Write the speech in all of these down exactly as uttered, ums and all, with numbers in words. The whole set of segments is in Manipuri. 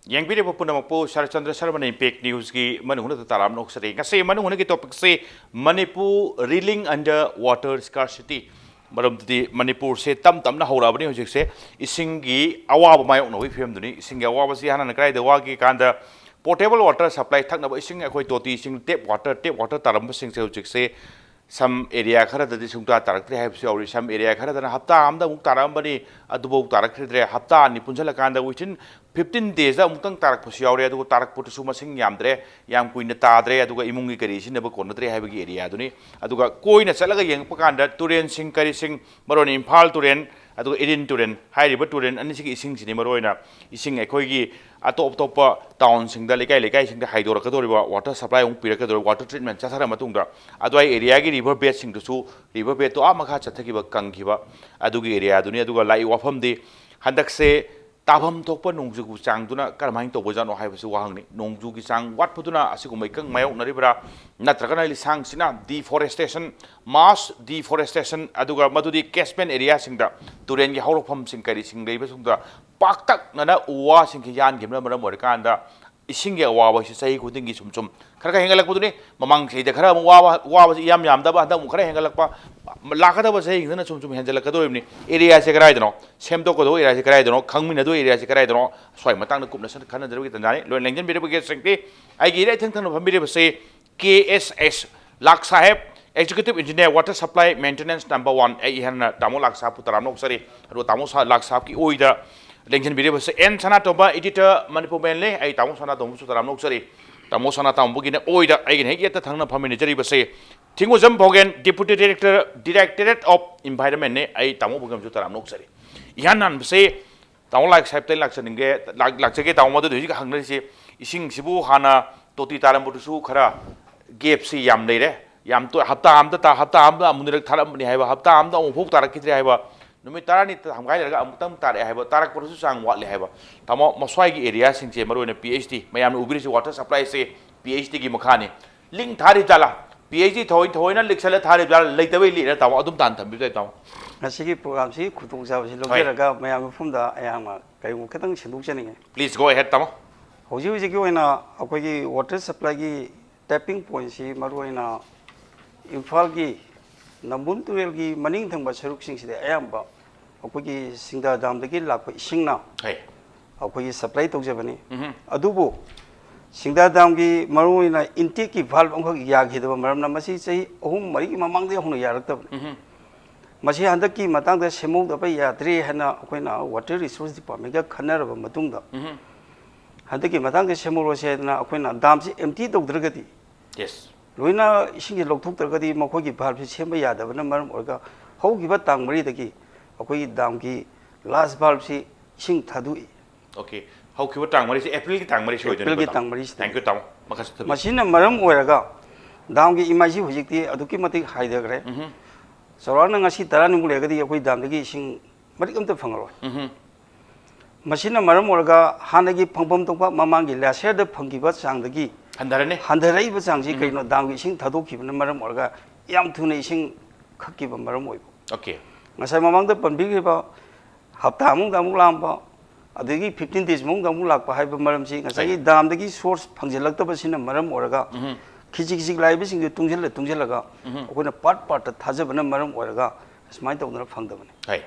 ꯌꯦꯡꯕꯤꯔꯤꯕ ꯄꯨꯝꯅꯃꯛꯄꯨ ꯁꯔꯠꯆꯟꯗ꯭ꯔ ꯁꯔꯃꯅ ꯏꯝꯄꯦꯛ ꯅ꯭ꯌꯨꯁꯀꯤ ꯃꯅꯨꯡ ꯍꯨꯠꯅ ꯇꯔꯥꯝꯅ ꯑꯣꯛꯆꯔꯤ꯫ ꯉꯁꯤ ꯃꯅꯨꯡ ꯍꯨꯠꯅꯒꯤ ꯇꯣꯄꯤꯛꯁꯤ Manipur reeling under water scarcity꯫ ꯃꯔꯝꯗꯤ ꯃꯅꯤꯄꯨꯔꯁꯦ ꯇꯞ ꯇꯞꯅ ꯍꯧꯔꯛꯑꯕꯅꯤ ꯍꯧꯖꯤꯛꯁꯦ꯫ ꯏꯁꯤꯡꯒꯤ ꯑꯋꯥꯕ ꯃꯥꯌꯣꯛꯅꯕꯒꯤ ꯐꯤꯕꯝꯗꯨꯅꯤ꯫ ꯏꯁꯤꯡꯒꯤ ꯑꯋꯥꯕꯁꯤ ꯍꯥꯟꯅ ꯀꯗꯥꯏꯗ ꯋꯥꯒꯦ ꯀꯥꯟꯗ, ꯄꯣꯔꯇꯦꯕꯜ ꯋꯥꯇꯔ ꯁꯄ꯭ꯂꯥꯏ, ꯊꯛꯅꯕ ꯏꯁꯤꯡ ꯑꯩꯈꯣꯏ ꯇꯣꯇꯤ ꯏꯁꯤꯡ, ꯇꯦꯞ ꯋꯥꯇꯔ, ꯇꯦꯞ ꯋꯥꯇꯔ ꯇꯥꯔꯝꯕꯁꯤꯡꯁꯦ ꯍꯧꯖꯤꯛꯁꯦ ꯁꯝ ꯑꯦꯔꯤꯌꯥ ꯈꯔꯗꯗꯤ ꯁꯨꯡꯇꯥ ꯇꯥꯔꯛꯇ꯭ꯔꯦ ꯍꯥꯏꯕꯁꯨ ꯌꯥꯎꯔꯤ꯫ ꯁꯝ ꯑꯦꯔꯤꯌꯥ ꯈꯔꯗꯅ ꯍꯞꯇꯥ ꯑꯃꯗ ꯑꯃꯨꯛ ꯇꯥꯔꯛꯑꯝꯕꯅꯤ, ꯑꯗꯨꯐꯥꯎ ꯇꯥꯔꯛꯈꯤꯗ꯭ꯔꯦ꯫ ꯍꯞꯇꯥ ꯑꯅꯤ ꯄꯨꯟꯁꯤꯜꯂꯀꯥꯟꯗ, within fifteen days ꯑꯃꯨꯛꯇꯪ ꯇꯥꯔꯛꯄꯁꯨ ꯌꯥꯎꯔꯦ꯫ ꯑꯗꯨꯒ ꯇꯥꯔꯛꯄꯗꯨꯁꯨ ꯃꯁꯤꯡ ꯌꯥꯝꯗ꯭ꯔꯦ, ꯌꯥꯝ ꯀꯨꯏꯅ ꯇꯥꯗ꯭ꯔꯦ꯫ ꯑꯗꯨꯒ ꯏꯃꯨꯡꯒꯤ ꯀꯔꯤ ꯁꯤꯖꯤꯟꯅꯕ ꯀꯣꯟꯅꯗ꯭ꯔꯦ ꯍꯥꯏꯕꯒꯤ ꯑꯦꯔꯤꯌꯥꯗꯨꯅꯤ꯫ ꯑꯗꯨꯒ ꯀꯣꯏꯅ ꯆꯠꯂꯒ ꯌꯦꯡꯉꯛꯄ ꯀꯥꯟꯗ ꯇꯨꯔꯦꯟꯁꯤꯡ ꯀꯔꯤꯁꯤꯡ, ꯃꯔꯨ ꯑꯣꯏꯅ ꯏꯝꯐꯥꯜ ꯇꯨꯔꯦꯟ ꯑꯗꯨꯒ ꯏꯔꯤꯟ ꯇꯨꯔꯦꯟ ꯍꯥꯏꯔꯤꯕ ꯇꯨꯔꯦꯟ ꯑꯅꯤꯁꯤꯒꯤ ꯏꯁꯤꯡꯁꯤꯅꯤ ꯃꯔꯨ ꯑꯣꯏꯅ ꯏꯁꯤꯡ ꯑꯩꯈꯣꯏꯒꯤ ꯑꯇꯣꯞ ꯑꯇꯣꯞꯄ ꯇꯥꯎꯟꯁꯤꯡꯗ, ꯂꯩꯀꯥꯏ ꯂꯩꯀꯥꯏꯁꯤꯡꯗ ꯍꯥꯏꯗꯣꯔꯛꯀꯗꯧꯔꯤꯕ, ꯋꯥꯇꯔ ꯁꯄ꯭ꯂꯥꯏ ꯑꯃꯨꯛ ꯄꯤꯔꯛꯀꯗꯧꯔꯤꯕ, ꯋꯥꯇꯔ ꯇ꯭ꯔꯤꯠꯃꯦꯟ ꯆꯠꯊꯔ ꯃꯇꯨꯡꯗ ꯑꯗꯨꯋꯥꯏ ꯑꯦꯔꯤꯌꯥꯒꯤ ꯔꯤꯚꯔ ꯕꯦꯗꯁꯤꯡꯗꯨꯁꯨ, ꯔꯤꯚꯔ ꯕꯦꯗꯇꯣ ꯑꯥ ꯃꯈꯥ ꯆꯠꯊꯈꯤꯕ, ꯀꯪꯈꯤꯕ, ꯑꯗꯨꯒꯤ ꯑꯦꯔꯤꯌꯥꯗꯨꯅꯤ꯫ ꯑꯗꯨꯒ ꯂꯥꯛꯏ ꯋꯥꯐꯝꯗꯤ ꯍꯟꯗꯛꯁꯦ ꯇꯥꯐꯝ ꯊꯣꯛꯄ ꯅꯣꯡꯖꯨꯒꯤ ꯆꯥꯡꯗꯨꯅ ꯀꯔꯝꯍꯥꯏꯅ ꯇꯧꯕꯖꯥꯠꯅꯣ ꯍꯥꯏꯕꯁꯤ ꯋꯥꯍꯪꯅꯤ꯫ ꯅꯣꯡꯖꯨꯒꯤ ꯆꯥꯡ ꯋꯥꯠꯄꯗꯨꯅ ꯑꯁꯤꯒꯨꯝꯕ ꯏꯀꯪ ꯃꯥꯌꯣꯛꯅꯔꯤꯕ꯭ꯔꯥ, ꯅꯠꯇ꯭ꯔꯒꯅ ꯂꯤꯁꯥꯡꯁꯤꯅ deforestation, mass deforestation, ꯑꯗꯨꯒ ꯃꯗꯨꯗꯤ catchment areaꯁꯤꯡꯗ, ꯇꯨꯔꯦꯟꯒꯤ ꯍꯧꯔꯛꯐꯝꯁꯤꯡ ꯀꯔꯤꯁꯤꯡ ꯂꯩꯕꯁꯤꯡꯗ ꯄꯥꯛꯇꯛꯅꯅ ꯎ ꯋꯥꯁꯤꯡꯁꯤ ꯌꯥꯟꯈꯤꯕꯅ ꯃꯔꯝ ꯑꯣꯏꯔꯀꯥꯟꯗ ꯏꯁꯤꯡꯒꯤ ꯑꯋꯥꯕ ꯑꯁꯤ ꯆꯍꯤ ꯈꯨꯗꯤꯡꯒꯤ ꯁꯨꯝ ꯁꯨꯝ ꯈꯔ ꯈꯔ ꯍꯦꯟꯒꯠꯂꯛꯄꯗꯨꯅꯤ꯫ ꯃꯃꯥꯡ ꯆꯍꯤꯗ ꯈꯔ ꯑꯃꯨꯛ ꯋꯥꯕ, ꯋꯥꯕꯁꯤ ꯏꯌꯥꯝ ꯌꯥꯝꯗꯕ, ꯍꯟꯗꯛ ꯑꯃꯨꯛ ꯈꯔ ꯍꯦꯟꯒꯠꯂꯛꯄ, ꯂꯥꯛꯀꯗꯕ ꯆꯍꯤꯁꯤꯡꯗꯅ ꯁꯨꯝ ꯁꯨꯝ ꯍꯦꯟꯖꯜꯂꯛꯀꯗꯧꯔꯤꯕꯅꯤ꯫ ꯑꯦꯔꯤꯌꯥꯁꯦ ꯀꯗꯥꯏꯗꯅꯣ, ꯁꯦꯝꯗꯣꯛꯀꯗꯧꯕ ꯑꯦꯔꯤꯌꯥꯁꯦ ꯀꯗꯥꯏꯗꯅꯣ, ꯈꯪꯃꯤꯟꯅꯗꯧꯕ ꯑꯦꯔꯤꯌꯥꯁꯦ ꯀꯗꯥꯏꯗꯅꯣ, ꯁ꯭ꯋꯥꯏ ꯃꯇꯥꯡꯗ ꯀꯨꯞꯅ ꯁꯟ-, ꯈꯟꯅꯖꯔꯨꯒꯦ ꯇꯟꯖꯥꯅꯤ꯫ ꯂꯣꯏꯅ ꯂꯦꯡꯖꯟꯕꯤꯔꯕ ꯒꯦꯁꯁꯤꯡꯗꯤ ꯑꯩꯒꯤ ꯏꯔꯩ ꯏꯊꯪ ꯊꯪꯅ ꯐꯝꯕꯤꯔꯤꯕꯁꯤ ꯀꯦ ꯑꯦꯁ ꯑꯦꯁ ꯂꯥꯛ ꯁꯥꯍꯦꯕ, Executive Engineer, Water Supply Maintenance number one꯫ ꯑꯩ ꯏꯍꯥꯟꯅ ꯇꯥꯃꯣ ꯂꯥꯛ ꯁꯥꯍꯦꯕꯄꯨ ꯇꯔꯥꯝꯅ ꯑꯣꯛꯆꯔꯤ꯫ ꯑꯗꯨꯒ ꯇꯥꯃꯣ ꯁꯥ-, ꯂꯥꯛ ꯁꯥꯍꯦꯕꯀꯤ ꯑꯣꯏꯗ ꯂꯦꯡꯁꯤꯟꯕꯤꯔꯤꯕꯁꯦ and Sanatomba, editor, Manipur mainly. ꯑꯩ ꯇꯥꯃꯣ ꯁꯅꯥꯇꯣꯝꯕꯁꯨ ꯇꯔꯥꯝꯅ ꯑꯣꯛꯆꯔꯤ꯫ ꯇꯥꯃꯣ ꯁꯅꯥꯇꯣꯝꯕꯒꯤꯅ ꯑꯣꯏꯗ ꯑꯩꯒꯤꯅ ꯍꯦꯛ ꯌꯦꯠꯇ ꯊꯪꯅ ꯐꯝꯃꯤꯟꯅꯖꯔꯤꯕꯁꯦ ꯊꯤꯡꯒꯣꯖꯝ ꯚꯣꯒꯦꯟ, Deputy Director, Directorate of Environmentꯅꯤ꯫ ꯑꯩ ꯇꯥꯃꯣ ꯚꯣꯒꯦꯟꯁꯨ ꯇꯔꯥꯝꯅ ꯑꯣꯛꯆꯔꯤ꯫ ꯏꯍꯥꯟ ꯍꯥꯟꯕꯁꯦ ꯇꯥꯃꯣ ꯂꯥꯛ ꯁꯥꯍꯦꯕꯇ ꯂꯥꯛꯆꯅꯤꯡꯒꯦ, ꯂꯥꯛ-, ꯂꯥꯛꯆꯒꯦ ꯇꯥꯃꯣ꯫ ꯃꯗꯨꯗꯤ ꯍꯧꯖꯤꯛ ꯍꯪꯅꯔꯤꯁꯤ, ꯏꯁꯤꯡꯁꯤꯕꯨ ꯍꯥꯟꯅ ꯇꯣꯇꯤ ꯇꯥꯔꯝꯕꯗꯨꯁꯨ ꯈꯔ gapꯁꯤ ꯌꯥꯝ ꯂꯩꯔꯦ꯫ ꯌꯥꯝ ꯇꯣꯏ-, ꯍꯞꯇꯥ ꯑꯃꯗ ꯇꯥ-, ꯍꯞꯇꯥ ꯑꯃꯗ ꯑꯃꯨꯛ ꯑꯅꯤꯔꯛ ꯊꯥꯔꯛꯑꯝꯕꯅꯤ ꯍꯥꯏꯕ, ꯍꯞꯇꯥ ꯑꯃꯗ ꯑꯃꯨꯛꯐꯥꯎ ꯇꯥꯔꯛꯈꯤꯗ꯭ꯔꯦ ꯍꯥꯏꯕ, ꯅꯨꯃꯤꯠ ꯇꯔꯥꯅꯤ ꯇꯪꯈꯥꯏ ꯂꯩꯔꯒ ꯑꯃꯨꯛꯇꯪ ꯇꯥꯔꯛꯑꯦ ꯍꯥꯏꯕ, ꯇꯥꯔꯛꯄꯗꯁꯨ ꯆꯥꯡ ꯋꯥꯠꯂꯦ ꯍꯥꯏꯕ꯫ ꯇꯥꯃꯣ, ꯃꯁ꯭ꯋꯥꯏꯒꯤ ꯑꯦꯔꯤꯌꯥꯁꯤꯡꯁꯦ, ꯃꯔꯨꯑꯣꯏꯅ ꯄꯤ ꯑꯩꯆ ꯗꯤ, ꯃꯌꯥꯝꯅ ꯎꯕꯤꯔꯤꯁꯤ ꯋꯥꯇꯔ ꯁꯄ꯭ꯂꯥꯏꯁꯦ ꯄꯤ ꯑꯩꯆ ꯗꯤꯒꯤ ꯃꯈꯥꯅꯤ꯫ ꯂꯤꯡ ꯊꯥꯔꯤ ꯖꯥꯠꯂꯥ? ꯄꯤ ꯑꯩꯆ ꯗꯤ ꯊꯑꯣꯏ-, ꯊꯑꯣꯏꯅ ꯂꯤꯛꯁꯜꯂ ꯊꯥꯔꯤꯕ ꯖꯥꯠꯂꯥ? ꯂꯩꯇꯕꯩ ꯂꯤꯛꯏꯔꯥ ꯇꯥꯃꯣ? ꯑꯗꯨꯝ ꯇꯥꯟ ꯊꯝꯕꯤꯕ ꯌꯥꯏ ꯇꯥꯃꯣ꯫ ꯉꯁꯤꯒꯤ programꯁꯤꯒꯤ ꯈꯨꯗꯣꯡꯆꯥꯕꯁꯤ ꯍꯣꯏ꯫ ꯂꯧꯖꯔꯒ ꯃꯌꯥꯝꯒꯤ ꯃꯐꯝꯗ ꯑꯩꯍꯥꯛꯅ ꯀꯔꯤꯒꯨꯝꯕ ꯈꯤꯇꯪ ꯁꯦꯝꯗꯣꯛꯆꯅꯤꯡꯉꯤ꯫ Please go ahead, ꯇꯥꯃꯣ꯫ ꯍꯧꯖꯤꯛ ꯍꯧꯖꯤꯛꯀꯤ ꯑꯣꯏꯅ ꯑꯩꯈꯣꯏꯒꯤ water supplyꯒꯤ tapping pointꯁꯤ ꯃꯔꯨꯑꯣꯏꯅ ꯏꯝꯐꯥꯜꯒꯤ ꯅꯝꯕꯨꯜ ꯇꯨꯔꯦꯜꯒꯤ ꯃꯅꯤꯡ ꯊꯪꯕ ꯁꯔꯨꯛꯁꯤꯡꯁꯤꯗ ꯑꯌꯥꯝꯕ ꯑꯩꯈꯣꯏꯒꯤ ꯁꯤꯡꯗꯥ damꯗꯒꯤ ꯂꯥꯛꯄ ꯏꯁꯤꯡꯅ ꯍꯣꯏ꯫ ꯑꯩꯈꯣꯏꯒꯤ supply ꯇꯧꯖꯕꯅꯤ꯫ ꯎꯝꯍꯨꯝ꯫ ꯑꯗꯨꯕꯨ ꯁꯤꯡꯗꯥ damꯒꯤ ꯃꯔꯨꯑꯣꯏꯅ intakeꯀꯤ valve ꯑꯃꯈꯛ ꯌꯥꯈꯤꯗꯕ ꯃꯔꯝꯅ ꯃꯁꯤ ꯆꯍꯤ ꯑꯍꯨꯝ ꯃꯔꯤꯒꯤ ꯃꯃꯥꯡꯗꯒꯤ ꯍꯧꯅ ꯌꯥꯔꯛꯇꯕꯅꯤ꯫ ꯎꯝꯍꯨꯝ꯫ ꯃꯁꯤ ꯍꯟꯗꯛꯀꯤ ꯃꯇꯥꯡꯗ ꯁꯦꯝꯍꯧꯗꯕ ꯌꯥꯗ꯭ꯔꯦ ꯍꯥꯏꯅ ꯑꯩꯈꯣꯏꯅ Water Resource Departmentꯀ ꯈꯟꯅꯔꯕ ꯃꯇꯨꯡꯗ ꯎꯝꯍꯨꯝ꯫ ꯍꯟꯗꯛꯀꯤ ꯃꯇꯥꯡꯗ ꯁꯦꯝꯍꯧꯔꯁꯦ ꯍꯥꯏꯗꯅ ꯑꯩꯈꯣꯏꯅ damꯁꯤ empty ꯇꯧꯗ꯭ꯔꯒꯗꯤ Yes꯫ ꯂꯣꯏꯅ ꯏꯁꯤꯡꯁꯦ ꯂꯧꯊꯣꯛꯇ꯭ꯔꯒꯗꯤ ꯃꯈꯣꯏꯒꯤ valveꯁꯤ ꯁꯦꯝꯕ ꯌꯥꯗꯕꯅ ꯃꯔꯝ ꯑꯣꯏꯔꯒ ꯍꯧꯈꯤꯕ ꯇꯥꯡ ꯃꯔꯤꯗꯒꯤ ꯑꯩꯈꯣꯏꯒꯤ damꯒꯤ last valveꯁꯤ ꯏꯁꯤꯡ ꯊꯥꯗꯣꯛꯏ꯫ Okay꯫ ꯍꯧꯈꯤꯕ ꯇꯥꯡ ꯃꯔꯤꯁꯦ Aprilꯒꯤ ꯇꯥꯡ ꯃꯔꯤ ꯁꯣꯏꯗꯣꯏꯅꯤꯀꯣ, Aprilꯒꯤ ꯇꯥꯃꯣ? ꯇꯥꯡ ꯃꯔꯤꯁꯤꯗ꯫ Thank you, ꯇꯥꯃꯣ꯫ ꯃꯈꯥ ꯆꯠꯊꯕꯤꯌꯨ꯫ ꯃꯁꯤꯅ ꯃꯔꯝ ꯑꯣꯏꯔꯒ damꯒꯤ ꯏꯃꯥꯏꯁꯤ ꯍꯧꯖꯤꯛꯇꯤ ꯑꯗꯨꯛꯀꯤ ꯃꯇꯤꯛ ꯍꯥꯏꯊꯈ꯭ꯔꯦ꯫ ꯎꯝꯍꯨꯝ꯫ ꯆꯥꯎꯔꯥꯛꯅ ꯉꯁꯤ ꯇꯔꯥꯅꯤꯃꯨꯛ ꯂꯩꯔꯒꯗꯤ ꯑꯩꯈꯣꯏ damꯗꯒꯤ ꯏꯁꯤꯡ ꯃꯔꯤꯛ ꯑꯝꯇ ꯐꯪꯉꯔꯣꯏ꯫ ꯎꯝꯍꯨꯝ꯫ ꯃꯁꯤꯅ ꯃꯔꯝ ꯑꯣꯏꯔꯒ ꯍꯥꯟꯅꯒꯤ ꯐꯪꯐꯝ ꯊꯣꯛꯄ ꯃꯃꯥꯡꯒꯤ last yearꯗ ꯐꯪꯈꯤꯕ ꯆꯥꯡꯗꯒꯤ ꯍꯟꯊꯔꯅꯤ꯫ ꯍꯟꯊꯔꯛꯏꯕ ꯆꯥꯡꯁꯤ ꯎꯝꯍꯨꯝ꯫ ꯀꯩꯅꯣ damꯒꯤ ꯏꯁꯤꯡ ꯊꯥꯗꯣꯛꯈꯤꯕꯅ ꯃꯔꯝ ꯑꯣꯏꯔꯒ ꯌꯥꯝ ꯊꯨꯅ ꯏꯁꯤꯡ ꯈꯛꯈꯤꯕ ꯃꯔꯝ ꯑꯣꯏꯕ꯫ Okay꯫ ꯉꯁꯥꯏ ꯃꯃꯥꯡꯗ ꯄꯟꯕꯤꯈ꯭ꯔꯤꯕ ꯍꯞꯇꯥ ꯑꯃꯨꯛꯇ ꯑꯃꯨꯛ ꯂꯥꯛꯑꯝꯕ, ꯑꯗꯒꯤ fifteen days ꯃꯅꯨꯡꯗ ꯑꯃꯨꯛ ꯂꯥꯛꯄ ꯍꯥꯏꯕ ꯃꯔꯝꯁꯤ ꯉꯁꯥꯏꯒꯤ ꯍꯣꯏ꯫ damꯗꯒꯤ source ꯐꯪꯖꯤꯜꯂꯛꯇꯕꯁꯤꯅ ꯃꯔꯝ ꯑꯣꯏꯔꯒ ꯎꯝꯍꯨꯝ꯫ ꯈꯤꯖꯤꯛ ꯈꯤꯖꯤꯛ ꯂꯥꯛꯏꯕꯁꯤꯡꯗꯨ ꯇꯨꯡꯁꯤꯜꯂ ꯇꯨꯡꯁꯤꯜꯂꯒ ꯎꯝꯍꯨꯝ꯫ ꯑꯩꯈꯣꯏꯅ part partꯇ ꯊꯥꯖꯕꯅ ꯃꯔꯝ ꯑꯣꯏꯔꯒ ꯑꯁꯨꯃꯥꯏꯅ ꯇꯧꯗꯅ ꯐꯪꯗꯕꯅꯤ꯫ ꯍꯣꯏ꯫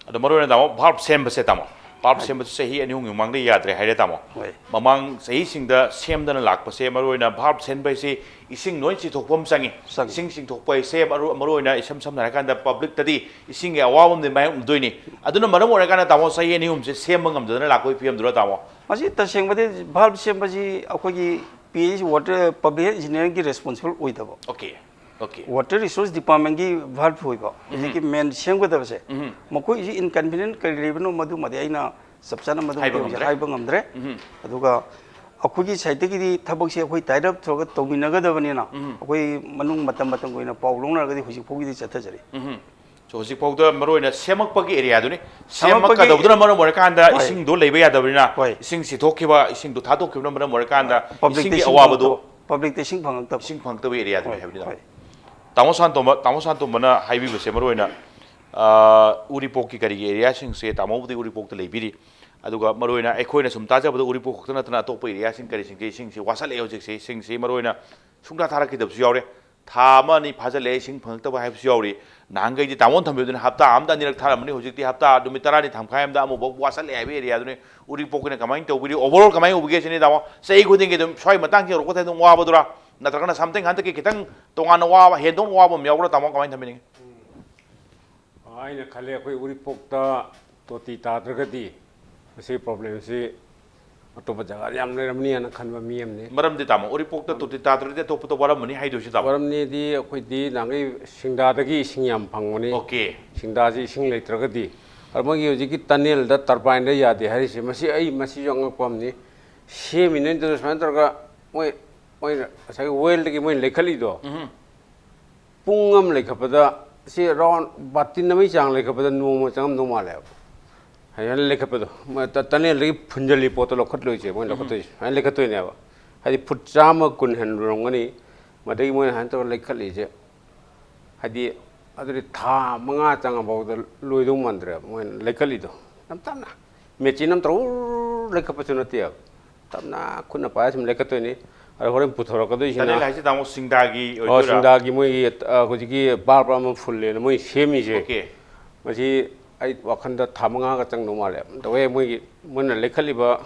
ꯑꯗꯣ ꯃꯔꯨꯑꯣꯏꯅ ꯇꯥꯃꯣ, valve ꯁꯦꯝꯕꯁꯦ ꯇꯥꯃꯣ, valve ꯍꯣꯏ꯫ ꯁꯦꯝꯕꯁꯦ ꯆꯍꯤ ꯑꯅꯤ ꯑꯍꯨꯝꯒꯤ ꯃꯃꯥꯡꯗ ꯌꯥꯗ꯭ꯔꯦ ꯍꯥꯏꯔꯦ ꯇꯥꯃꯣ꯫ ꯍꯣꯏ꯫ ꯃꯃꯥꯡ ꯆꯍꯤꯁꯤꯡꯗ ꯁꯦꯝꯗꯅ ꯂꯥꯛꯄꯁꯦ ꯃꯔꯨꯑꯣꯏꯅ valve ꯁꯦꯝꯕ ꯍꯥꯏꯁꯤ ꯏꯁꯤꯡ ꯂꯣꯏ ꯆꯤꯊꯣꯛꯄ ꯑꯃ ꯆꯪꯉꯤ꯫ ꯆꯪꯉꯤ꯫ ꯏꯁꯤꯡ ꯆꯤꯊꯣꯛꯄ ꯍꯥꯏꯁꯦ ꯃꯔꯨ-, ꯃꯔꯨꯑꯣꯏꯅ ꯏꯁꯝ ꯁꯝꯅ ꯍꯥꯏꯔꯀꯥꯟꯗ publicꯇꯗꯤ ꯏꯁꯤꯡꯒꯤ ꯑꯋꯥꯕ ꯑꯃꯗꯤ ꯃꯥꯌꯣꯛꯅꯗꯣꯏꯅꯤ꯫ ꯑꯗꯨꯅ ꯃꯔꯝ ꯑꯣꯏꯔꯀꯥꯟꯗ ꯇꯥꯃꯣ ꯆꯍꯤ ꯑꯅꯤ ꯑꯍꯨꯝꯁꯦ ꯁꯦꯝꯕ ꯉꯝꯗꯗꯅ ꯂꯥꯛꯄꯒꯤ ꯐꯤꯕꯝꯗꯨꯔ ꯇꯥꯃꯣ? ꯃꯁꯤ ꯇꯁꯦꯡꯕꯗꯤ valve ꯁꯦꯝꯕꯁꯤ ꯑꯩꯈꯣꯏꯒꯤ P H E water public health engineeringꯒꯤ responsible ꯑꯣꯏꯗꯕ꯫ Okay꯫ Okay꯫ Water Resource Departmentꯀꯤ valve ꯑꯣꯏꯕ ꯍꯧꯖꯤꯛꯀꯤ main ꯁꯦꯝꯒꯗꯕꯁꯦ ꯎꯝꯍꯨꯝ꯫ ꯃꯈꯣꯏꯒꯤꯁꯨ inconvenient ꯀꯔꯤ ꯂꯩꯕꯅꯣ ꯃꯗꯨꯃꯗꯤ ꯑꯩꯅ ꯆꯞ ꯆꯥꯅ ꯃꯗꯨꯃꯗꯤ ꯍꯥꯏꯕ ꯍꯧꯖꯤꯛ ꯉꯝꯗ꯭ꯔꯦ꯫ ꯍꯥꯏꯕ ꯉꯝꯗ꯭ꯔꯦ꯫ ꯎꯝꯍꯨꯝ꯫ ꯑꯗꯨꯒ ꯑꯩꯈꯣꯏꯒꯤ sideꯇꯒꯤꯗꯤ ꯊꯕꯛꯁꯦ ꯑꯩꯈꯣꯏ tie up ꯇꯧꯔꯒ ꯇꯧꯃꯤꯟꯅꯒꯗꯕꯅꯤꯅ ꯎꯝꯍꯨꯝ꯫ ꯑꯩꯈꯣꯏ ꯃꯅꯨꯡ ꯃꯇꯝ ꯃꯇꯝꯒꯤ ꯑꯣꯏꯅ ꯄꯥꯎ ꯂꯧꯅꯔꯒꯗꯤ ꯍꯧꯖꯤꯛ ꯐꯥꯎꯒꯤꯗꯤ ꯆꯠꯊꯖꯔꯤ꯫ ꯎꯝꯍꯨꯝ꯫ So ꯍꯧꯖꯤꯛ ꯐꯥꯎꯗ ꯃꯔꯨꯑꯣꯏꯅ ꯁꯦꯝꯃꯛꯄꯒꯤ areaꯗꯨꯅꯤ꯫ ꯁꯦꯝꯃꯛꯄꯒꯤ ꯁꯦꯝꯃꯛꯀꯗꯧꯕꯗꯨꯅ ꯃꯔꯝ ꯑꯣꯏꯔꯀꯥꯟꯗ ꯍꯣꯏ꯫ ꯏꯁꯤꯡꯗꯣ ꯂꯩꯕ ꯌꯥꯗꯕꯅꯤꯅ ꯍꯣꯏ꯫ ꯏꯁꯤꯡ ꯆꯤꯊꯣꯛꯈꯤꯕ, ꯏꯁꯤꯡꯗꯣ ꯊꯥꯗꯣꯛꯈꯤꯕꯅ ꯃꯔꯝ ꯑꯣꯏꯔꯀꯥꯟꯗ Publicꯇ ꯏꯁꯤꯡꯒꯤ ꯏꯁꯤꯡ ꯑꯋꯥꯕꯗꯣ ꯐꯪꯉꯛꯇꯕ, publicꯇ ꯏꯁꯤꯡ ꯐꯪꯉꯛꯇꯕ꯫ ꯏꯁꯤꯡ ꯐꯪꯉꯛꯇꯕ areaꯗꯨꯅꯤ ꯍꯣꯏ, ꯍꯥꯏꯕꯅꯤꯗ꯫ ꯍꯣꯏ꯫ ꯇꯥꯃꯣ ꯁꯥꯟꯇꯣꯝꯕ, ꯇꯥꯃꯣ ꯁꯥꯟꯇꯣꯝꯕꯅ ꯍꯥꯏꯕꯤꯕꯁꯦ ꯃꯔꯨꯑꯣꯏꯅ ꯑ, ꯎꯔꯤꯄꯣꯛꯀꯤ ꯀꯔꯤꯒꯤ ꯑꯦꯔꯤꯌꯥꯁꯤꯡꯁꯦ ꯇꯥꯃꯣꯕꯨꯗꯤ ꯎꯔꯤꯄꯣꯛꯇ ꯂꯩꯕꯤꯔꯤ, ꯑꯗꯨꯒ ꯃꯔꯨꯑꯣꯏꯅ ꯑꯩꯈꯣꯏꯅ ꯁꯨꯝ ꯇꯥꯖꯕꯗ ꯎꯔꯤꯄꯣꯛ ꯈꯛꯇ ꯅꯠꯇꯅ ꯑꯇꯣꯞꯄ ꯑꯦꯔꯤꯌꯥꯁꯤꯡ ꯀꯔꯤꯁꯤꯡꯁꯦ ꯏꯁꯤꯡꯁꯦ ꯋꯥꯁꯜꯂꯛꯑꯦ ꯍꯧꯖꯤꯛꯁꯦ꯫ ꯏꯁꯤꯡꯁꯦ ꯃꯔꯨꯑꯣꯏꯅ ꯁꯨꯡꯊꯥ ꯊꯥꯔꯛꯈꯤꯗꯕꯁꯨ ꯌꯥꯎꯔꯦ꯫ ꯊꯥ ꯑꯃ ꯑꯅꯤ ꯐꯥꯖꯤꯜꯂꯛꯑꯦ ꯏꯁꯤꯡ ꯐꯪꯉꯛꯇꯕ ꯍꯥꯏꯕꯁꯨ ꯌꯥꯎꯔꯤ꯫ ꯅꯍꯥꯟꯈꯩꯗꯤ ꯇꯥꯃꯣꯅ ꯊꯝꯕꯤꯕꯗꯨꯅ ꯍꯞꯇꯥ ꯑꯃꯗ ꯑꯅꯤꯔꯛ ꯊꯥꯔꯝꯕꯅꯤ, ꯍꯧꯖꯤꯛꯇꯤ ꯍꯞꯇꯥ ꯅꯨꯃꯤꯠ ꯇꯔꯥꯅꯤ ꯊꯥꯃꯈꯥꯏ ꯑꯃꯗ ꯑꯃꯨꯛꯐꯥꯎ ꯋꯥꯁꯜꯂꯛꯑꯦ ꯍꯥꯏꯕ ꯑꯦꯔꯤꯌꯥꯗꯨꯅꯤ꯫ ꯎꯔꯤꯄꯣꯛꯀꯤꯅ ꯀꯃꯥꯏꯅ ꯇꯧꯕꯤꯔꯤ? Overall ꯀꯃꯥꯏꯅ ꯎꯕꯤꯒꯦ ꯁꯤꯅꯤ ꯇꯥꯃꯣ? ꯆꯍꯤ ꯈꯨꯗꯤꯡꯒꯤ ꯑꯗꯨꯝ ꯁ꯭ꯋꯥꯏ ꯃꯇꯥꯡꯁꯤ ꯌꯧꯔꯛꯄꯗ ꯑꯗꯨꯝ ꯋꯥꯕꯗꯨꯔꯥ, ꯅꯠꯇ꯭ꯔꯒꯅ something ꯍꯟꯗꯛꯀꯤ ꯈꯤꯇꯪ ꯇꯣꯉꯥꯟꯅ ꯋꯥꯕ, ꯍꯦꯟꯗꯣꯛꯅ ꯋꯥꯕ ꯑꯃ ꯌꯥꯎꯕ꯭ꯔꯥ ꯇꯥꯃꯣ? ꯀꯃꯥꯏꯅ ꯊꯝꯕꯤꯅꯤꯡꯉꯤ? ꯑꯩꯅ ꯈꯜꯂꯦ, ꯑꯩꯈꯣꯏ ꯎꯔꯤꯄꯣꯛꯇ ꯇꯣꯇꯤ ꯇꯥꯗ꯭ꯔꯒꯗꯤ ꯃꯁꯤꯒꯤ problemꯁꯤ ꯑꯇꯣꯞꯄ ꯖꯒꯥꯗ ꯌꯥꯝ ꯂꯩꯔꯝꯅꯤ ꯍꯥꯏꯅ ꯈꯟꯕ ꯃꯤ ꯑꯃꯅꯤ꯫ ꯃꯔꯝꯗꯤ ꯇꯥꯃꯣ, ꯎꯔꯤꯄꯣꯛꯇ ꯇꯣꯇꯤ ꯇꯥꯗ꯭ꯔꯗꯤ ꯑꯇꯣꯞꯄꯗ ꯋꯥꯔꯝꯃꯅꯤ ꯍꯥꯏꯗꯣꯏꯁꯤ ꯇꯥꯃꯣ? ꯃꯔꯝꯗꯤ ꯑꯩꯈꯣꯏꯗꯤ ꯅꯍꯥꯟꯈꯩ ꯁꯤꯡꯗꯥꯗꯒꯤ ꯏꯁꯤꯡ ꯌꯥꯝ ꯐꯪꯕꯅꯤ꯫ Okay꯫ ꯁꯤꯡꯗꯥꯁꯤ ꯏꯁꯤꯡ ꯂꯩꯇ꯭ꯔꯒꯗꯤ, ꯑꯗꯣ ꯃꯣꯏꯒꯤ ꯍꯧꯖꯤꯛꯀꯤ tunnelꯗ turbineꯗ ꯌꯥꯗꯦ ꯍꯥꯏꯔꯤꯁꯦ, ꯃꯁꯤ ꯑꯩ, ꯃꯁꯤꯁꯨ ꯑꯉꯛꯄ ꯑꯃꯅꯤ꯫ ꯁꯦꯝꯃꯤꯅꯦꯅ ꯇꯧꯗꯅ ꯁꯨꯃꯥꯏꯅ ꯇꯧꯔꯒ ꯃꯣꯏ, ꯃꯣꯏꯅ ꯉꯁꯥꯏꯒꯤ wellꯗꯒꯤ ꯃꯣꯏꯅ ꯂꯩꯈꯠꯂꯤꯗꯣ, ꯎꯝ꯫ ꯄꯨꯡ ꯑꯃ ꯂꯩꯈꯠꯄꯗ ꯁꯤ round ꯕꯥꯇꯤꯟ ꯑꯃꯒꯤ ꯆꯥꯡ ꯂꯩꯈꯠꯄꯗ ꯅꯣꯡꯃ ꯆꯪꯉꯝꯗꯧ ꯃꯥꯜꯂꯦꯕ꯫ ꯍꯥꯏꯅ ꯂꯩꯈꯠꯄꯗꯣ, ꯃꯣꯏ ꯇ-, tunnelꯗꯒꯤ ꯐꯨꯟꯖꯜꯂꯤ ꯄꯣꯠꯇꯣ ꯂꯧꯈꯠꯂꯣꯏꯁꯦ, ꯃꯣꯏꯅ ꯎꯝ꯫ ꯂꯧꯈꯠꯇꯣꯏꯁꯦ꯫ ꯍꯥꯏꯅ ꯂꯩꯈꯠꯇꯣꯏꯅꯦꯕ꯫ ꯍꯥꯏꯗꯤ ꯐꯨꯠ ꯆꯥꯝꯃ ꯀꯨꯟ ꯍꯦꯟꯂꯝꯒꯅꯤ꯫ ꯃꯗꯒꯤ ꯃꯣꯏꯅ ꯍꯥꯏꯅ ꯇꯧꯔ ꯂꯩꯈꯠꯂꯤꯁꯦ꯫ ꯍꯥꯏꯗꯤ ꯑꯗꯨꯗꯤ ꯊꯥ ꯃꯉꯥ ꯆꯪꯉꯐꯥꯎꯗ ꯂꯣꯏꯗꯧ ꯃꯥꯟꯗ꯭ꯔꯦꯕ ꯃꯣꯏꯅ ꯂꯩꯈꯠꯂꯤꯗꯣ꯫ ꯌꯥꯝ ꯇꯞꯅ꯫ ꯃꯦꯆꯤꯟ ꯑꯃ ꯇꯧꯔ ꯂꯩꯈꯠꯄꯁꯨ ꯅꯠꯇꯦꯕ꯫ ꯇꯞꯅ ꯈꯨꯠꯅ ꯄꯥꯏꯔ ꯁꯨꯝ ꯂꯩꯈꯠꯇꯣꯏꯅꯤ꯫ ꯑꯗꯣ ꯍꯣꯔꯦꯟ ꯄꯨꯊꯣꯔꯛꯀꯗꯣꯏꯁꯤꯅ tunnel ꯍꯥꯏꯁꯤ ꯇꯥꯃꯣ ꯁꯤꯡꯗꯥꯒꯤ ꯑꯣ, ꯑꯣꯏꯗꯣꯏꯔꯥ? ꯁꯤꯡꯗꯥꯒꯤ ꯃꯣꯏꯒꯤ, ꯑ, ꯍꯧꯖꯤꯛꯀꯤ valve ꯑꯃ ꯐꯨꯜꯂꯦꯅ ꯃꯣꯏ ꯁꯦꯝꯃꯤꯁꯦ꯫ Okay꯫ ꯃꯁꯤ ꯑꯩ ꯋꯥꯈꯜꯗ ꯊꯥ ꯃꯉꯥꯒ ꯆꯪꯗꯧ ꯃꯥꯜꯂꯦ꯫ ꯇꯧꯋꯦ ꯃꯣꯏꯒꯤ, ꯃꯣꯏꯅ ꯂꯩꯈꯠꯂꯤꯕ,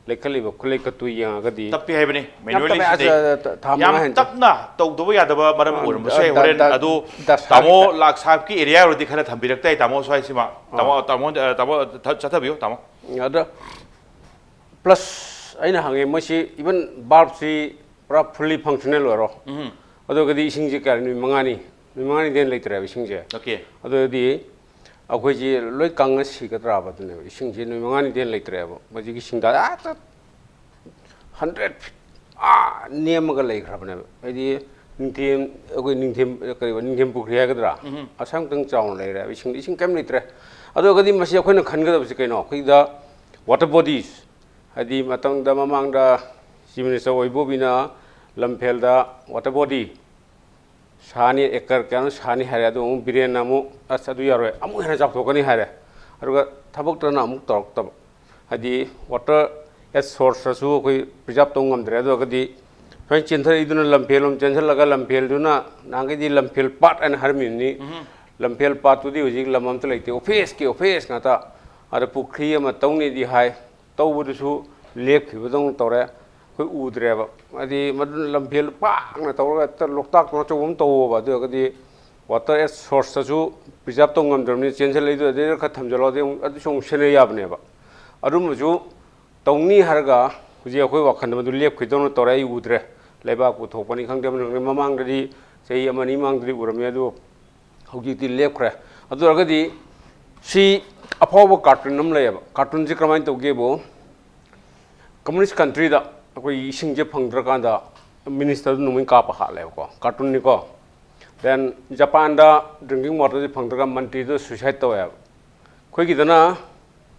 ꯂꯩꯈꯠꯂꯤꯕ ꯈꯨꯠꯂꯩꯈꯠꯇꯨ ꯌꯦꯡꯉꯒꯗꯤ꯫ ꯇꯞꯄꯤ ꯍꯥꯏꯕꯅꯤ, ꯌꯥꯝ ꯇꯞꯄꯦ, manually ꯁꯤꯗꯤ꯫ ꯑꯁ, ꯊꯥ ꯃꯉꯥ ꯌꯥꯝ ꯍꯦꯟ ꯆꯪ- ꯇꯞꯅ ꯇꯧꯗꯕ ꯌꯥꯗꯕ ꯃꯔꯝ ꯑ, ꯑꯣꯏꯔꯝꯕꯁꯨ ꯌꯥꯏ꯫ ꯗ-, ꯍꯣꯔꯦꯟ ꯗ-, ꯑꯗꯨ ꯗꯁꯥ ꯇꯥꯃꯣ ꯈꯤꯇꯪ꯫ ꯂꯥꯛ ꯁꯥꯍꯦꯕꯀꯤ ꯑꯦꯔꯤꯌꯥ ꯑꯣꯏꯔꯗꯤ ꯈꯔ ꯊꯝꯕꯤꯔꯛꯇ ꯌꯥꯏ ꯇꯥꯃꯣ ꯁ꯭ꯋꯥꯏꯁꯤꯃ꯫ ꯇꯥꯃꯣ, ꯑꯥ꯫ ꯇꯥꯃꯣ, ꯑ, ꯇꯥꯃꯣ, ꯊ-, ꯆꯠꯊꯕꯤꯌꯨ ꯇꯥꯃꯣ꯫ ꯑꯗ plus ꯑꯩꯅ ꯍꯪꯉꯦ, ꯃꯣꯏꯁꯤ even valveꯁꯤ ꯄꯨꯔꯥ fully functional ꯑꯣꯏꯔꯣ꯫ ꯎꯝ꯫ ꯑꯗꯨꯒꯗꯤ ꯏꯁꯤꯡꯁꯦ ꯀꯌꯥ, ꯅꯨꯃꯤꯠ ꯃꯉꯥꯅꯤ, ꯅꯨꯃꯤꯠ ꯃꯉꯥꯅꯤꯗꯩ ꯍꯦꯟꯅ ꯂꯩꯇ꯭ꯔꯦꯕ ꯏꯁꯤꯡꯁꯦ꯫ Okay꯫ ꯑꯗꯨꯗꯤ ꯑꯩꯈꯣꯏꯁꯤ ꯂꯣꯏ ꯀꯪꯉ ꯁꯤꯒꯗ꯭ꯔꯥꯕ ꯑꯗꯨꯅꯦꯕ꯫ ꯏꯁꯤꯡꯁꯤ ꯅꯨꯃꯤꯠ ꯃꯉꯥꯅꯤꯗꯩ ꯍꯦꯟꯅ ꯂꯩꯇ꯭ꯔꯦꯕ꯫ ꯃꯁꯤꯒꯤ ꯁꯤꯡꯗꯥ ꯑꯥ ꯆꯠ-, hundred feet ꯑꯥ ꯅꯦꯝꯃꯒ ꯂꯩꯈ꯭ꯔꯕꯅꯦꯕ꯫ ꯍꯥꯏꯗꯤ ꯅꯤꯡꯊꯦꯝ, ꯑꯩꯈꯣꯏ ꯅꯤꯡꯊꯦꯝ, ꯀꯔꯤꯕ, ꯅꯤꯡꯊꯦꯝ ꯄꯨꯈ꯭ꯔꯤ ꯍꯥꯏꯒꯗ꯭ꯔꯥ? ꯎꯝ꯫ ꯑꯁꯥꯝꯇꯪ ꯆꯥꯎꯅ ꯂꯩꯔꯦꯕ꯫ ꯏꯁꯤꯡ, ꯏꯁꯤꯡ ꯀꯔꯤꯝ ꯂꯩꯇ꯭ꯔꯦ꯫ ꯑꯗꯨ ꯑꯣꯏꯔꯒꯗꯤ ꯃꯁꯤ ꯑꯩꯈꯣꯏꯅ ꯈꯟꯒꯗꯕꯁꯤ ꯀꯩꯅꯣ? ꯑꯩꯈꯣꯏꯗ water bodies, ꯍꯥꯏꯗꯤ ꯃꯇꯝꯗ ꯃꯃꯥꯡꯗ Chief Minister ꯑꯣꯏꯕꯣꯕꯤꯅ ꯂꯝꯐꯦꯜꯗ water body ꯁꯥꯅꯤ, ꯑꯦꯀꯔ ꯀꯌꯥꯅꯣ ꯁꯥꯅꯤ ꯍꯥꯏꯔꯦ꯫ ꯑꯗꯨ ꯑꯃꯨꯛ ꯕꯤꯔꯦꯟꯅ ꯑꯃꯨꯛ, "ꯑꯁ, ꯑꯗꯨ ꯌꯥꯔꯣꯏ, ꯑꯃꯨꯛ ꯍꯦꯟꯅ ꯆꯥꯎꯊꯣꯛꯀꯅꯤ" ꯍꯥꯏꯔꯦ꯫ ꯑꯗꯨꯒ ꯊꯕꯛꯇꯅ ꯑꯃꯨꯛ ꯇꯧꯔꯛꯇꯕ꯫ ꯍꯥꯏꯗꯤ, water as source-ꯁꯨ ꯑꯩꯈꯣꯏ preserve ꯇꯧ ꯉꯝꯗ꯭ꯔꯦ꯫ ꯑꯗꯨ ꯑꯣꯏꯔꯒꯗꯤ ꯁꯨꯃꯥꯏꯅ ꯆꯦꯟꯊꯔꯛꯏꯗꯨꯅ ꯂꯝꯐꯦꯜꯂꯣꯝ ꯆꯦꯟꯁꯤꯜꯂꯒ, ꯂꯝꯐꯦꯜꯗꯨꯅ ꯅꯍꯥꯟꯒꯩꯗꯤ ꯂꯝꯐꯦꯜ ꯄꯥꯠ ꯍꯥꯏꯅ ꯍꯥꯏꯔꯝꯃꯤꯕꯅꯤ꯫ ꯂꯝꯐꯦꯜ ꯄꯥꯠꯇꯨꯗꯤ ꯍꯧꯖꯤꯛ ꯂꯝ ꯑꯝꯇ ꯂꯩꯇꯦ꯫ ꯑꯣꯐꯤꯁꯀꯤ ꯑꯣꯐꯤꯁ ꯉꯥꯛꯇ꯫ ꯑꯗ ꯄꯨꯈ꯭ꯔꯤ ꯑꯃ ꯇꯧꯅꯤꯗꯤ ꯍꯥꯏ, ꯇꯧꯕꯗꯨꯁꯨ ꯂꯦꯞꯈꯤꯕꯗꯧꯅ ꯇꯧꯔꯦ꯫ ꯑꯩꯈꯣꯏ ꯎꯗ꯭ꯔꯦꯕ꯫ ꯍꯥꯏꯗꯤ, ꯃꯗꯨꯅ ꯂꯝꯐꯦꯜ ꯄꯥꯛꯅ ꯇꯧꯔꯒ ꯍꯦꯛꯇ ꯂꯣꯛꯇꯥꯛꯇꯧꯅ ꯑꯆꯧꯕ ꯑꯃ ꯇꯧꯋꯣꯕ꯫ ꯑꯗꯨ ꯑꯣꯏꯔꯒꯗꯤ water as source-ꯇꯁꯨ preserve ꯇꯧ ꯉꯝꯗ꯭ꯔꯕꯅꯤꯅ, ꯆꯦꯟꯁꯤꯜꯂꯛꯏꯗꯣ ꯑꯗꯩꯗ ꯈꯔ ꯊꯝꯖꯤꯜꯂꯣ, ꯑꯗꯩ ꯑꯃꯨꯛ, ꯑꯗꯨꯁꯨ ꯑꯃꯨꯛ ꯁꯦꯟꯅ ꯌꯥꯕꯅꯦꯕ꯫ ꯑꯗꯨꯝꯕꯁꯨ ꯇꯧꯅꯤ ꯍꯥꯏꯔꯒ ꯍꯧꯖꯤꯛ ꯑꯩꯈꯣꯏ ꯋꯥꯈꯜꯗ ꯃꯗꯨ ꯂꯦꯞꯈꯤꯗꯧꯅ ꯇꯧꯔꯦ꯫ ꯑꯩ ꯎꯗ꯭ꯔꯦ꯫ ꯂꯩꯕꯥꯛ ꯄꯨꯊꯣꯛꯄꯅꯤ ꯈꯪꯗꯦ, ꯑꯃꯅꯤ ꯈꯪꯗꯦ, ꯃꯃꯥꯡꯗꯗꯤ, ꯆꯍꯤ ꯑꯃꯅꯤ ꯃꯃꯥꯡꯗꯗꯤ ꯎꯔꯝꯃꯤ, ꯑꯗꯨ ꯍꯧꯖꯤꯛꯇꯤ ꯂꯦꯞꯈ꯭ꯔꯦ꯫ ꯑꯗꯨ ꯑꯣꯏꯔꯒꯗꯤ ꯁꯤ ꯑꯐꯥꯎꯕ cartoon ꯑꯃ ꯂꯩꯌꯦꯕ꯫ Cartoon-ꯁꯤ ꯀꯔꯝꯍꯥꯏꯅ ꯇꯧꯒꯦꯕꯨ, communist country-ꯗ ꯑꯩꯈꯣꯏ ꯏꯁꯤꯡꯁꯦ ꯐꯪꯗ꯭ꯔꯀꯥꯟꯗ minister-ꯗꯨ ꯅꯣꯡꯃꯩ ꯀꯥꯞꯄ ꯍꯥꯠꯂꯦꯕꯀꯣ, cartoon-ꯅꯤꯀꯣ꯫ Then Japan-ꯗ drinking water-ꯁꯦ ꯐꯪꯗ꯭ꯔꯒ ꯃꯟꯇ꯭ꯔꯤꯗꯨ suicide ꯇꯧꯋꯦꯕ꯫ ꯑꯩꯈꯣꯏꯒꯤꯗꯅ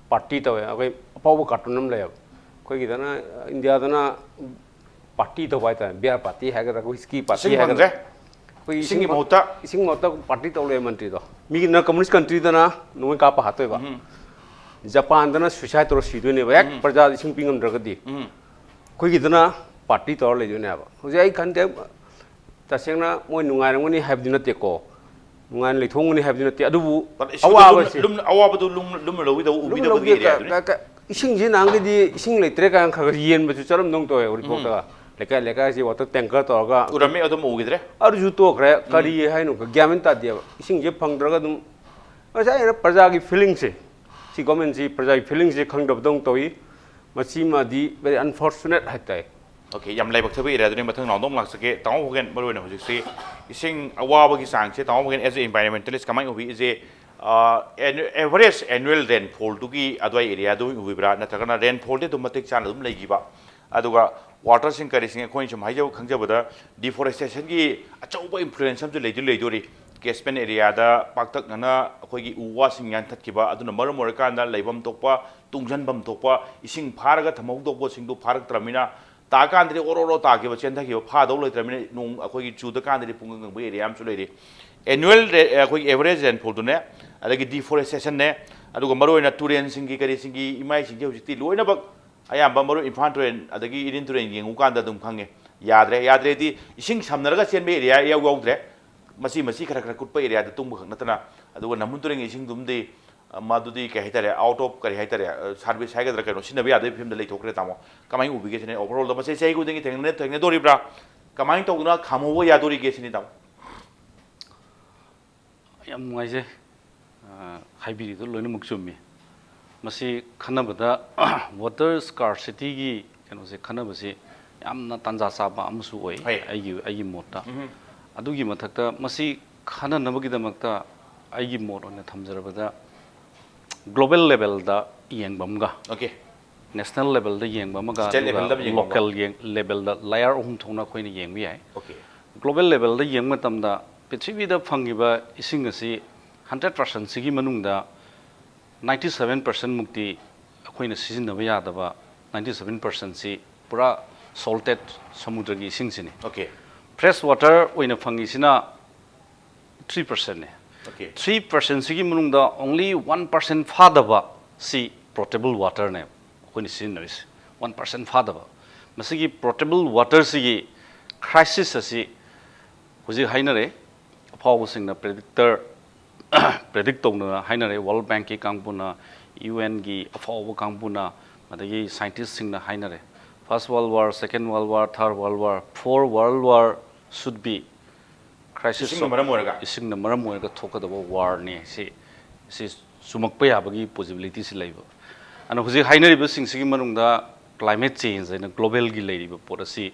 party ꯇꯧꯋꯦ꯫ ꯑꯩꯈꯣꯏ ꯑꯐꯥꯎꯕ cartoon ꯑꯃ ꯂꯩꯌꯦꯕ꯫ ꯑꯩꯈꯣꯏꯒꯤꯗꯅ, ꯏꯟꯗꯤꯌꯥꯗꯅ party ꯇꯧꯕ ꯍꯥꯏꯇꯥꯔꯦ, beer party ꯍꯥꯏꯒꯗ꯭ꯔꯥ, whisky party ꯏꯁꯤꯡ ꯍꯥꯏꯒꯗ꯭ꯔꯥ꯫ ꯐꯪꯗ꯭ꯔꯦ꯫ ꯑꯩꯈꯣꯏ ꯏꯁꯤꯡꯒꯤ ꯏꯁꯤꯡ ꯃꯍꯨꯠꯇ? ꯏꯁꯤꯡ ꯃꯍꯨꯠꯇ party ꯇꯧ ꯂꯩꯌꯦ ꯃꯟꯇ꯭ꯔꯤꯗꯣ꯫ ꯃꯤꯒꯤꯅ, communist country-ꯗꯅ ꯅꯣꯡꯃꯩ ꯀꯥꯞꯄ ꯍꯥꯠꯇꯣꯏꯕ꯫ ꯎꯝ꯫ Japan-ꯗꯅ suicide ꯇꯧꯔ ꯁꯤꯗꯣꯏꯅꯦꯕ, ꯍꯦꯛ ꯎꯝ꯫ ꯄ꯭ꯔꯖꯥꯗ ꯏꯁꯤꯡ ꯄꯤ ꯉꯝꯗ꯭ꯔꯒꯗꯤ꯫ ꯎꯝ꯫ ꯑꯩꯈꯣꯏꯒꯤꯗꯅ party ꯇꯧꯔ ꯂꯩꯗꯣꯏꯅꯦꯕ꯫ ꯍꯧꯖꯤꯛ ꯑꯩ ꯈꯟꯗꯦ, ꯇꯁꯦꯡꯅ ꯃꯣꯏ ꯅꯨꯡꯉꯥꯏꯔꯝꯒꯅꯤ ꯍꯥꯏꯕꯗꯤ ꯅꯠꯇꯦꯀꯣ, ꯅꯨꯡꯉꯥꯏꯅ ꯂꯩꯊꯣꯛꯑꯝꯒꯅꯤ ꯍꯥꯏꯕꯗꯤ ꯅꯠꯇꯦ, ꯑꯗꯨꯕꯨ ꯏꯁꯨꯗ ꯂꯨꯝ-, ꯑꯋꯥꯕꯁꯦ ꯂꯨꯝ-, ꯑꯋꯥꯕꯗꯨ ꯂꯨꯝ-, ꯂꯨꯝꯅ ꯂꯧꯕꯤꯗꯧ, ꯂꯨꯝꯅ ꯎꯕꯤꯗꯕꯒꯤ ꯂꯧꯕꯤꯗ-, area-ꯗꯨꯅꯤ꯫ ꯀ-, ꯀ-, ꯏꯁꯤꯡꯁꯤ ꯅꯍꯥꯟꯒꯩꯗꯤ ꯏꯁꯤꯡ ꯂꯩꯇ꯭ꯔꯦ ꯀꯥꯏꯅ ꯈꯔ ꯈꯔ ꯌꯦꯟꯕꯁꯨ ꯆꯠꯂꯝꯗꯧ ꯇꯧꯋꯦ ꯎꯔꯤꯄꯣꯛꯇꯒ꯫ ꯎꯝ꯫ ꯂꯩꯀꯥꯏ ꯂꯩꯀꯥꯏꯁꯤ water tanker ꯇꯧꯔꯒ ꯎꯔꯝꯃꯤ, ꯑꯗꯨꯝ ꯎꯈꯤꯗ꯭ꯔꯦ꯫ ꯑꯗꯨꯁꯨ ꯇꯣꯛꯈ꯭ꯔꯦ꯫ ꯎꯝ꯫ ꯀꯔꯤ ꯍꯥꯏꯅꯣ? ꯒ꯭ꯌꯥꯟ ꯃꯦꯟ ꯇꯥꯗꯦꯕ꯫ ꯏꯁꯤꯡꯁꯦ ꯐꯪꯗ꯭ꯔꯒ ꯑꯗꯨꯝ, ꯉꯁꯥꯏ ꯑꯩꯅ ꯄ꯭ꯔꯖꯥꯒꯤ feeling-ꯁꯦ, ꯁꯤ government-ꯁꯤ ꯄ꯭ꯔꯖꯥꯒꯤ feeling-ꯁꯦ ꯈꯪꯗꯕꯗꯧꯅ ꯇꯧꯏ꯫ ꯃꯁꯤꯃꯗꯤ very unfortunate ꯍꯥꯏꯇꯥꯏ꯫ Okay, ꯌꯥꯝ ꯂꯥꯏꯕꯛ ꯊꯤꯕ area-ꯗꯨꯅꯤ꯫ ꯃꯊꯪ round ꯑꯃꯨꯛ ꯂꯥꯛꯆꯒꯦ꯫ ꯇꯥꯃꯣ ꯐꯥꯎꯒꯦꯟ, ꯃꯔꯨꯑꯣꯏꯅ ꯍꯧꯖꯤꯛꯁꯤ ꯏꯁꯤꯡ ꯑꯋꯥꯕꯒꯤ ꯆꯥꯡꯁꯦ, ꯇꯥꯃꯣ ꯐꯥꯎꯒꯦꯟ, as a environmentalist, ꯀꯃꯥꯏꯅ ꯎꯕꯤ? Is a, ꯑ, annu-, average annual rainfall-ꯗꯨꯒꯤ ꯑꯗꯨꯋꯥꯏ area-ꯗꯨ ꯑꯣꯏꯅ ꯎꯕꯤꯕ꯭ꯔꯥ? ꯅꯠꯇ꯭ꯔꯒꯅ rainfall-ꯗꯤ ꯑꯗꯨꯝ ꯃꯇꯤꯛ ꯆꯥꯅ ꯑꯗꯨꯝ ꯂꯩꯈꯤꯕ? ꯑꯗꯨꯒ water-ꯁꯤꯡ ꯀꯔꯤꯁꯤꯡ, ꯑꯩꯈꯣꯏꯅ ꯁꯨꯝ ꯍꯥꯏꯖꯕ ꯈꯪꯖꯕꯗ, deforestation-ꯒꯤ ꯑꯆꯧꯕ influence ꯑꯃꯁꯨ ꯂꯩꯗꯤ ꯂꯩꯗꯣꯔꯤ꯫ Catchment area-ꯗ ꯄꯥꯛꯇꯛꯅꯅ ꯑꯩꯈꯣꯏꯒꯤ ꯎ ꯋꯥꯁꯤꯡ ꯌꯥꯟꯊꯠꯈꯤꯕ, ꯑꯗꯨꯅ ꯃꯔꯝ ꯑꯣꯏꯔꯀꯥꯟꯗ ꯂꯩꯐꯝ ꯊꯣꯛꯄ, ꯇꯨꯡꯁꯤꯟꯐꯝ ꯊꯣꯛꯄ, ꯏꯁꯤꯡ ꯐꯥꯔꯒ ꯊꯝꯍꯧꯗꯧꯕꯁꯤꯡꯗꯨ ꯐꯥꯔꯛꯇ꯭ꯔꯕꯅꯤꯅ, ꯇꯥꯀꯥꯟꯗꯗꯤ ꯑꯣꯔꯣ ꯑꯣꯔꯣ ꯇꯥꯈꯤꯕ, ꯆꯦꯟꯊꯈꯤꯕ, ꯐꯥꯗꯧ ꯂꯩꯇ꯭ꯔꯕꯅꯤꯅ ꯅꯣꯡ ꯑꯩꯈꯣꯏꯒꯤ ꯆꯨꯗꯀꯥꯟꯗꯗꯤ ꯄꯨꯡꯀꯪ ꯀꯪꯕ ꯑꯦꯔꯤꯌꯥ ꯑꯃꯁꯨ ꯂꯩꯔꯤ꯫ ꯑꯦꯅꯨꯋꯦꯜ ꯔꯦ-, ꯑꯩꯈꯣꯏꯒꯤ ꯑꯦꯚꯔꯦꯖ ꯔꯦꯟꯐꯣꯜꯗꯨꯅꯦ, ꯑꯗꯒꯤ ꯗꯤꯐꯣꯔꯦꯁꯇꯦꯁꯟꯅꯦ, ꯑꯗꯨꯒ ꯃꯔꯨꯑꯣꯏꯅ ꯇꯨꯔꯦꯟꯁꯤꯡꯒꯤ ꯀꯔꯤꯁꯤꯡꯒꯤ ꯏꯃꯥꯏꯁꯤꯡꯁꯦ ꯍꯧꯖꯤꯛꯇꯤ ꯂꯣꯏꯅꯃꯛ ꯑꯌꯥꯝꯕ ꯃꯔꯨ ꯏꯝꯐꯥꯜ ꯇꯨꯔꯦꯟ ꯑꯗꯒꯤ ꯏꯔꯤꯜ ꯇꯨꯔꯦꯟ ꯌꯦꯡꯉꯨꯀꯥꯟꯗ ꯑꯗꯨꯝ ꯈꯪꯉꯦ꯫ ꯌꯥꯗ꯭ꯔꯦ, ꯌꯥꯗ꯭ꯔꯦꯗꯤ ꯏꯁꯤꯡ ꯁꯝꯅꯔꯒ ꯆꯦꯟꯕ ꯑꯦꯔꯤꯌꯥ ꯏꯌꯥꯎ ꯌꯥꯎꯗ꯭ꯔꯦ꯫ ꯃꯁꯤ, ꯃꯁꯤ ꯈꯔ ꯈꯔ ꯀꯨꯠꯄ ꯑꯦꯔꯤꯌꯥꯗ ꯇꯨꯡꯕ ꯈꯛ ꯅꯠꯇꯅ, ꯑꯗꯨꯒ ꯅꯝꯕꯨꯜ ꯇꯨꯔꯦꯜꯒꯤ ꯏꯁꯤꯡꯗꯨꯝꯗꯤ, ꯑ, ꯃꯗꯨꯗꯤ ꯀꯩ ꯍꯥꯏꯇꯥꯔꯦ, ꯑꯥꯎꯠ ꯑꯣꯐ ꯀꯔꯤ ꯍꯥꯏꯇꯥꯔꯦ, ꯑ, ꯁꯥꯔꯚꯤꯁ ꯍꯥꯏꯒꯗ꯭ꯔꯥ ꯀꯩꯅꯣ, ꯁꯤꯖꯤꯟꯅꯕ ꯌꯥꯗꯕꯒꯤ ꯐꯤꯕꯝꯗ ꯂꯩꯊꯣꯛꯈ꯭ꯔꯦ ꯇꯥꯃꯣ꯫ ꯀꯃꯥꯏꯅ ꯎꯕꯤꯒꯦ ꯁꯤꯅꯦ? ꯑꯣꯚꯔꯑꯣꯜꯗ ꯃꯁꯤ ꯆꯍꯤ ꯈꯨꯗꯤꯡꯒꯤ ꯊꯦꯡꯅ-, ꯊꯦꯡꯅꯗꯣꯔꯤꯕ꯭ꯔꯥ? ꯀꯃꯥꯏꯅ ꯇꯧꯗꯅ ꯈꯥꯝꯍꯧꯕ ꯌꯥꯗꯣꯔꯤꯒꯦ ꯁꯤꯅꯤ ꯇꯥꯃꯣ꯫ ꯌꯥꯝ ꯅꯨꯡꯉꯥꯏꯖꯩ꯫ ꯑ, ꯍꯥꯏꯕꯤꯔꯤꯗꯣ ꯂꯣꯏꯅꯃꯛ ꯆꯨꯝꯃꯤ꯫ ꯃꯁꯤ ꯈꯟꯅꯕꯗ ꯋꯥꯇꯔ ꯁ꯭ꯀꯥꯔꯁꯤꯇꯤꯒꯤ ꯀꯩꯅꯣꯁꯦ ꯈꯟꯅꯕꯁꯤ ꯌꯥꯝꯅ ꯇꯥꯟꯖꯥ ꯆꯥꯕ ꯑꯃꯁꯨ ꯑꯣꯏ꯫ ꯍꯣꯏ꯫ ꯑꯩꯒꯤ, ꯑꯩꯒꯤ ꯃꯣꯠꯇ꯫ ꯎꯝ꯫ ꯑꯗꯨꯒꯤ ꯃꯊꯛꯇ ꯃꯁꯤ ꯈꯟꯅꯅꯕꯒꯤꯗꯃꯛꯇ ꯑꯩꯒꯤ ꯃꯣꯠ ꯑꯣꯏꯅ ꯊꯝꯖꯔꯕꯗ, ꯒ꯭ꯂꯣꯕꯦꯜ ꯂꯦꯚꯦꯜꯗ ꯌꯦꯡꯕ ꯑꯃꯒ, ꯑꯣꯀꯦ꯫ ꯅꯦꯁꯅꯦꯜ ꯂꯦꯚꯦꯜꯗ ꯌꯦꯡꯕ ꯑꯃꯒ, ꯁ꯭ꯇꯦꯠ ꯑꯗꯨꯒ ꯂꯦꯚꯦꯜꯗ ꯌꯦꯡꯕ ꯑꯃꯒ꯫ ꯂꯣꯀꯦꯜ ꯌꯦꯡ-, ꯂꯦꯚꯦꯜꯗ ꯂꯥꯌꯔ ꯑꯍꯨꯝ ꯊꯣꯛꯅ ꯑꯩꯈꯣꯏꯅ ꯌꯦꯡꯕ ꯌꯥꯏ꯫ ꯑꯣꯀꯦ꯫ ꯒ꯭ꯂꯣꯕꯦꯜ ꯂꯦꯚꯦꯜꯗ ꯌꯦꯡꯕ ꯃꯇꯝꯗ ꯄ꯭ꯔꯤꯊꯤꯕꯤꯗ ꯐꯪꯉꯤꯕ ꯏꯁꯤꯡ ꯑꯁꯤ ꯍꯟꯗ꯭ꯔꯦꯠ ꯄꯥꯔꯁꯦꯟꯁꯤꯒꯤ ꯃꯅꯨꯡꯗ ꯅꯥꯏꯟꯇꯤ ꯁꯚꯦꯟ ꯄꯥꯔꯁꯦꯟ ꯃꯨꯛꯇꯤ ꯑꯩꯈꯣꯏꯅ ꯁꯤꯖꯤꯟꯅꯕ ꯌꯥꯗꯕ, ꯅꯥꯏꯟꯇꯤ ꯁꯚꯦꯟ ꯄꯥꯔꯁꯦꯟꯁꯤ ꯄꯨꯔꯥ ꯁꯣꯜꯇꯦꯠ ꯁꯃꯨꯗ꯭ꯔꯒꯤ ꯏꯁꯤꯡꯁꯤꯅꯤ꯫ ꯑꯣꯀꯦ꯫ ꯐ꯭ꯔꯦꯁ ꯋꯥꯇꯔ ꯑꯣꯏꯅ ꯐꯪꯉꯤꯁꯤꯅ ꯊ꯭ꯔꯤ ꯄꯥꯔꯁꯦꯟꯅꯦ꯫ ꯑꯣꯀꯦ꯫ ꯊ꯭ꯔꯤ ꯄꯥꯔꯁꯦꯟꯁꯤꯒꯤ ꯃꯅꯨꯡꯗ ꯑꯣꯡꯂꯤ ꯋꯥꯟ ꯄꯥꯔꯁꯦꯟ ꯐꯥꯗꯕ ꯁꯤ ꯄꯣꯇꯦꯕꯜ ꯋꯥꯇꯔꯅꯦ ꯑꯩꯈꯣꯏꯅ ꯁꯤꯖꯤꯟꯅꯔꯤꯁꯦ, ꯋꯥꯟ ꯄꯥꯔꯁꯦꯟ ꯐꯥꯗꯕ꯫ ꯃꯁꯤꯒꯤ ꯄꯣꯇꯦꯕꯜ ꯋꯥꯇꯔꯁꯤꯒꯤ ꯀ꯭ꯔꯥꯏꯁꯤꯁ ꯑꯁꯤ ꯍꯧꯖꯤꯛ ꯍꯥꯏꯅꯔꯦ, ꯑꯐꯥꯎꯕꯁꯤꯡꯅ ꯄ꯭ꯔꯦꯗꯤꯛꯇꯔ, ꯄ꯭ꯔꯦꯗꯤꯛ ꯇꯧꯅ ꯍꯥꯏꯅꯔꯦ, ꯋꯥꯔꯜ ꯕꯦꯡꯛꯀꯤ ꯀꯥꯡꯕꯨꯅ, ꯌꯨ ꯑꯦꯟꯒꯤ ꯑꯐꯥꯎꯕ ꯀꯥꯡꯕꯨꯅ, ꯑꯗꯒꯤ ꯁꯥꯏꯟꯇꯤꯁꯁꯤꯡꯅ ꯍꯥꯏꯅꯔꯦ, first world war, second world war, third world war, four world war should be crisis ꯏꯁꯤꯡꯅ of, ꯃꯔꯝ ꯑꯣꯏꯔꯒ? ꯏꯁꯤꯡꯅ ꯃꯔꯝ ꯑꯣꯏꯔꯒ ꯊꯣꯛꯀꯗꯕ ꯋꯥꯔꯅꯤ꯫ ꯁꯤ, ꯁꯤ ꯆꯨꯝꯃꯛꯄ ꯌꯥꯕꯒꯤ ꯄꯣꯁꯤꯕꯤꯂꯤꯇꯤꯁꯤ ꯂꯩꯕ꯫ ꯑꯗꯨꯅ ꯍꯧꯖꯤꯛ ꯍꯥꯏꯅꯔꯤꯕꯁꯤꯡꯁꯤꯒꯤ ꯃꯅꯨꯡꯗ ꯀ꯭ꯂꯥꯏꯃꯦꯠ ꯆꯦꯟꯖ ꯍꯥꯏꯅ ꯒ꯭ꯂꯣꯕꯦꯜꯒꯤ ꯂꯩꯔꯤꯕ ꯄꯣꯠ ꯑꯁꯤ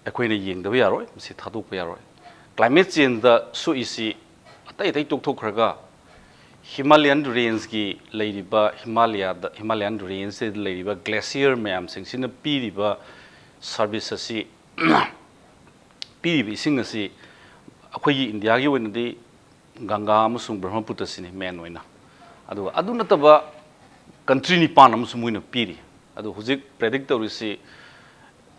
ꯑꯩꯈꯣꯏꯅ ꯌꯦꯡꯗꯕ ꯌꯥꯔꯣꯏ, ꯃꯁꯤ ꯊꯥꯗꯣꯛꯄ ꯌꯥꯔꯣꯏ꯫ ꯀ꯭ꯂꯥꯏꯃꯦꯠ ꯆꯦꯟꯖꯇ ꯁꯣꯛꯏꯁꯤ ꯑꯇꯩ ꯑꯇꯩ ꯇꯣꯛꯊꯣꯛꯈ꯭ꯔꯒ, ꯍꯤꯃꯥꯂꯌꯥꯟ ꯔꯦꯟꯖꯀꯤ ꯂꯩꯔꯤꯕ, ꯍꯤꯃꯥꯂꯌꯥꯗ, ꯍꯤꯃꯥꯂꯌꯥꯟ ꯔꯦꯟꯖꯁꯤꯗ ꯂꯩꯔꯤꯕ ꯒ꯭ꯂꯦꯁꯤꯌꯔ ꯃꯌꯥꯝꯁꯤꯡꯁꯤꯅ ꯄꯤꯔꯤꯕ ꯁꯥꯔꯚꯤꯁ ꯑꯁꯤ, ꯄꯤꯔꯤꯕ ꯏꯁꯤꯡ ꯑꯁꯤ ꯑꯩꯈꯣꯏꯒꯤ ꯏꯟꯗꯤꯌꯥꯒꯤ ꯑꯣꯏꯅꯗꯤ ꯒꯪꯒꯥ ꯑꯃꯁꯨꯡ ꯕ꯭ꯔꯍꯃꯄꯨꯇ꯭ꯔꯁꯤꯅꯤ ꯃꯦꯟ ꯑꯣꯏꯅ꯫ ꯑꯗꯨꯒ ꯑꯗꯨ ꯅꯠꯇꯕ ꯀꯟꯇ꯭ꯔꯤ ꯅꯤꯄꯥꯟ ꯑꯃꯁꯨ ꯃꯣꯏꯅ ꯄꯤꯔꯤ꯫ ꯑꯗꯣ ꯍꯧꯖꯤꯛ ꯄ꯭ꯔꯦꯗꯤꯛ ꯇꯧꯔꯤꯁꯤ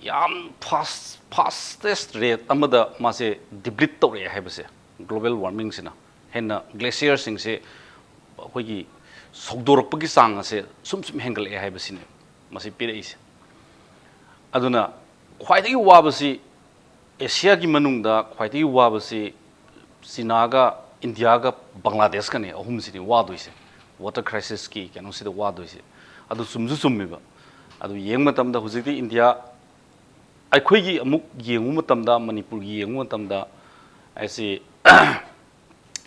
ꯌꯥꯝ ꯐꯥꯁ ꯐꯥꯁꯇꯦꯁ ꯔꯦꯠ ꯑꯃꯗ ꯃꯥꯁꯦ ꯗꯤꯄ꯭ꯂꯤꯠ ꯇꯧꯔꯛꯑꯦ ꯍꯥꯏꯕꯁꯦ, ꯒ꯭ꯂꯣꯕꯦꯜ ꯋꯥꯔꯃꯤꯡꯁꯤꯅ ꯍꯦꯟꯅ ꯒ꯭ꯂꯦꯁꯤꯌꯔꯁꯤꯡꯁꯦ ꯑꯩꯈꯣꯏꯒꯤ ꯁꯧꯗꯣꯔꯛꯄꯒꯤ ꯆꯥꯡ ꯑꯁꯦ ꯁꯨꯝ ꯁꯨꯝ ꯍꯦꯟꯒꯠꯂꯛꯑꯦ ꯍꯥꯏꯕꯁꯤꯅꯦ ꯃꯁꯤ ꯄꯤꯔꯛꯏꯁꯦ꯫ ꯑꯗꯨꯅ ꯈ꯭ꯋꯥꯏꯗꯒꯤ ꯋꯥꯕꯁꯤ, ꯑꯦꯁꯤꯌꯥꯒꯤ ꯃꯅꯨꯡꯗ ꯈ꯭ꯋꯥꯏꯗꯒꯤ ꯋꯥꯕꯁꯤ ꯆꯤꯅꯥꯒ, ꯏꯟꯗꯤꯌꯥꯒ, ꯕꯪꯒ꯭ꯂꯥꯗꯦꯁꯀꯅꯦ, ꯑꯍꯨꯝꯁꯤꯅꯤ ꯋꯥꯗꯣꯏꯁꯦ, ꯋꯥꯇꯔ ꯀ꯭ꯔꯥꯏꯁꯤꯁꯀꯤ ꯀꯩꯅꯣꯁꯤꯗ ꯋꯥꯗꯣꯏꯁꯦ꯫ ꯑꯗꯨ ꯆꯨꯝꯁꯨ ꯆꯨꯝꯃꯦꯕ꯫ ꯑꯗꯨ ꯌꯦꯡꯕ ꯃꯇꯝꯗ ꯍꯧꯖꯤꯛꯇꯤ ꯏꯟꯗꯤꯌꯥ, ꯑꯩꯈꯣꯏꯒꯤ ꯑꯃꯨꯛ ꯌꯦꯡꯉꯨ ꯃꯇꯝꯗ, ꯃꯅꯤꯄꯨꯔꯒꯤ ꯌꯦꯡꯉꯨ ꯃꯇꯝꯗ, ꯑꯩꯁꯤ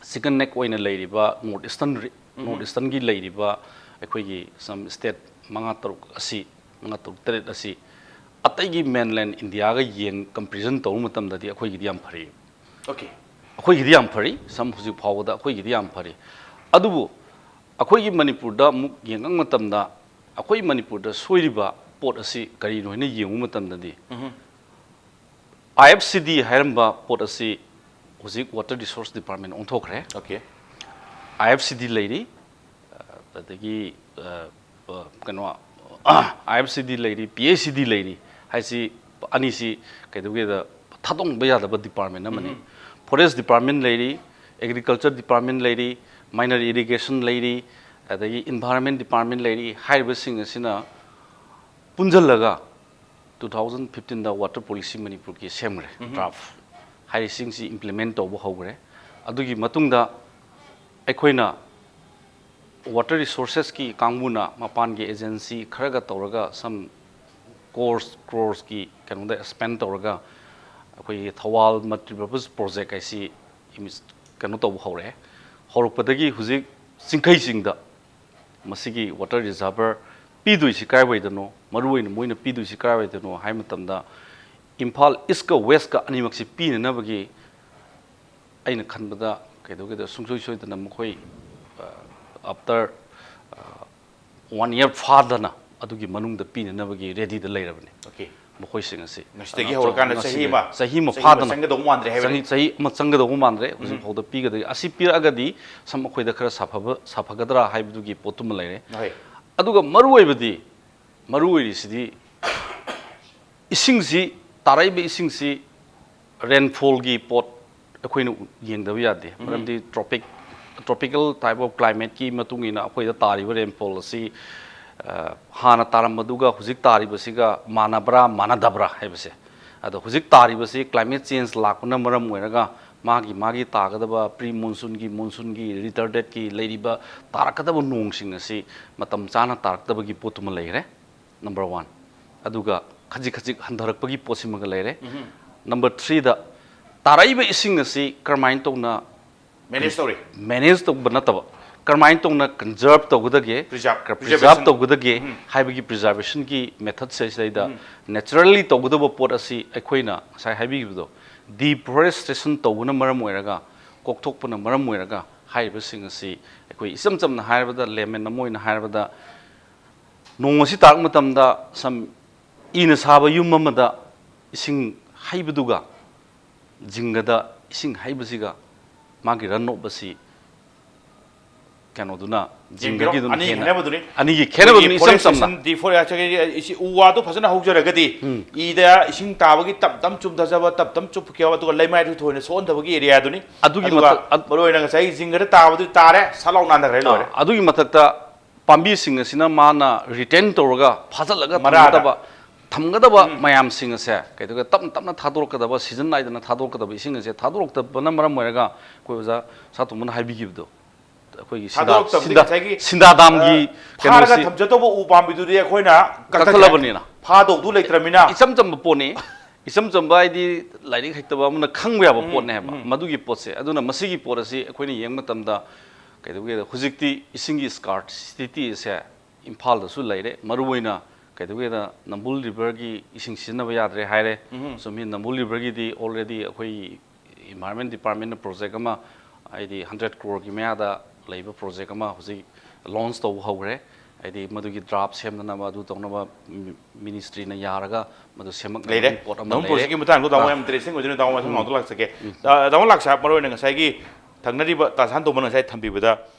ꯆꯤꯀꯟ ꯅꯦꯛ ꯑꯣꯏꯅ ꯂꯩꯔꯤꯕ ꯅꯣꯔꯠ ꯏꯁꯇꯔꯟ ꯔꯤ-, ꯅꯣꯔꯠ ꯏꯁꯇꯔꯟꯒꯤ ꯂꯩꯔꯤꯕ ꯑꯩꯈꯣꯏꯒꯤ ꯁꯝ ꯁ꯭ꯇꯦꯠ ꯃꯉꯥ ꯇꯔꯨꯛ ꯑꯁꯤ, ꯃꯉꯥ ꯇꯔꯨꯛ ꯇꯔꯦꯠ ꯑꯁꯤ ꯑꯇꯩꯒꯤ ꯃꯦꯟꯂꯦꯟ ꯏꯟꯗꯤꯌꯥꯒ ꯌꯦꯡ ꯀꯝꯄꯦꯔꯤꯖꯟ ꯇꯧꯕ ꯃꯇꯝꯗꯗꯤ ꯑꯩꯈꯣꯏꯒꯤꯗꯤ ꯌꯥꯝ ꯐꯔꯤ꯫ ꯑꯣꯀꯦ꯫ ꯑꯩꯈꯣꯏꯒꯤꯗꯤ ꯌꯥꯝ ꯐꯔꯤ, ꯁꯝ ꯍꯧꯖꯤꯛ ꯐꯥꯎꯕꯗ ꯑꯩꯈꯣꯏꯒꯤꯗꯤ ꯌꯥꯝ ꯐꯔꯤ꯫ ꯑꯗꯨꯕꯨ ꯑꯩꯈꯣꯏꯒꯤ ꯃꯅꯤꯄꯨꯔꯗ ꯑꯃꯨꯛ ꯌꯦꯡꯉꯛ ꯃꯇꯝꯗ, ꯑꯩꯈꯣꯏ ꯃꯅꯤꯄꯨꯔꯗ ꯁꯣꯏꯔꯤꯕ ꯄꯣꯠ ꯑꯁꯤ ꯀꯔꯤꯅꯣ ꯍꯥꯏꯅ ꯌꯦꯡꯕ ꯃꯇꯝꯗꯗꯤ, ꯑꯥꯏ ꯑꯦꯐ ꯁꯤ ꯗꯤ ꯍꯥꯏꯔꯝꯕ ꯄꯣꯠ ꯑꯁꯤ ꯍꯧꯖꯤꯛ ꯋꯥꯇꯔ ꯔꯤꯁꯣꯔꯁ ꯗꯤꯄꯥꯔꯠꯃꯦꯟ ꯑꯣꯟꯊꯣꯛꯈ꯭ꯔꯦ꯫ ꯑꯣꯀꯦ꯫ ꯑꯥꯏ ꯑꯦꯐ ꯁꯤ ꯗꯤ ꯂꯩꯔꯤ, ꯑꯗꯒꯤ, ꯑ, ꯑ, ꯀꯩꯅꯣ, ꯑꯥꯏ ꯑꯦꯐ ꯁꯤ ꯗꯤ ꯂꯩꯔꯤ, ꯄꯤ ꯑꯩꯆ ꯁꯤ ꯗꯤ ꯂꯩꯔꯤ ꯍꯥꯏꯁꯤ, ꯑꯅꯤꯁꯤ ꯀꯩꯗꯧꯒꯦꯗ ꯊꯥꯗꯣꯛꯕ ꯌꯥꯗꯕ ꯗꯤꯄꯥꯔꯠꯃꯦꯟ ꯑꯃꯅꯤ꯫ ꯐꯣꯔꯦꯁ ꯗꯤꯄꯥꯔꯠꯃꯦꯟ ꯂꯩꯔꯤ, ꯑꯦꯒ꯭ꯔꯤꯀꯜꯆꯔ ꯗꯤꯄꯥꯔꯠꯃꯦꯟ ꯂꯩꯔꯤ, ꯃꯥꯏꯅꯔ ꯏꯔꯤꯒꯦꯁꯟ ꯂꯩꯔꯤ, ꯑꯗꯒꯤ ꯏꯟꯚꯥꯏꯔꯟꯃꯦꯟ ꯗꯤꯄꯥꯔꯠꯃꯦꯟ ꯂꯩꯔꯤ꯫ ꯍꯥꯏꯔꯤꯕꯁꯤꯡ ꯑꯁꯤꯅ ꯄꯨꯟꯁꯤꯜꯂꯒ ꯇꯨ ꯊꯥꯎꯖꯟ ꯐꯤꯐꯇꯤꯟꯗ ꯋꯥꯇꯔ ꯄꯣꯂꯤꯁꯤ ꯃꯅꯤꯄꯨꯔꯒꯤ ꯁꯦꯝꯈ꯭ꯔꯦ, ꯗ꯭ꯔꯥꯐ꯫ ꯍꯥꯏꯔꯤꯁꯤꯡꯁꯤ ꯏꯝꯄ꯭ꯂꯤꯃꯦꯟ ꯇꯧꯕ ꯍꯧꯈ꯭ꯔꯦ꯫ ꯑꯗꯨꯒꯤ ꯃꯇꯨꯡꯗ ꯑꯩꯈꯣꯏꯅ ꯋꯥꯇꯔ ꯔꯤꯁꯣꯔꯁꯦꯁꯀꯤ ꯀꯥꯡꯕꯨꯅ ꯃꯄꯥꯟꯒꯤ ꯑꯦꯖꯦꯟꯁꯤ ꯈꯔꯒ ꯇꯧꯔꯒ ꯁꯝ ꯀ꯭ꯔꯣꯔꯁ ꯀ꯭ꯔꯣꯔꯁꯀꯤ ꯀꯩꯅꯣꯗ ꯁ꯭ꯄꯦꯟ ꯇꯧꯔꯒ ꯑꯩꯈꯣꯏꯒꯤ ꯊꯧꯕꯥꯜ ꯃꯜꯇꯤꯄꯔꯄꯁ ꯄ꯭ꯔꯣꯖꯦꯛ ꯍꯥꯏꯁꯤ ꯀꯩꯅꯣ ꯇꯧꯕ ꯍꯧꯔꯛꯑꯦ꯫ ꯍꯧꯔꯛꯄꯗꯒꯤ ꯍꯧꯖꯤꯛ ꯆꯤꯡꯈꯩ ꯆꯤꯡꯗ ꯃꯁꯤꯒꯤ ꯋꯥꯇꯔ ꯔꯤꯖꯥꯔꯚꯔ ꯄꯤꯗꯣꯏꯁꯤ ꯀꯥꯏꯋꯥꯏꯗꯅꯣ, ꯃꯔꯨ ꯑꯣꯏꯅ ꯃꯣꯏꯅ ꯄꯤꯗꯣꯏꯁꯤ ꯀꯥꯏꯋꯥꯏꯗꯅꯣ ꯍꯥꯏ ꯃꯇꯝꯗ, ꯏꯝꯐꯥꯜ ꯏꯁꯀ ꯋꯦꯁꯀ ꯑꯅꯤꯃꯛꯁꯤ ꯄꯤꯅꯅꯕꯒꯤ ꯑꯩꯅ ꯈꯟꯕꯗ ꯀꯩꯗꯧꯒꯦꯗ ꯁꯨꯡꯁꯣꯏ ꯁꯣꯏꯗꯅ ꯃꯈꯣꯏ, ꯑ, ꯑꯥꯐꯇꯔ, ꯑ, ꯋꯥꯟ ꯏꯌꯔ ꯐꯥꯗꯅ ꯑꯗꯨꯒꯤ ꯃꯅꯨꯡꯗ ꯄꯤꯅꯅꯕꯒꯤ ꯔꯦꯗꯤꯗ ꯂꯩꯔꯕꯅꯤ꯫ ꯑꯣꯀꯦ꯫ ꯃꯈꯣꯏꯁꯤꯡ ꯑꯁꯤ ꯉꯁꯤꯗꯒꯤ ꯑ, ꯍꯧꯔꯀꯥꯟꯗ ꯉꯁꯤ ꯆꯍꯤ ꯂꯩ-, ꯑꯃ, ꯆꯍꯤ ꯑꯃ ꯆꯍꯤ ꯑꯃ ꯐꯥꯗꯅ, ꯆꯪꯒꯗꯧꯕ ꯃꯥꯟꯗ꯭ꯔꯦ ꯍꯥꯏꯕꯅꯤ? ꯆꯍꯤ, ꯆꯍꯤ ꯑꯃ ꯆꯪꯒꯗꯧꯕ ꯃꯥꯟꯗ꯭ꯔꯦ ꯍꯧꯖꯤꯛ ꯐꯥꯎꯗ ꯄꯤꯒꯗꯒꯦ꯫ ꯑꯁꯤ ꯄꯤꯔꯛꯑꯒꯗꯤ ꯁꯝ ꯑꯩꯈꯣꯏꯗ ꯈꯔ ꯁꯥꯐꯕ, ꯁꯥꯐꯒꯗ꯭ꯔꯥ ꯍꯥꯏꯕꯗꯨꯒꯤ ꯄꯣꯠꯇꯨꯃ ꯂꯩꯔꯦ꯫ ꯍꯣꯏ꯫ ꯑꯗꯨꯒ ꯃꯔꯨ ꯑꯣꯏꯕꯗꯤ, ꯃꯔꯨ ꯑꯣꯏꯔꯤꯁꯤꯗꯤ ꯏꯁꯤꯡꯁꯤ, ꯇꯥꯔꯛꯏꯕ ꯏꯁꯤꯡꯁꯤ ꯔꯦꯟꯐꯣꯜꯒꯤ ꯄꯣꯠ ꯑꯩꯈꯣꯏꯅ ꯌꯦꯡꯗꯕ ꯌꯥꯗꯦ꯫ ꯃꯔꯝꯗꯤ ꯇ꯭ꯔꯣꯄꯤꯛ ꯇ꯭ꯔꯣꯄꯤꯀꯦꯜ ꯇꯥꯏꯞ ꯑꯣꯐ ꯀ꯭ꯂꯥꯏꯃꯦꯠꯀꯤ ꯃꯇꯨꯡ ꯏꯟꯅ ꯑꯩꯈꯣꯏꯗ ꯇꯥꯔꯤꯕ ꯔꯦꯟꯐꯣꯜ ꯑꯁꯤ, ꯑ, ꯍꯥꯟꯅ ꯇꯥꯔꯝꯕꯗꯨꯒ ꯍꯧꯖꯤꯛ ꯇꯥꯔꯤꯕꯁꯤꯒ ꯃꯥꯟꯅꯕ꯭ꯔꯥ ꯃꯥꯟꯅꯗꯕ꯭ꯔꯥ ꯍꯥꯏꯕꯁꯦ꯫ ꯑꯗꯣ ꯍꯧꯖꯤꯛ ꯇꯥꯔꯤꯕꯁꯤ ꯀ꯭ꯂꯥꯏꯃꯦꯠ ꯆꯦꯟꯖ ꯂꯥꯛꯄꯅ ꯃꯔꯝ ꯑꯣꯏꯔꯒ ꯃꯥꯒꯤ ꯃꯥꯒꯤ ꯇꯥꯒꯗꯕ ꯄ꯭ꯔꯤ ꯃꯣꯟꯁꯨꯟꯒꯤ, ꯃꯣꯟꯁꯨꯟꯒꯤ, ꯔꯤꯇꯔꯗꯦꯠꯀꯤ ꯂꯩꯔꯤꯕ ꯇꯥꯔꯛꯀꯗꯕ ꯅꯣꯡꯁꯤꯡ ꯑꯁꯤ ꯃꯇꯝ ꯆꯥꯅ ꯇꯥꯔꯛꯇꯕꯒꯤ ꯄꯣꯠꯇꯨꯃ ꯂꯩꯈ꯭ꯔꯦ꯫ Number one. ꯑꯗꯨꯒ ꯈꯖꯤꯛ ꯈꯖꯤꯛ ꯍꯟꯊꯔꯛꯄꯒꯤ ꯄꯣꯠꯁꯤꯃꯒ ꯂꯩꯔꯦ꯫ ꯅꯝꯕꯔ ꯊ꯭ꯔꯤꯗ, ꯇꯥꯔꯛꯏꯕ ꯏꯁꯤꯡ ꯑꯁꯤ ꯀꯔꯝꯍꯥꯏꯅ ꯇꯧꯅ ꯃꯦꯅꯦꯖ ꯇꯧꯔꯤ꯫ ꯃꯦꯅꯦꯖ ꯇꯧꯕ ꯅꯠꯇꯕ, ꯀꯔꯝꯍꯥꯏꯅ ꯇꯧꯅ ꯀꯟꯖꯔꯕ ꯇꯧꯒꯗꯒꯦ, ꯄ꯭ꯔꯤꯖꯥꯔꯕ, ꯄ꯭ꯔꯤꯖꯥꯔꯕ ꯄ꯭ꯔꯤꯖꯥꯔꯕꯦꯁꯟ꯫ ꯇꯧꯒꯗꯒꯦ ꯍꯥꯏꯕꯒꯤ ꯄ꯭ꯔꯤꯖꯥꯔꯕꯦꯁꯟꯒꯤ ꯃꯦꯊꯠꯁꯦ ꯁꯤꯗꯩꯗ ꯅꯦꯆꯔꯦꯜꯂꯤ ꯇꯧꯒꯗꯕ ꯄꯣꯠ ꯑꯁꯤ ꯑꯩꯈꯣꯏꯅ ꯉꯁꯥꯏ ꯍꯥꯏꯕꯤꯈꯤꯕꯗꯣ, ꯗꯤꯐꯣꯔꯦꯁꯇ꯭ꯔꯦꯁꯟ ꯇꯧꯕꯅ ꯃꯔꯝ ꯑꯣꯏꯔꯒ, ꯀꯣꯛꯊꯣꯛꯄꯅ ꯃꯔꯝ ꯑꯣꯏꯔꯒ ꯍꯥꯏꯔꯤꯕꯁꯤꯡ ꯑꯁꯤ ꯑꯩꯈꯣꯏ ꯏꯆꯝ ꯆꯝꯅ ꯍꯥꯏꯔꯕꯗ, ꯂꯦꯃꯦꯟ ꯑꯃ ꯑꯣꯏꯅ ꯍꯥꯏꯔꯕꯗ, ꯅꯣꯡ ꯑꯁꯤ ꯇꯥꯔꯛꯄ ꯃꯇꯝꯗ ꯁꯝ ꯏꯅ ꯁꯥꯕ ꯌꯨꯝ ꯑꯃꯗ ꯏꯁꯤꯡ ꯍꯩꯕꯗꯨꯒ ꯖꯤꯡꯒꯗ ꯏꯁꯤꯡ ꯍꯩꯕꯁꯤꯒ ꯃꯥꯒꯤ ꯔꯟ ꯑꯣꯐ ꯑꯁꯤ ꯀꯩꯅꯣꯗꯨꯅ ꯌꯦꯡꯕꯤꯔꯣ, ꯖꯤꯡꯒꯒꯤꯗꯨꯅ ꯑꯅꯤ ꯍꯦꯟꯅ, ꯈꯦꯠꯅꯕꯗꯨꯅꯤ, ꯏꯆꯝ ꯆꯝꯅ꯫ Deforestation, deforestation, ꯏꯁꯤ ꯎ ꯋꯥꯗꯣ ꯐꯖꯅ ꯍꯧꯖꯔꯒꯗꯤ ꯎꯝ꯫ ꯏꯗ ꯏꯁꯤꯡ ꯇꯥꯕꯒꯤ ꯇꯞ ꯇꯞ ꯆꯨꯝꯊꯖꯕ, ꯇꯞ ꯇꯞ ꯆꯨꯞꯈꯤꯕ, ꯑꯗꯨꯒ ꯂꯩꯃꯥꯏꯗꯨ ꯊꯣꯏꯅ ꯁꯣꯛꯍꯟꯗꯕꯒꯤ ꯑꯦꯔꯤꯌꯥꯗꯨꯅꯤ꯫ ꯑꯗꯨꯒꯤ ꯑꯗꯨꯒ ꯃꯊꯛ-, ꯑꯗ-, ꯃꯔꯨ ꯑꯣꯏꯅ ꯉꯁꯥꯏꯒꯤ ꯖꯤꯡꯒꯗ ꯇꯥꯕꯗꯨ ꯇꯥꯔꯦ, ꯁꯠ ꯂꯥꯎ ꯅꯥꯟꯊꯈ꯭ꯔꯦ, ꯂꯣꯏꯔꯦ꯫ ꯑꯥ, ꯑꯗꯨꯒꯤ ꯃꯊꯛꯇ ꯄꯥꯝꯕꯤꯁꯤꯡ ꯑꯁꯤꯅ ꯃꯥꯅ ꯔꯤꯇꯦꯟ ꯇꯧꯔꯒ ꯐꯥꯖꯤꯜꯂꯒ ꯃꯔꯥꯗ꯫ ꯊꯝꯒꯗꯕ, ꯊꯝꯒꯗꯕ ꯎꯝ꯫ ꯃꯌꯥꯝꯁꯤꯡ ꯑꯁꯦ ꯀꯩꯗꯧꯒꯦ, ꯇꯞꯅ ꯇꯞꯅ ꯊꯥꯗꯣꯔꯛꯀꯗꯕ, ꯁꯤꯖꯟ ꯅꯥꯏꯗꯅ ꯊꯥꯗꯣꯔꯛꯀꯗꯕ ꯏꯁꯤꯡ ꯑꯁꯦ ꯊꯥꯗꯣꯔꯛꯇꯕꯅ ꯃꯔꯝ ꯑꯣꯏꯔꯒ ꯑꯩꯈꯣꯏ ꯑꯣꯖꯥ ꯁꯥꯇꯣꯝꯕꯅ ꯍꯥꯏꯕꯤꯈꯤꯕꯗꯣ, ꯑꯩꯈꯣꯏꯒꯤ ꯁꯤꯟꯗꯥ-, ꯊꯥꯗꯣꯔꯛꯇꯕꯗꯤ ꯁꯤꯟꯗꯥ-, ꯉꯁꯥꯏꯒꯤ, ꯁꯤꯟꯗꯥ ꯗꯥꯝꯒꯤ ꯑ, ꯐꯥꯔꯒ ꯀꯩꯅꯣꯁꯤ ꯊꯝꯖꯗꯧꯕ ꯎ ꯄꯥꯝꯕꯤꯗꯨꯗꯤ ꯑꯩꯈꯣꯏꯅ ꯀꯛꯊꯠꯈ꯭ꯔꯦ꯫ ꯀꯛꯊꯠꯂꯕꯅꯤꯅ꯫ ꯐꯥꯗꯧꯗꯨ ꯂꯩꯇ꯭ꯔꯃꯤꯅ꯫ ꯏꯆꯝ ꯆꯝꯕ ꯄꯣꯠꯅꯤ꯫ ꯏꯆꯝ ꯆꯝꯕ ꯍꯥꯏꯗꯤ ꯂꯥꯏꯔꯤꯛ ꯍꯩꯇꯕ ꯑꯃꯅ ꯈꯪꯕ ꯌꯥꯕ ꯎꯝ, ꯄꯣꯠꯅꯦ ꯍꯥꯏꯕ꯫ ꯎꯝ꯫ ꯃꯗꯨꯒꯤ ꯄꯣꯠꯁꯦ, ꯑꯗꯨꯅ ꯃꯁꯤꯒꯤ ꯄꯣꯠ ꯑꯁꯤ ꯑꯩꯈꯣꯏꯅ ꯌꯦꯡꯕ ꯃꯇꯝꯗ ꯀꯩꯗꯧꯒꯦꯗ, ꯍꯧꯖꯤꯛꯇꯤ ꯏꯁꯤꯡꯒꯤ ꯁ꯭ꯀꯥꯔꯁꯤꯇꯤ ꯑꯁꯦ ꯏꯝꯐꯥꯜꯗꯁꯨ ꯂꯩꯔꯦ꯫ ꯃꯔꯨꯑꯣꯏꯅ ꯀꯩꯗꯧꯒꯦꯗ, ꯅꯝꯕꯨꯜ ꯔꯤꯚꯔꯒꯤ ꯏꯁꯤꯡ ꯁꯤꯖꯤꯟꯅꯕ ꯌꯥꯗ꯭ꯔꯦ ꯍꯥꯏꯔꯦ꯫ ꯎꯝ꯫ ꯆꯨꯝꯃꯤ, ꯅꯝꯕꯨꯜ ꯔꯤꯚꯔꯒꯤꯗꯤ already ꯑꯩꯈꯣꯏ ꯏꯟꯚꯥꯏꯔꯣꯟꯃꯦꯟ ꯗꯤꯄꯥꯔꯠꯃꯦꯟꯅ ꯄ꯭ꯔꯣꯖꯦꯛ ꯑꯃ, ꯍꯥꯏꯗꯤ ꯍꯟꯗ꯭ꯔꯦꯠ ꯀ꯭ꯔꯣꯔꯒꯤ ꯃꯌꯥꯗ ꯂꯩꯕ ꯄ꯭ꯔꯣꯖꯦꯛ ꯑꯃ ꯍꯧꯖꯤꯛ ꯂꯣꯟꯁ ꯇꯧꯕ ꯍꯧꯈ꯭ꯔꯦ꯫ ꯍꯥꯏꯗꯤ ꯃꯗꯨꯒꯤ ꯗ꯭ꯔꯥꯐ ꯁꯦꯝꯅꯅꯕ, ꯑꯗꯨ ꯇꯧꯅꯕ ꯃꯤ-, ꯃꯤꯅꯤꯁꯇ꯭ꯔꯤꯅ ꯌꯥꯔꯒ ꯃꯗꯨ ꯁꯦꯝꯃꯛꯅꯕꯒꯤ ꯂꯩꯔꯦ꯫ ꯄꯣꯠ ꯑꯃ ꯅꯝꯕꯨꯜ ꯂꯩꯔꯦ꯫ ꯄ꯭ꯔꯣꯖꯦꯛꯀꯤ ꯃꯇꯥꯡꯗꯣ ꯇꯥꯃꯣ ꯑꯥ꯫ ꯌꯥꯝ ꯏꯟꯇꯔꯦꯁꯇꯤꯡ ꯑꯣꯏꯗꯣꯏꯅꯦ, ꯇꯥꯃꯣ ꯃꯊꯪ ꯎꯝ꯫ ꯔꯥꯎꯟꯗ ꯂꯥꯛꯆꯒꯦ꯫ ꯎꯝ꯫ ꯑ, ꯇꯥꯃꯣ ꯂꯥꯛꯁꯥ, ꯃꯔꯨꯑꯣꯏꯅ ꯉꯁꯥꯏꯒꯤ ꯊꯪꯅꯔꯤꯕ ꯇꯥ ꯁꯥꯟꯇꯣꯝꯕꯅ ꯉꯁꯥꯏ ꯊꯝꯕꯤꯕꯗ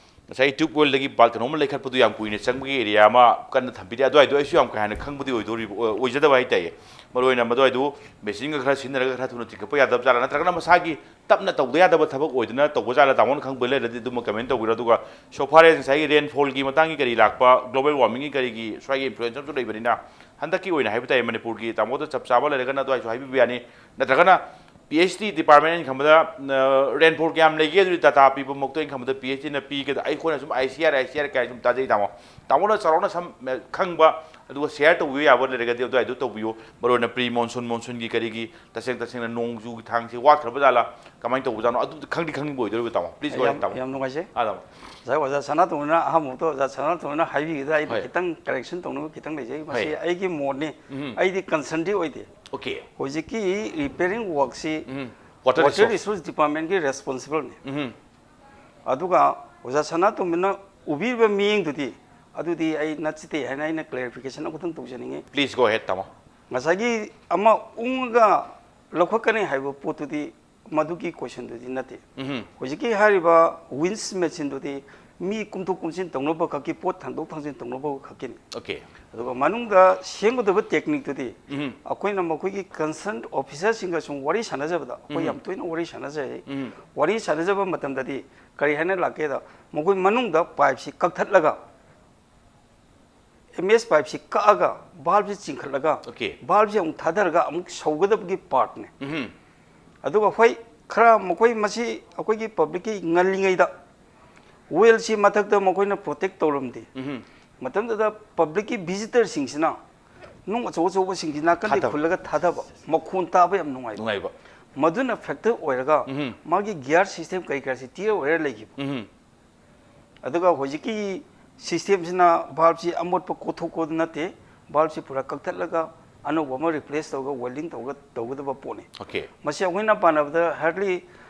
ꯉꯁꯥꯏ ꯇ꯭ꯌꯨꯕ ꯋꯦꯜꯗꯒꯤ ꯕꯥꯜ ꯀꯩꯅꯣꯝꯃ ꯂꯩꯈꯠꯄꯗꯨ ꯌꯥꯝ ꯀꯨꯏꯅ ꯆꯪꯕꯒꯤ ꯑꯦꯔꯤꯌꯥ ꯑꯃ ꯀꯟꯅ ꯊꯝꯕꯤꯔꯤ꯫ ꯑꯗꯨꯋꯥꯏꯗꯣ ꯑꯩꯁꯨ ꯌꯥꯝ ꯀꯥ ꯍꯦꯟꯅ ꯈꯪꯕꯗꯤ ꯑꯣꯏꯗꯣꯔꯤꯕ ꯑꯣꯏ- ꯑꯣꯏꯖꯗꯕ ꯍꯥꯏꯇꯥꯔꯦ꯫ ꯃꯔꯨꯑꯣꯏꯅ ꯃꯗꯨꯋꯥꯏꯗꯨ ꯃꯦꯆꯤꯟꯒ ꯈꯔ ꯁꯤꯖꯤꯟꯅꯔꯒ ꯈꯔ ꯊꯨꯅ ꯆꯤꯡꯈꯠꯄ ꯌꯥꯗꯕ ꯖꯥꯠꯂꯥ, ꯅꯠꯇ꯭ꯔꯒꯅ ꯃꯁꯥꯒꯤ ꯇꯞꯅ ꯇꯧꯗ ꯌꯥꯗꯕ ꯊꯕꯛ ꯑꯣꯏꯗꯅ ꯇꯧꯕ ꯖꯥꯠꯂꯥ? ꯇꯥꯃꯣꯅ ꯈꯪꯕ ꯂꯩꯔꯗꯤ ꯑꯗꯨꯃ ꯀꯃꯦꯟ ꯇꯧꯕꯤꯔꯣ꯫ ꯑꯗꯨꯒ so far as ꯉꯁꯥꯏꯒꯤ ꯔꯦꯟꯐꯣꯜꯒꯤ ꯃꯇꯥꯡꯒꯤ ꯀꯔꯤ ꯂꯥꯛꯄ, ꯒ꯭ꯂꯣꯕꯦꯜ ꯋꯥꯔꯃꯤꯡꯒꯤ ꯀꯔꯤꯒꯤ ꯁ꯭ꯋꯥꯏꯒꯤ ꯏꯟꯐ꯭ꯂꯨꯌꯦꯟꯁ ꯑꯃꯁꯨ ꯂꯩꯕꯅꯤꯅ, ꯍꯟꯗꯛꯀꯤ ꯑꯣꯏꯅ ꯍꯥꯏꯕ ꯇꯥꯏ, ꯃꯅꯤꯄꯨꯔꯒꯤ ꯇꯥꯃꯣꯗ ꯆꯞ ꯆꯥꯕ ꯂꯩꯔꯒꯅ ꯑꯗꯨꯋꯥꯏꯁꯨ ꯍꯥꯏꯕꯤꯕ ꯌꯥꯅꯤ꯫ ꯅꯠꯇ꯭ꯔꯒꯅ ꯄꯤ ꯑꯩꯆ ꯗꯤ ꯗꯤꯄꯥꯔꯠꯃꯦꯟ ꯑꯩꯅ ꯈꯟꯕꯗ ꯔꯦꯟꯐꯣꯜ ꯀꯌꯥꯝ ꯂꯩꯒꯦ ꯑꯗꯨꯗꯤ ꯗꯥꯇꯥ ꯄꯤꯕ ꯃꯛꯇ ꯑꯩꯅ ꯈꯟꯕꯗ ꯄꯤ ꯑꯩꯆ ꯗꯤꯅ ꯄꯤꯒꯗ, ꯑꯩꯈꯣꯏꯅ ꯁꯨꯝ I C R, I C R ꯀꯥꯏꯅ ꯁꯨꯝ ꯇꯥꯖꯩ ꯇꯥꯃꯣ꯫ ꯇꯥꯃꯣꯅ ꯆꯥꯎꯔꯥꯛꯅ ꯁꯝ ꯈꯪꯕ ꯑꯗꯨꯒ ꯁꯤꯌꯥꯔ ꯇꯧꯕꯤꯕ ꯌꯥꯕ ꯂꯩꯔꯒꯗꯤ ꯑꯗꯨꯋꯥꯏꯗꯨ ꯇꯧꯕꯤꯌꯨ꯫ ꯃꯔꯨꯑꯣꯏꯅ ꯄ꯭ꯔꯤ ꯃꯣꯟꯁꯨꯟ, ꯃꯣꯟꯁꯨꯟꯒꯤ ꯀꯔꯤꯒꯤ ꯇꯁꯦꯡ ꯇꯁꯦꯡꯅ ꯅꯣꯡꯖꯨꯒꯤ ꯊꯥꯡꯁꯤ ꯋꯥꯠꯈ꯭ꯔꯕ ꯖꯥꯠꯂꯥ, ꯀꯃꯥꯏꯅ ꯇꯧꯕꯖꯥꯠꯅꯣ, ꯑꯗꯨ ꯈꯪꯗꯤ ꯈꯪꯅꯤꯡꯕ ꯑꯣꯏꯗꯣꯏꯔꯤꯕ ꯇꯥꯃꯣ꯫ ꯄ꯭ꯂꯤꯖ ꯒꯣ ꯑꯍꯦꯗ ꯇꯥꯃꯣ꯫ ꯌꯥꯝ ꯅꯨꯡꯉꯥꯏꯖꯩ꯫ ꯑꯥ ꯇꯥꯃꯣ꯫ ꯉꯁꯥꯏ ꯑꯣꯖꯥ ꯁꯅꯥꯇꯣꯝꯕꯅ ꯑꯍꯥꯟꯕꯃꯛꯇ ꯑꯣꯖꯥ ꯁꯅꯥꯇꯣꯝꯕꯅ ꯍꯥꯏꯕꯤꯒꯗ ꯑꯩꯅ ꯍꯣꯏ꯫ ꯈꯤꯇꯪ ꯀꯔꯦꯛꯁꯟ ꯇꯧꯅꯕ ꯈꯤꯇꯪ ꯂꯩꯖꯩ꯫ ꯃꯁꯤ ꯍꯣꯏ꯫ ꯑꯩꯒꯤ ꯃꯣꯠꯅꯤ꯫ ꯎꯝ꯫ ꯑꯩꯗꯤ ꯀꯟꯁꯔꯟꯗꯤ ꯑꯣꯏꯗꯦ꯫ ꯑꯣꯀꯦ꯫ ꯍꯧꯖꯤꯛꯀꯤ ꯔꯤꯄꯦꯌꯔꯤꯡ ꯋꯥꯔꯛꯁꯤ um. Water water resources. Resources ꯗꯤꯄꯥꯔꯠꯃꯦꯟꯒꯤ ꯔꯦꯁꯄꯣꯟꯁꯤꯕꯜꯅꯤ꯫ ꯎꯝ꯫ ꯑꯗꯨꯒ ꯑꯣꯖꯥ ꯁꯅꯥꯇꯣꯝꯕꯅ ꯎꯕꯤꯔꯤꯕ ꯃꯤꯠꯌꯦꯡꯗꯨꯗꯤ ꯑꯗꯨꯗꯤ ꯑꯩ ꯅꯠꯆꯗꯦ ꯍꯥꯏꯅ ꯑꯩꯅ ꯀ꯭ꯂꯦꯔꯤꯐꯤꯀꯦꯁꯟ ꯑꯃꯈꯛꯇꯪ ꯇꯧꯖꯅꯤꯡꯉꯤ꯫ ꯄ꯭ꯂꯤꯖ ꯒꯣ ꯑꯍꯦꯗ ꯇꯥꯃꯣ꯫ ꯉꯁꯥꯏꯒꯤ ꯑꯃ ꯎꯪꯉꯒ ꯂꯧꯈꯠꯀꯅꯤ ꯍꯥꯏꯕ ꯄꯣꯠꯇꯨꯗꯤ ꯃꯗꯨꯒꯤ ꯀꯣꯏꯁꯟꯗꯨꯗꯤ ꯅꯠꯇꯦ꯫ ꯎꯝ꯫ ꯍꯧꯖꯤꯛꯀꯤ ꯍꯥꯏꯔꯤꯕ ꯋꯤꯟꯁ ꯃꯦꯆꯤꯟꯗꯨꯗꯤ ꯃꯤ ꯀꯨꯝꯊꯣꯛ ꯀꯨꯝꯁꯤꯟ ꯇꯧꯅꯕ ꯈꯛꯀꯤ, ꯄꯣꯠ ꯊꯥꯡꯗꯣꯛ ꯊꯥꯡꯖꯤꯟ ꯇꯧꯅꯕ ꯈꯛꯀꯤꯅꯤ꯫ ꯑꯣꯀꯦ꯫ ꯑꯗꯨꯒ ꯃꯅꯨꯡꯗ ꯁꯦꯝꯒꯗꯕ ꯇꯦꯛꯅꯤꯛꯇꯨꯗꯤ ꯎꯝ꯫ ꯑꯩꯈꯣꯏꯅ ꯃꯈꯣꯏꯒꯤ ꯀꯟꯁꯔꯟ ꯑꯣꯐꯤꯁꯔꯁꯤꯡꯒ ꯁꯨꯝ ꯋꯥꯔꯤ ꯁꯥꯟꯅꯖꯕꯗ, ꯑꯩꯈꯣꯏ ꯎꯝ꯫ ꯌꯥꯝ ꯇꯣꯏꯅ ꯋꯥꯔꯤ ꯁꯥꯟꯅꯖꯩ꯫ ꯎꯝ꯫ ꯋꯥꯔꯤ ꯁꯥꯟꯅꯖꯕ ꯃꯇꯝꯗꯗꯤ ꯀꯔꯤ ꯍꯥꯏꯅ ꯂꯥꯛꯀꯦꯗ, ꯃꯈꯣꯏ ꯃꯅꯨꯡꯗ ꯄꯥꯏꯞꯁꯤ ꯀꯛꯊꯠꯂꯒ, ꯑꯦꯝ ꯑꯦꯁ ꯄꯥꯏꯞꯁꯤ ꯀꯛꯑꯒ, ꯚꯥꯜꯕꯁꯤ ꯆꯤꯡꯈꯠꯂꯒ, ꯑꯣꯀꯦ꯫ ꯚꯥꯜꯕꯁꯤ ꯑꯃꯨꯛ ꯊꯥꯗꯔꯒ ꯑꯃꯨꯛ ꯁꯧꯒꯗꯕꯒꯤ ꯄꯥꯔꯠꯅꯦ꯫ ꯎꯝ꯫ ꯑꯗꯨꯒ ꯍꯣꯏ, ꯈꯔ ꯃꯈꯣꯏ ꯃꯁꯤ ꯑꯩꯈꯣꯏꯒꯤ ꯄꯕ꯭ꯂꯤꯛꯀꯤ ꯉꯜꯂꯤꯉꯩꯗ ꯋꯦꯜꯁꯤ ꯃꯊꯛꯇ ꯃꯈꯣꯏꯅ ꯄ꯭ꯔꯣꯇꯦꯛ ꯇꯧꯔꯝꯗꯦ꯫ ꯎꯝ꯫ ꯃꯇꯝꯗꯨꯗ ꯄꯕ꯭ꯂꯤꯛꯀꯤ ꯚꯤꯖꯤꯇꯔꯁꯤꯡꯁꯤꯅ ꯅꯨꯡ ꯑꯆꯧ ꯑꯆꯧꯕꯁꯤꯡꯁꯤ ꯅꯥꯀꯟꯗ ꯊꯥꯗꯕ꯫ ꯈꯨꯜꯂꯒ ꯊꯥꯗꯕ, ꯃꯈꯣꯟ ꯇꯥꯕ ꯌꯥꯝ ꯅꯨꯡꯉꯥꯏꯕ꯫ ꯅꯨꯡꯉꯥꯏꯕ꯫ ꯃꯗꯨꯅ ꯐꯦꯛꯇꯔ ꯑꯣꯏꯔꯒ ꯎꯝ꯫ ꯃꯥꯒꯤ ꯒꯤꯌꯥꯔ ꯁꯤꯁꯇꯦꯝ ꯀꯔꯤ ꯀꯔꯥꯁꯤ ꯇꯤꯌꯔ ꯑꯣꯏꯔ ꯂꯩꯈꯤꯕ꯫ ꯎꯝ꯫ ꯑꯗꯨꯒ ꯍꯧꯖꯤꯛꯀꯤ ꯁꯤꯁꯇꯦꯝꯁꯤꯅ ꯚꯥꯜꯕꯁꯤ ꯑꯃꯣꯠꯄ ꯀꯣꯊꯣꯛꯄꯗꯨ ꯅꯠꯇꯦ, ꯚꯥꯜꯕꯁꯤ ꯄꯨꯔꯥ ꯀꯛꯊꯠꯂꯒ ꯑꯅꯧꯕ ꯑꯃ ꯔꯤꯄ꯭ꯂꯦꯁ ꯇꯧꯔꯒ ꯋꯦꯜꯗꯤꯡ ꯇꯧꯔꯒ ꯇꯧꯒꯗꯕ ꯄꯣꯠꯅꯤ꯫ ꯑꯣꯀꯦ꯫ ꯃꯁꯤ ꯑꯩꯈꯣꯏꯅ ꯄꯥꯟꯅꯕꯗ ꯍꯥꯔꯗꯂꯤ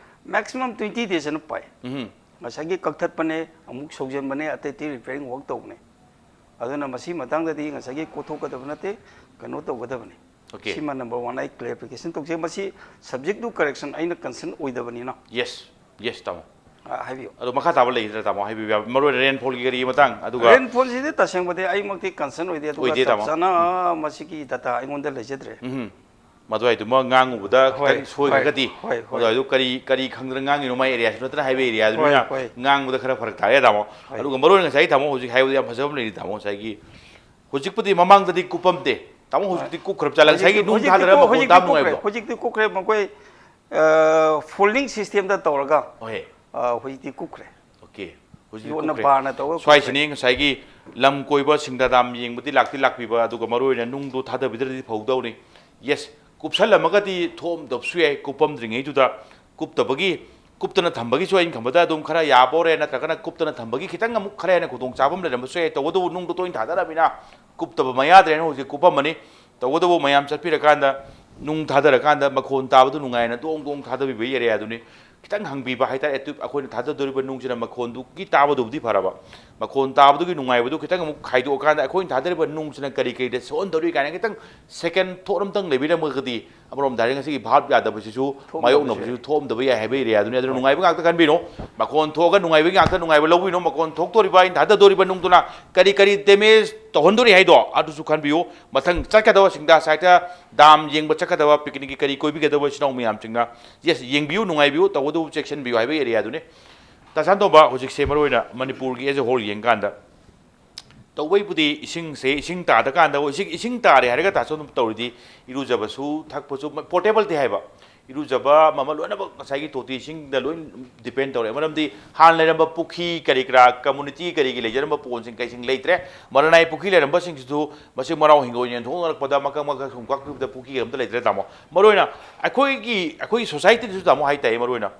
ꯃꯦꯛꯁꯤꯃꯝ ꯇ꯭ꯋꯦꯟꯇꯤ ꯗꯦꯖ ꯑꯅ ꯄꯥꯏ꯫ ꯎꯝ꯫ ꯉꯁꯥꯏꯒꯤ ꯀꯛꯊꯠꯄꯅꯦ, ꯑꯃꯨꯛ ꯁꯧꯖꯟꯕꯅꯦ, ꯑꯇꯩ ꯑꯇꯩ ꯔꯤꯄꯦꯌꯔꯤꯡ ꯋꯥꯔꯛ ꯇꯧꯕꯅꯦ꯫ ꯑꯗꯨꯅ ꯃꯁꯤ ꯃꯇꯥꯡꯗꯗꯤ ꯉꯁꯥꯏꯒꯤ ꯀꯣꯊꯣꯛꯀꯗꯕ ꯅꯠꯇꯦ, ꯀꯩꯅꯣ ꯇꯧꯒꯗꯕꯅꯤ꯫ ꯑꯣꯀꯦ꯫ ꯁꯤꯃ ꯅꯝꯕꯔ ꯋꯥꯟ ꯑꯩ ꯀ꯭ꯂꯦꯔꯤꯐꯤꯀꯦꯁꯟ ꯇꯧꯖꯩ꯫ ꯃꯁꯤ ꯁꯕꯖꯦꯛꯇꯨ ꯀꯔꯦꯛꯁꯟ ꯑꯩꯅ ꯀꯟꯁꯔꯟ ꯑꯣꯏꯗꯕꯅꯤꯅ꯫ ꯌꯦꯁ, ꯌꯦꯁ ꯇꯥꯃꯣ꯫ ꯑ, ꯍꯥꯏꯕꯤꯌꯨ꯫ ꯑꯗꯣ ꯃꯈꯥ ꯇꯥꯕ ꯂꯩꯒꯗ꯭ꯔꯥ, ꯇꯥꯃꯣ? ꯍꯥꯏꯕꯤꯕ ꯌꯥꯕ, ꯃꯔꯨ ꯑꯣꯏꯅ ꯔꯦꯟꯐꯣꯜꯒꯤ ꯀꯔꯤꯒꯤ ꯃꯇꯥꯡ, ꯑꯗꯨꯒ ꯔꯦꯟꯐꯣꯜꯁꯤꯗꯤ ꯇꯁꯦꯡꯕꯗꯤ ꯑꯩꯃꯛꯇꯤ ꯀꯟꯁꯔꯟ ꯑꯣꯏꯗꯦ, ꯑꯗꯨꯒ ꯑꯣꯏꯗꯦ, ꯆꯞ ꯇꯥꯃꯣ꯫ ꯆꯥꯅ ꯃꯁꯤꯒꯤ ꯗꯇꯥ ꯑꯩꯉꯣꯟꯗ ꯂꯩꯖꯗ꯭ꯔꯦ꯫ ꯎꯝ, ꯃꯗꯨꯋꯥꯏꯗꯨꯃ ꯉꯥꯡꯉꯨꯕꯗ ꯍꯣꯏ, ꯈꯤꯇꯪ ꯁꯣꯏꯈ꯭ꯔꯒꯗꯤ, ꯍꯣꯏ, ꯍꯣꯏ, ꯍꯣꯏ꯫ ꯃꯗꯨꯋꯥꯏꯗꯨ ꯀꯔꯤ ꯀꯔꯤ ꯈꯪꯗꯅ ꯉꯥꯡꯉꯤꯅꯣ, ꯃꯥꯏ ꯑꯦꯔꯤꯌꯥꯁꯨ ꯅꯠꯇꯅ ꯍꯥꯏꯋꯦ ꯑꯦꯔꯤꯌꯥꯗꯨꯅꯤꯅ ꯍꯣꯏ, ꯍꯣꯏ꯫ ꯉꯥꯡꯕꯗ ꯈꯔ ꯐꯔꯛ ꯇꯥꯔꯦ, ꯇꯥꯃꯣ꯫ ꯍꯣꯏ꯫ ꯑꯗꯨꯒ ꯃꯔꯨ ꯑꯣꯏꯅ ꯉꯁꯥꯏ ꯇꯥꯃꯣ ꯍꯧꯖꯤꯛ ꯍꯥꯏꯕꯗ ꯌꯥꯝ ꯐꯖꯕ ꯑꯃ ꯂꯩꯔꯤ, ꯇꯥꯃꯣ, ꯉꯁꯥꯏꯒꯤ ꯍꯧꯖꯤꯛꯄꯨꯗꯤ, ꯃꯃꯥꯡꯗꯗꯤ ꯀꯨꯞꯄꯝꯗꯦ, ꯇꯥꯃꯣ, ꯍꯧꯖꯤꯛꯇꯤ ꯀꯨꯞꯈ꯭ꯔꯕ ꯖꯥꯠꯂ? ꯉꯁꯥꯏꯒꯤ ꯍꯧꯖꯤꯛꯇꯤ- ꯅꯨꯡ ꯍꯧꯖꯤꯛꯇꯤ ꯊꯥꯗꯔꯒ ꯀꯨꯞ- ꯃꯈꯣꯟ ꯍꯧꯖꯤꯛꯇꯤ ꯇꯥꯕ ꯀꯨꯞꯈ꯭ꯔꯦ, ꯅꯨꯡꯉꯥꯏꯕꯗꯣ? ꯍꯧꯖꯤꯛꯇꯤ ꯀꯨꯞꯈ꯭ꯔꯦ꯫ ꯃꯈꯣꯏ ꯐꯣꯜꯗꯤꯡ ꯁꯤꯁꯇꯦꯝꯗ ꯇꯧꯔꯒ, ꯍꯣꯏ꯫ ꯑ, ꯍꯧꯖꯤꯛꯇꯤ ꯀꯨꯞꯈ꯭ꯔꯦ꯫ ꯑꯣꯀꯦ, ꯍꯧꯖꯤꯛꯇꯤ ꯌꯣꯠꯅ ꯀꯨꯞꯈ꯭ꯔꯦ꯫ ꯕꯥꯔꯅ ꯇꯧꯔꯒ ꯁ꯭ꯋꯥꯏꯁꯤꯅꯤ ꯉꯁꯥꯏꯒꯤ ꯂꯝ ꯀꯣꯏꯕ ꯁꯤꯡꯗꯥ ꯗꯥꯝ ꯌꯦꯡꯕꯗꯤ ꯂꯥꯛꯇꯤ ꯂꯥꯛꯄꯤꯕ, ꯑꯗꯨꯒ ꯃꯔꯨ ꯑꯣꯏꯅ ꯅꯨꯡꯗꯣ ꯊꯥꯗꯕꯤꯗ꯭ꯔꯗꯤ ꯐꯧꯗꯧꯅꯤ꯫ ꯌꯦꯁ, ꯀꯨꯞꯁꯜꯂꯝꯃꯒꯗꯤ ꯊꯣꯛꯑꯝꯗꯕꯁꯨ ꯌꯥꯏ, ꯀꯨꯞꯄꯝꯗ꯭ꯔꯤꯉꯩꯗꯨꯗ꯫ ꯀꯨꯞꯇꯕꯒꯤ, ꯀꯨꯞꯇꯅ ꯊꯝꯕꯒꯤꯁꯨ ꯑꯩꯅ ꯈꯟꯕꯗ ꯑꯗꯨꯝ ꯈꯔ ꯌꯥꯕ ꯑꯣꯏꯔꯦ, ꯅꯠꯇ꯭ꯔꯒꯅ ꯀꯨꯞꯇꯅ ꯊꯝꯕꯒꯤ ꯈꯤꯇꯪ ꯑꯃꯨꯛ ꯈꯔ ꯍꯦꯟꯅ ꯈꯨꯗꯣꯡꯆꯥꯕ ꯑꯃ ꯂꯩꯔꯝꯕꯁꯨ ꯌꯥꯏ꯫ ꯇꯧꯕꯇꯕꯨ ꯅꯨꯡꯗꯣ ꯇꯣꯏꯅ ꯊꯥꯗꯔꯃꯤꯅ ꯀꯨꯞꯇꯕ ꯃꯌꯥꯗ꯭ꯔꯦꯅ ꯍꯧꯖꯤꯛ ꯀꯨꯞꯄꯝꯃꯅꯤ꯫ ꯇꯧꯕꯇꯕꯨ ꯃꯌꯥꯝ ꯆꯠꯄꯤꯔꯀꯥꯟꯗ ꯅꯨꯡ ꯊꯥꯗꯔꯀꯥꯟꯗ ꯃꯈꯣꯟ ꯇꯥꯕꯗꯨ ꯅꯨꯡꯉꯥꯏꯅ ꯗꯣꯡ ꯗꯣꯡ ꯊꯥꯗꯕꯤꯕꯒꯤ ꯑꯦꯔꯤꯌꯥꯗꯨꯅꯤ꯫ ꯈꯤꯇꯪ ꯍꯪꯕꯤꯕ ꯍꯥꯏꯇꯥꯔꯦ, ꯑꯇꯨꯞ ꯑꯩꯈꯣꯏꯅ ꯊꯥꯗꯗꯧꯔꯤꯕ ꯅꯨꯡꯁꯤꯅ ꯃꯈꯣꯟꯗꯨꯒꯤ ꯇꯥꯕꯗꯨꯕꯨꯗꯤ ꯐꯔꯕ, ꯃꯈꯣꯟ ꯇꯥꯕꯗꯨꯒꯤ ꯅꯨꯡꯉꯥꯏꯕꯗꯨ ꯈꯤꯇꯪ ꯑꯃꯨꯛ ꯈꯥꯏꯗꯣꯛꯑꯀꯥꯟꯗ ꯑꯩꯈꯣꯏꯅ ꯊꯥꯗꯔꯤꯕ ꯅꯨꯡꯁꯤꯅ ꯀꯔꯤ ꯀꯔꯤꯗ ꯁꯣꯛꯍꯟꯗꯧꯔꯤ ꯀꯥꯏꯅ ꯈꯤꯇꯪ ꯁꯦꯀꯦꯟ ꯊꯣꯠ ꯑꯃꯇꯪ ꯂꯩꯕꯤꯔꯝꯃꯒꯗꯤ ꯑꯃꯔꯣꯝꯗ ꯍꯥꯏꯔꯒ ꯉꯁꯤꯒꯤ ꯚꯥꯞ ꯌꯥꯗꯕꯁꯤꯁꯨ, ꯊꯣꯛꯑꯝꯗꯕꯁꯨ ꯃꯥꯌꯣꯛꯅꯕꯁꯤꯁꯨ ꯌꯥꯏ꯫ ꯊꯣꯛꯑꯝꯗꯕ ꯌꯥꯏ ꯍꯥꯏꯕ ꯑꯦꯔꯤꯌꯥꯗꯨꯅꯤ꯫ ꯑꯗꯨꯅ ꯅꯨꯡꯉꯥꯏꯕ ꯉꯥꯛꯇ ꯈꯟꯕꯤꯅꯣ, ꯃꯈꯣꯟ ꯊꯣꯛꯑꯒ ꯅꯨꯡꯉꯥꯏꯕꯒꯤ ꯉꯥꯛꯇ ꯅꯨꯡꯉꯥꯏꯕ ꯂꯧꯕꯤꯅꯣ꯫ ꯃꯈꯣꯟ ꯊꯣꯛꯇꯣꯔꯤꯕ ꯑꯩꯅ ꯊꯥꯗꯗꯧꯔꯤꯕ ꯅꯨꯡꯗꯨꯅ ꯀꯔꯤ ꯀꯔꯤ ꯗꯦꯃꯦꯖ ꯇꯧꯍꯟꯗꯣꯔꯤ ꯍꯥꯏꯗꯣ ꯑꯗꯨꯁꯨ ꯈꯟꯕꯤꯌꯨ꯫ ꯃꯊꯪ ꯆꯠꯀꯗꯕ ꯁꯤꯡꯗꯥ ꯁꯥꯏꯠꯇ ꯗꯥꯝ ꯌꯦꯡꯕ ꯆꯠꯀꯗꯕ, ꯄꯤꯛꯅꯤꯛꯀꯤ ꯀꯔꯤ ꯀꯣꯏꯕꯤꯒꯗꯕ ꯏꯆꯤꯟ ꯏꯅꯥꯎ ꯃꯌꯥꯝꯁꯤꯡꯅ, ꯌꯦꯁ, ꯌꯦꯡꯕꯤꯌꯨ, ꯅꯨꯡꯉꯥꯏꯕꯤꯌꯨ, ꯇꯧꯕꯇꯕꯨ ꯆꯦꯛꯁꯤꯟꯕꯤꯌꯨ ꯍꯥꯏꯕ ꯑꯦꯔꯤꯌꯥꯗꯨꯅꯤ꯫ ꯇꯥ ꯁꯅꯥꯇꯣꯝꯕ, ꯍꯧꯖꯤꯛꯁꯦ ꯃꯔꯨꯑꯣꯏꯅ ꯃꯅꯤꯄꯨꯔꯒꯤ ꯑꯦꯖ ꯑꯦ ꯍꯣꯜ ꯌꯦꯡꯀꯥꯟꯗ, ꯇꯧꯕꯩꯕꯨꯗꯤ ꯏꯁꯤꯡꯁꯦ, ꯏꯁꯤꯡ ꯇꯥꯗꯀꯥꯟꯗ, ꯏꯁꯤꯡ, ꯏꯁꯤꯡ ꯇꯥꯔꯦ ꯍꯥꯏꯔꯒ ꯇꯥ ꯁꯅꯥꯇꯣꯝꯕ ꯇꯧꯔꯤꯗꯤ ꯏꯔꯨꯖꯕꯁꯨ ꯊꯛꯄꯁꯨ ꯄꯣꯔꯇꯦꯕꯜꯗꯤ ꯍꯥꯏꯕ, ꯏꯔꯨꯖꯕ ꯑꯃ ꯑꯃ ꯂꯣꯏꯅꯃꯛ ꯉꯁꯥꯏꯒꯤ ꯇꯣꯇꯤ ꯏꯁꯤꯡꯗ ꯂꯣꯏ ꯗꯤꯄꯦꯟ ꯇꯧꯔꯦ꯫ ꯃꯔꯝꯗꯤ ꯍꯥꯟꯅ ꯂꯩꯔꯝꯕ ꯄꯨꯈ꯭ꯔꯤ ꯀꯔꯤ ꯀꯔꯥ, ꯀꯝꯃꯨꯅꯤꯇꯤ ꯀꯔꯤꯒꯤ ꯂꯩꯖꯔꯝꯕ ꯄꯣꯟꯁꯤꯡ ꯀꯩꯁꯤꯡ ꯂꯩꯇ꯭ꯔꯦ꯫ ꯃꯔꯅꯥꯏ ꯄꯨꯈ꯭ꯔꯤ ꯂꯩꯔꯝꯕꯁꯤꯡꯁꯤꯁꯨ ꯃꯁꯤ ꯃꯔꯥꯎ ꯍꯤꯡꯒꯣꯜ ꯌꯦꯟꯊꯣꯛꯅꯔꯛꯄꯗ ꯃꯀꯛ ꯃꯀꯛ ꯁꯨꯝ ꯀꯛꯈꯤꯕꯗ ꯄꯨꯈ꯭ꯔꯤ ꯑꯝꯇ ꯂꯩꯇ꯭ꯔꯦ, ꯇꯥꯃꯣ꯫ ꯃꯔꯨꯑꯣꯏꯅ ꯑꯩꯈꯣꯏꯒꯤ, ꯑꯩꯈꯣꯏꯒꯤ ꯁꯣꯁꯥꯏꯇꯤꯗꯁꯨ, ꯇꯥꯃꯣ, ꯍꯥꯏ ꯇꯥꯏ, ꯃꯔꯨꯑꯣꯏꯅ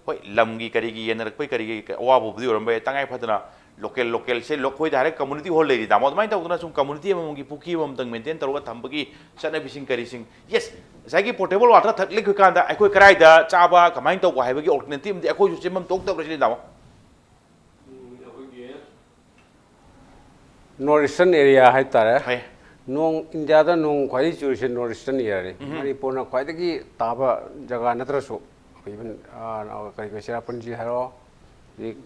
ꯍꯣꯏ, ꯂꯝꯒꯤ ꯀꯔꯤꯒꯤ ꯌꯦꯟꯅꯔꯛꯄꯩ ꯀꯔꯤꯒꯤ ꯑꯋꯥꯕꯕꯨꯗꯤ ꯑꯣꯏꯔꯝꯕ ꯌꯥꯏ, ꯇꯉꯥꯏ ꯐꯗꯅ ꯂꯣꯀꯦꯜ, ꯂꯣꯀꯦꯜꯁꯦ, ꯑꯩꯈꯣꯏꯗ ꯍꯥꯏꯔꯒ ꯀꯝꯃꯨꯅꯤꯇꯤ ꯍꯣꯜ ꯂꯩꯔꯤ, ꯇꯥꯃꯣ, ꯑꯗꯨꯃꯥꯏꯅ ꯇꯧꯗꯅ ꯁꯨꯝ ꯀꯝꯃꯨꯅꯤꯇꯤ ꯑꯃꯃꯝꯒꯤ ꯄꯨꯈ꯭ꯔꯤ ꯑꯃꯃꯝꯇꯪ ꯃꯦꯟꯇꯦꯟ ꯇꯧꯔꯒ ꯊꯝꯕꯒꯤ ꯆꯠꯅꯕꯤꯁꯤꯡ ꯀꯔꯤꯁꯤꯡ, ꯌꯦꯁ, ꯉꯁꯥꯏꯒꯤ ꯄꯣꯔꯇꯦꯕꯜ ꯋꯥꯇꯔ ꯊꯛꯂꯛꯄ ꯀꯥꯟꯗ ꯑꯩꯈꯣꯏ ꯀꯗꯥꯏꯗ ꯆꯥꯕ, ꯀꯃꯥꯏꯅ ꯇꯧꯕ ꯍꯥꯏꯕꯒꯤ ꯑꯣꯜꯇꯔꯅꯦꯇꯤꯕ ꯑꯃꯗꯤ ꯑꯩꯈꯣꯏꯁꯨ ꯁꯦꯝꯐꯝ ꯊꯣꯛꯇꯕ꯭ꯔꯥ ꯁꯤꯅꯤ, ꯇꯥꯃꯣ? ꯅꯣꯔꯠ ꯏꯁꯇꯔꯟ ꯑꯦꯔꯤꯌꯥ ꯍꯥꯏꯇꯥꯔꯦ꯫ ꯍꯣꯏ꯫ ꯅꯣꯡ, ꯏꯟꯗꯤꯌꯥꯗ ꯅꯣꯡ ꯈ꯭ꯋꯥꯏꯗꯒꯤ ꯆꯨꯔꯤꯁꯦ ꯅꯣꯔꯠ ꯏꯁꯇꯔꯟ ꯑꯦꯔꯤꯌꯥꯅꯤ꯫ ꯃꯅꯤꯄꯨꯔꯅ ꯈ꯭ꯋꯥꯏꯗꯒꯤ ꯇꯥꯕ ꯖꯒꯥ ꯅꯠꯇ꯭ꯔꯁꯨ, even ꯀꯔꯤ ꯀꯔꯤ ꯆꯦꯔꯥꯄꯨꯟꯖꯤ ꯍꯥꯏꯔꯣ, ꯍꯧꯖꯤꯛ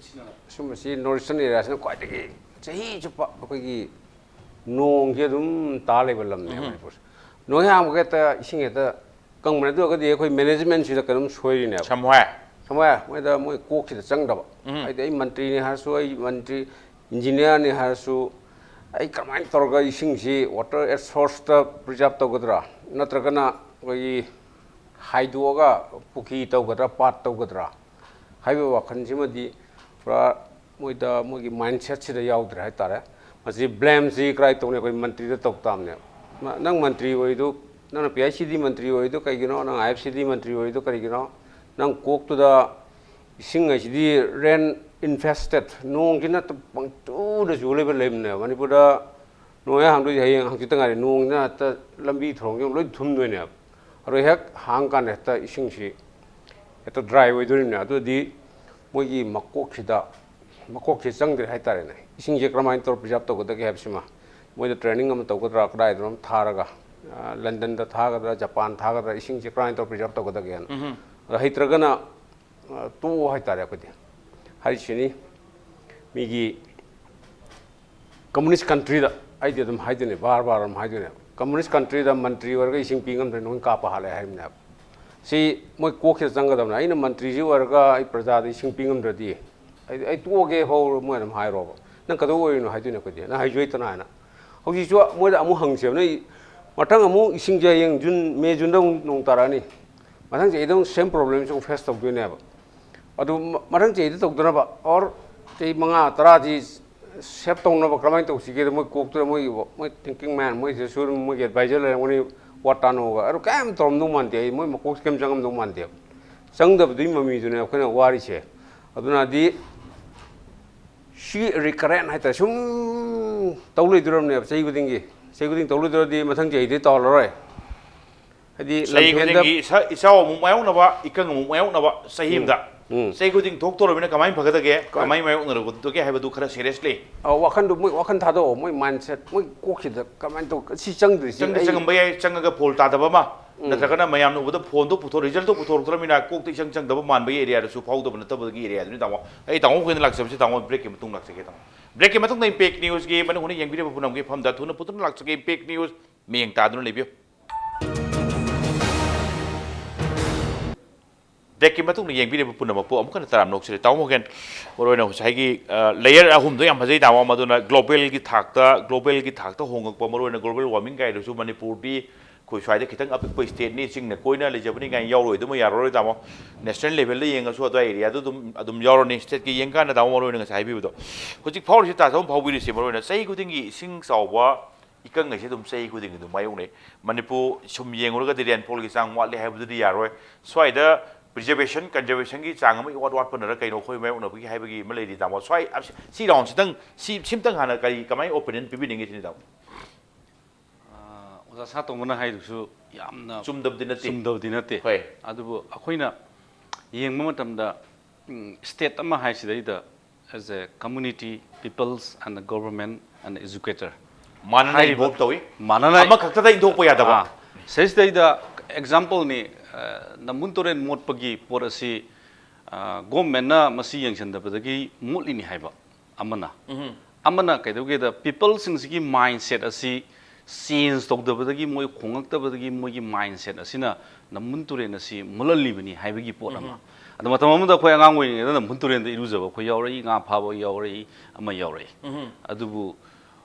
ꯁꯨꯝꯕꯁꯤ ꯅꯣꯔꯠ ꯏꯁꯇꯔꯟ ꯑꯦꯔꯤꯌꯥꯁꯤꯅ ꯈ꯭ꯋꯥꯏꯗꯒꯤ ꯆꯍꯤ ꯆꯨꯞꯄ ꯑꯩꯈꯣꯏꯒꯤ ꯅꯣꯡꯁꯦ ꯑꯗꯨꯝ ꯇꯥ ꯂꯩꯕ ꯂꯝꯅꯦꯕ ꯃꯅꯤꯄꯨꯔꯁꯦ꯫ ꯅꯣꯡ ꯍꯦꯛ ꯍꯥꯡꯕꯒ ꯍꯦꯛꯇ ꯏꯁꯤꯡ ꯍꯦꯛꯇ ꯀꯪꯕꯅꯦ꯫ ꯑꯗꯨ ꯑꯣꯏꯔꯒꯗꯤ ꯑꯩꯈꯣꯏ ꯃꯦꯅꯦꯖꯃꯦꯟꯁꯤꯗ ꯀꯩꯅꯣꯝ ꯁꯣꯏꯔꯤꯅꯦꯕ꯫ ꯁꯝ ꯍꯣꯏ꯫ ꯁꯝ ꯍꯣꯏ, ꯃꯣꯏꯗ ꯃꯣꯏ ꯀꯣꯛꯁꯤꯗ ꯆꯪꯗꯕ꯫ ꯎꯝ꯫ ꯍꯥꯏꯗꯤ ꯑꯩ ꯃꯟꯇ꯭ꯔꯤꯅꯤ ꯍꯥꯏꯔꯁꯨ, ꯑꯩ ꯃꯟꯇ꯭ꯔꯤ ꯏꯟꯖꯤꯅꯤꯌꯥꯔꯅꯤ ꯍꯥꯏꯔꯁꯨ, ꯑꯩ ꯀꯃꯥꯏꯅ ꯇꯧꯔꯒ ꯏꯁꯤꯡꯁꯤ ꯋꯥꯇꯔ ꯁꯣꯔꯁꯇ ꯄ꯭ꯔꯤꯖꯥꯔꯕ ꯇꯧꯒꯗ꯭ꯔꯥ, ꯅꯠꯇ꯭ꯔꯒꯅ ꯑꯩꯈꯣꯏꯒꯤ ꯍꯥꯏꯗꯣꯛꯑꯒ ꯄꯨꯈ꯭ꯔꯤ ꯇꯧꯒꯗ꯭ꯔꯥ, ꯄꯥꯠ ꯇꯧꯒꯗ꯭ꯔꯥ ꯍꯥꯏꯕ ꯋꯥꯈꯜꯁꯤꯃꯗꯤ ꯄꯨꯔꯥ ꯃꯣꯏꯗ, ꯃꯣꯏꯒꯤ ꯃꯥꯏꯟꯁꯦꯠꯁꯤꯗ ꯌꯥꯎꯗ꯭ꯔꯦ ꯍꯥꯏꯇꯥꯔꯦ꯫ ꯃꯁꯤ ꯕ꯭ꯂꯦꯝꯁꯤ ꯀꯗꯥꯏ ꯇꯧꯅꯤ? ꯑꯩꯈꯣꯏ ꯃꯟꯇ꯭ꯔꯤꯗ ꯇꯧ ꯇꯥꯕꯅꯦꯕ꯫ ꯃ-, ꯅꯪ ꯃꯟꯇ꯭ꯔꯤ ꯑꯣꯏꯔꯤꯗꯨ, ꯅꯪꯅ ꯄꯤ ꯑꯩꯆ ꯁꯤ ꯗꯤ ꯃꯟꯇ꯭ꯔꯤ ꯑꯣꯏꯔꯤꯗꯨ ꯀꯩꯒꯤꯅꯣ? ꯅꯪ ꯑꯥꯏ ꯑꯦꯐ ꯁꯤ ꯗꯤ ꯃꯟꯇ꯭ꯔꯤ ꯑꯣꯏꯔꯤꯗꯨ ꯀꯔꯤꯒꯤꯅꯣ? ꯅꯪ ꯀꯣꯛꯇꯨꯗ ꯏꯁꯤꯡ ꯍꯥꯏꯁꯤꯗꯤ ꯔꯦꯟ ꯏꯟꯐꯦꯁꯇꯦꯠ, ꯅꯣꯡꯁꯤꯅ ꯄꯪꯆꯨꯗ ꯆꯨ ꯂꯩꯕ ꯂꯩꯕꯅꯦꯕ ꯃꯅꯤꯄꯨꯔꯗ꯫ ꯅꯣꯡ ꯍꯦꯛ ꯍꯥꯡꯗꯣꯏꯁꯦ ꯍꯌꯦꯡ ꯍꯪꯆꯤꯠꯇ ꯉꯥꯏꯔꯦ, ꯅꯣꯡꯁꯤꯅ ꯍꯦꯛꯇ ꯂꯝꯕꯤ ꯊꯣꯡꯁꯦ ꯂꯣꯏ ꯊꯨꯝꯗꯣꯏꯅꯦꯕ꯫ ꯑꯗꯣ ꯍꯦꯛ ꯍꯥꯡꯀꯥꯟꯗ ꯍꯦꯛꯇ ꯏꯁꯤꯡꯁꯤ ꯍꯦꯛꯇ ꯗ꯭ꯔꯥꯏ ꯑꯣꯏꯗꯣꯔꯤꯕꯅꯦ꯫ ꯑꯗꯨꯗꯤ ꯃꯣꯏꯒꯤ ꯃꯀꯣꯛꯁꯤꯗ, ꯃꯀꯣꯛꯁꯦ ꯆꯪꯗ꯭ꯔꯦ ꯍꯥꯏꯇꯥꯔꯦꯅꯦ꯫ ꯏꯁꯤꯡꯁꯦ ꯀꯔꯝꯍꯥꯏꯅ ꯇꯧꯔ ꯄ꯭ꯔꯤꯖꯥꯔꯕ ꯇꯧꯒꯗꯒꯦ ꯍꯥꯏꯕꯁꯤꯃ ꯃꯣꯏꯗ ꯇ꯭ꯔꯦꯅꯤꯡ ꯑꯃ ꯇꯧꯒꯗ꯭ꯔꯥ, ꯀꯗꯥꯏꯗꯅꯣ ꯑꯃ ꯊꯥꯔꯒ, ꯑ, ꯂꯟꯗꯟꯗ ꯊꯥꯒꯗ꯭ꯔꯥ, ꯖꯄꯥꯟ ꯊꯥꯒꯗ꯭ꯔꯥ, ꯏꯁꯤꯡꯁꯦ ꯀꯃꯥꯏꯅ ꯇꯧꯔ ꯄ꯭ꯔꯤꯖꯥꯔꯕ ꯇꯧꯒꯗꯒꯦꯅ꯫ ꯎꯝꯍꯨꯝ꯫ ꯑꯗ ꯍꯩꯇ꯭ꯔꯒꯅ, ꯑ, ꯇꯣꯛꯑꯣ ꯍꯥꯏꯇꯥꯔꯦ꯫ ꯑꯩꯈꯣꯏꯗꯤ ꯍꯥꯏꯔꯤꯁꯤꯅꯤ, ꯃꯤꯒꯤ ꯀꯝꯃꯨꯅꯤꯁ ꯀꯟꯇ꯭ꯔꯤꯗ ꯑꯩꯗꯤ ꯑꯗꯨꯝ ꯍꯥꯏꯗꯣꯏꯅꯦ, ꯕꯥꯔ ꯕꯥꯔ ꯑꯗꯨꯝ ꯍꯥꯏꯗꯣꯏꯅꯦ, ꯀꯝꯃꯨꯅꯤꯁ ꯀꯟꯇ꯭ꯔꯤꯗ ꯃꯟꯇ꯭ꯔꯤ ꯑꯣꯏꯔꯒ ꯏꯁꯤꯡ ꯄꯤ ꯉꯝꯗ꯭ꯔꯦ, ꯅꯣꯏ ꯀꯥꯞꯄ ꯍꯥꯜꯂꯦ ꯍꯥꯏꯕꯅꯦꯕ꯫ ꯁꯤ ꯃꯣꯏ ꯀꯣꯛꯁꯤꯗ ꯆꯪꯒꯗꯕꯅꯦ꯫ ꯑꯩꯅ ꯃꯟꯇ꯭ꯔꯤꯁꯤ ꯑꯣꯏꯔꯒ ꯑꯩ ꯄ꯭ꯔꯖꯥꯗ ꯏꯁꯤꯡ ꯄꯤ ꯉꯝꯗ꯭ꯔꯗꯤ ꯑꯩ, ꯑꯩ ꯇꯣꯛꯑꯒꯦ ꯍꯧꯔ ꯃꯣꯏ ꯑꯗꯨꯝ ꯍꯥꯏꯔꯣꯕ꯫ "ꯅꯪ ꯀꯩꯗꯧ ꯑꯣꯏꯔꯤꯅꯣ?" ꯍꯥꯏꯗꯣꯏꯅꯦ ꯑꯩꯈꯣꯏꯗꯤ꯫ "ꯅꯪ ꯍꯩꯁꯨ ꯍꯩꯇꯅ" ꯍꯥꯏꯅ꯫ ꯍꯧꯖꯤꯛꯁꯨ ꯃꯣꯏꯗ ꯑꯃꯨꯛ ꯍꯪꯁꯦꯕ꯫ ꯅꯣꯏ ꯃꯊꯪ ꯑꯃꯨꯛ ꯏꯁꯤꯡꯁꯦ ꯍꯌꯦꯡ ꯖꯨꯟ, ꯃꯦ, ꯖꯨꯟꯗ ꯑꯃꯨꯛ ꯅꯣꯡ ꯇꯥꯔꯛꯑꯅꯤ꯫ ꯃꯊꯪ ꯆꯍꯤꯗ ꯑꯃꯨꯛ ꯁꯦꯝ ꯄ꯭ꯔꯣꯕ꯭ꯂꯦꯝꯁꯦ ꯑꯃꯨꯛ ꯐꯦꯁ ꯇꯧꯗꯣꯏꯅꯦꯕ꯫ ꯑꯗꯨ ꯃ-, ꯃꯊꯪ ꯆꯍꯤꯗ ꯇꯧꯗꯅꯕ, ꯑꯣꯔ ꯆꯍꯤ ꯃꯉꯥ ꯇꯔꯥꯗꯤ ꯁꯦꯞ ꯇꯧꯅꯕ ꯀꯔꯝꯍꯥꯏꯅ ꯇꯧꯁꯤꯒꯦꯗ ꯃꯣꯏ ꯀꯣꯛꯇꯨꯗ ꯃꯣꯏ, ꯃꯣꯏ ꯊꯤꯡꯀꯤꯡ ꯃꯌꯥꯝ, ꯃꯣꯏꯁꯤꯗꯁꯨ ꯑꯗꯨꯝ ꯃꯣꯏꯒꯤ ꯑꯦꯗꯚꯥꯏꯖꯔ ꯂꯩꯔꯝꯒꯅꯤ, ꯋꯥ ꯇꯥꯟꯅꯧꯒ꯫ ꯑꯗꯨ ꯀꯩꯝ ꯇꯧꯔꯝꯗꯧ ꯃꯥꯟꯗꯦ꯫ ꯑꯩ ꯃꯣꯏ ꯃꯀꯣꯛꯁꯦ ꯀꯩꯝ ꯆꯪꯉꯝꯗꯧ ꯃꯥꯟꯗꯦꯕ꯫ ꯆꯪꯗꯕꯗꯨꯒꯤ ꯃꯃꯤꯗꯨꯅꯦ ꯑꯩꯈꯣꯏꯅ ꯋꯥꯔꯤꯁꯦ꯫ ꯑꯗꯨꯅꯗꯤ ꯁꯤ ꯔꯤꯀꯔꯦꯟ ꯍꯥꯏꯇꯥꯔꯦ, ꯁꯨꯝ ꯇꯧ ꯂꯩꯗꯣꯔꯕꯅꯦꯕ ꯆꯍꯤ ꯈꯨꯗꯤꯡꯒꯤ꯫ ꯆꯍꯤ ꯈꯨꯗꯤꯡ ꯇꯧ ꯂꯩꯗꯣꯔꯗꯤ ꯃꯊꯪ ꯆꯍꯤꯗꯤ ꯇꯧꯍꯜꯂꯔꯣꯏ꯫ ꯍꯥꯏꯗꯤ ꯆꯍꯤ ꯂꯝꯐꯦꯟꯗ ꯈꯨꯗꯤꯡꯒꯤ ꯏꯁꯥ-, ꯏꯆꯥꯎ ꯑꯃꯨꯛ ꯃꯥꯌꯣꯛꯅꯕ, ꯏꯀꯪ ꯑꯃꯨꯛ ꯃꯥꯌꯣꯛꯅꯕ ꯆꯍꯤ ꯎꯝ, ꯑꯃꯗ꯫ ꯎꯝ꯫ ꯆꯍꯤ ꯈꯨꯗꯤꯡ ꯊꯣꯛꯇꯣꯔꯕꯅꯤꯅ ꯀꯃꯥꯏꯅ ꯐꯒꯗꯒꯦ? ꯀ- ꯀꯃꯥꯏꯅ ꯃꯥꯌꯣꯛꯅꯔꯨꯒꯗꯒꯦ ꯍꯥꯏꯕꯗꯨ ꯈꯔ ꯁꯦꯔꯤꯌꯁꯂꯤ꯫ ꯑ, ꯋꯥꯈꯟꯗꯣ, ꯃꯣꯏ ꯋꯥꯈꯟ ꯊꯥꯗꯣꯛꯑꯣ, ꯃꯣꯏ ꯃꯥꯏꯟꯁꯦꯠ, ꯃꯣꯏ ꯀꯣꯛꯁꯤꯗ ꯀꯃꯥꯏꯅ ꯇꯧ-, ꯁꯤ ꯆꯪꯗ꯭ꯔꯤꯁꯤ ꯆꯪꯗꯤ ꯑꯩ ꯆꯪꯉꯝꯕ ꯌꯥꯏ, ꯆꯪꯉꯒ ꯐꯣꯜ ꯇꯥꯗꯕ ꯑꯃ꯫ ꯅꯠꯇ꯭ꯔꯒꯅ ꯃꯌꯥꯝꯅ ꯎꯕꯗ ꯐꯣꯟꯗꯣ ꯄꯨꯊꯣꯛ ꯔꯤꯖꯜꯇꯣ ꯄꯨꯊꯣꯔꯛꯇ꯭ꯔꯕꯅꯤꯅ ꯀꯣꯛꯇ ꯏꯆꯪ ꯆꯪꯗꯕ ꯃꯥꯟꯕꯒꯤ ꯑꯦꯔꯤꯌꯥꯗꯨꯁꯨ ꯐꯥꯎꯗꯕ ꯅꯠꯇꯕꯒꯤ ꯑꯦꯔꯤꯌꯥꯗꯨꯅꯤ ꯇꯥꯃꯣ꯫ ꯑꯩ ꯇꯥꯃꯣ ꯑꯩꯈꯣꯏꯅ ꯂꯥꯛꯆꯕꯁꯤ ꯇꯥꯃꯣ ꯕ꯭ꯔꯦꯛꯀꯤ ꯃꯇꯨꯡ ꯂꯥꯛꯆꯒꯦ ꯇꯥꯃꯣ꯫ ꯕ꯭ꯔꯦꯛꯀꯤ ꯃꯇꯨꯡꯗ ꯏꯝꯄꯦꯛ ꯅ꯭ꯌꯨꯁꯀꯤ ꯃꯅꯨꯡ ꯍꯨꯠꯅ ꯌꯦꯡꯕꯤꯔꯤꯕ ꯄꯨꯝꯅꯃꯛꯀꯤ ꯐꯝꯗ ꯊꯨꯅ ꯄꯨꯊꯨꯅ ꯂꯥꯛꯆꯒꯦ ꯏꯝꯄꯦꯛ ꯅ꯭ꯌꯨꯁ꯫ ꯃꯤꯠꯌꯦꯡ ꯇꯥꯗꯨꯅ ꯂꯩꯕꯤꯌꯨ꯫ ꯕ꯭ꯔꯦꯛꯀꯤ ꯃꯇꯨꯡꯗ ꯌꯦꯡꯕꯤꯔꯤꯕ ꯄꯨꯝꯅꯃꯛꯄꯨ ꯑꯃꯨꯛ ꯍꯟꯅ ꯇꯔꯥꯝꯅ ꯑꯣꯛꯆꯔꯤ꯫ ꯇꯥꯃꯣ ꯃꯣꯒꯦꯟ, ꯃꯔꯨꯑꯣꯏꯅ ꯉꯁꯥꯏꯒꯤ, ꯑ, ꯂꯦꯌꯔ ꯑꯍꯨꯝꯗꯣ ꯌꯥꯝ ꯐꯖꯩ ꯇꯥꯃꯣ꯫ ꯃꯗꯨꯅ ꯒ꯭ꯂꯣꯕꯦꯜꯒꯤ ꯊꯥꯛꯇ, ꯒ꯭ꯂꯣꯕꯦꯜꯒꯤ ꯊꯥꯛꯇ ꯍꯣꯡꯉꯛꯄ, ꯃꯔꯨꯑꯣꯏꯅ ꯒ꯭ꯂꯣꯕꯦꯜ ꯋꯥꯔꯃꯤꯡ ꯀꯥꯏꯗꯨꯁꯨ ꯃꯅꯤꯄꯨꯔꯗꯤ ꯑꯩꯈꯣꯏ ꯁ꯭ꯋꯥꯏꯗ ꯈꯤꯇꯪ ꯑꯄꯤꯛꯄ ꯁ꯭ꯇꯦꯠꯅꯤ, ꯆꯤꯡꯅ ꯀꯣꯏꯅ ꯂꯩꯖꯕꯅꯤ ꯀꯥꯏꯅ ꯌꯥꯎꯔꯣꯏꯗꯕ ꯌꯥꯔꯔꯣꯏ ꯇꯥꯃꯣ꯫ ꯅꯦꯁꯅꯦꯜ ꯂꯦꯚꯦꯜꯗ ꯌꯦꯡꯉꯁꯨ ꯑꯗꯨꯋꯥꯏ ꯑꯦꯔꯤꯌꯥꯗꯨ ꯑꯗꯨꯝ, ꯑꯗꯨꯝ ꯌꯥꯎꯔꯅꯤ꯫ ꯁ꯭ꯇꯦꯠꯀꯤ ꯌꯦꯡꯀꯥꯟꯗ ꯇꯥꯃꯣ ꯃꯔꯨꯑꯣꯏꯅ ꯉꯁꯥꯏ ꯍꯥꯏꯕꯤꯕꯗꯣ ꯍꯧꯖꯤꯛ ꯐꯥꯎꯔꯤꯁꯤ ꯇꯥ ꯊꯧꯕ ꯐꯥꯎꯕꯤꯔꯤꯁꯤ ꯃꯔꯨꯑꯣꯏꯅ ꯆꯍꯤ ꯈꯨꯗꯤꯡꯒꯤ ꯏꯁꯤꯡ ꯆꯥꯎꯕ ꯏꯀꯪ ꯑꯁꯤ ꯑꯗꯨꯝ ꯆꯍꯤ ꯈꯨꯗꯤꯡꯒꯤ ꯑꯗꯨꯝ ꯃꯥꯌꯣꯛꯅꯩ꯫ ꯃꯅꯤꯄꯨꯔ ꯁꯨꯝ ꯌꯦꯡꯉꯨꯔꯒꯗꯤ ꯔꯦꯟꯐꯣꯜꯒꯤ ꯆꯥꯡ ꯋꯥꯠꯂꯤ ꯍꯥꯏꯕꯗꯨꯗꯤ ꯌꯥꯔꯣꯏ꯫ ꯁ꯭ꯋꯥꯏꯗ ꯄ꯭ꯔꯤꯖꯔꯕꯦꯁꯟ, ꯀꯟꯖꯔꯕꯦꯁꯟꯒꯤ ꯆꯥꯡ ꯑꯃ ꯏꯋꯥꯠ ꯋꯥꯠꯄꯅꯔ ꯀꯩꯅꯣ ꯑꯩꯈꯣꯏ ꯃꯥꯌꯣꯛꯅꯕꯒꯤ ꯍꯥꯏꯕꯒꯤ ꯑꯃ ꯂꯩꯔꯤ ꯇꯥꯃꯣ꯫ ꯁ꯭ꯋꯥꯏ ꯑꯁ-, ꯁꯤ ꯔꯥꯎꯟꯁꯤꯇꯪ, ꯁꯤ, ꯁꯤꯝꯇꯪ ꯍꯥꯟꯅ ꯀꯔꯤ, ꯀꯃꯥꯏꯅ ꯑꯣꯄꯤꯅꯤꯌꯟ ꯄꯤꯕꯤꯅꯤꯡꯉꯤ ꯁꯤꯅꯤ ꯇꯥꯃꯣ? ꯑꯥ, ꯑꯣꯖꯥ ꯁꯥꯇꯣꯝꯕꯅ ꯍꯥꯏꯗꯨꯁꯨ ꯌꯥꯝꯅ ꯆꯨꯝꯗꯕꯗꯤ ꯅꯠꯇꯦ꯫ ꯆꯨꯝꯗꯕꯗꯤ ꯅꯠꯇꯦ꯫ ꯍꯣꯏ꯫ ꯑꯗꯨꯕꯨ ꯑꯩꯈꯣꯏꯅ ꯌꯦꯡꯕ ꯃꯇꯝꯗ, ꯎꯝ, ꯁ꯭ꯇꯦꯠ ꯑꯃ ꯍꯥꯏꯁꯤꯗꯩꯗ as a community, peoples and the government and educator ꯃꯥꯟꯅꯅ ꯍꯥꯏꯔꯤꯕ ꯏꯟꯚꯣꯜꯕ ꯇꯧꯏ꯫ ꯃꯥꯟꯅꯅ ꯑꯃꯈꯛꯇꯗ ꯏꯟꯊꯣꯛꯄ ꯌꯥꯗꯕ꯫ ꯑꯥ, ꯁꯤꯗꯩꯁꯤꯗꯩꯗ ꯑꯦꯛꯖꯥꯝꯄꯜꯅꯤ, ꯑ, ꯅꯝꯕꯨꯜ ꯇꯨꯔꯦꯜ ꯃꯣꯠꯄꯒꯤ ꯄꯣꯠ ꯑꯁꯤ, ꯑ, ꯒꯣꯔꯃꯦꯟꯅ ꯃꯁꯤ ꯌꯦꯡꯁꯤꯟꯗꯕꯗꯒꯤ ꯃꯣꯠꯂꯤꯅꯤ ꯍꯥꯏꯕ ꯑꯃꯅ꯫ ꯎꯝꯍꯨꯝ꯫ ꯑꯃꯅ ꯀꯩꯗꯧꯒꯦꯗ ꯄꯤꯄꯜꯁꯤꯡꯁꯤꯒꯤ ꯃꯥꯏꯟꯁꯦꯠ ꯑꯁꯤ ꯆꯦꯟꯖ ꯇꯧꯗꯕꯗꯒꯤ, ꯃꯣꯏ ꯍꯣꯡꯉꯛꯇꯕꯗꯒꯤ ꯃꯣꯏꯒꯤ ꯃꯥꯏꯟꯁꯦꯠ ꯑꯁꯤꯅ ꯅꯝꯕꯨꯜ ꯇꯨꯔꯦꯜ ꯑꯁꯤ ꯃꯨꯜꯍꯜꯂꯤꯕꯅꯤ ꯍꯥꯏꯕꯒꯤ ꯄꯣꯠ ꯑꯃ꯫ ꯎꯝꯍꯨꯝ꯫ ꯑꯗꯣ ꯃꯇꯝ ꯑꯃꯗ ꯑꯩꯈꯣꯏ ꯑꯉꯥꯡ ꯑꯣꯏꯔꯤꯉꯩꯗ ꯅꯝꯕꯨꯜ ꯇꯨꯔꯦꯜꯗ ꯏꯔꯨꯖꯕ ꯑꯩꯈꯣꯏ ꯌꯥꯎꯔꯛꯏ, ꯉꯥ ꯐꯥꯕ ꯌꯥꯎꯔꯛꯏ, ꯑꯃ ꯌꯥꯎꯔꯛꯏ꯫ ꯎꯝꯍꯨꯝ꯫ ꯑꯗꯨꯕꯨ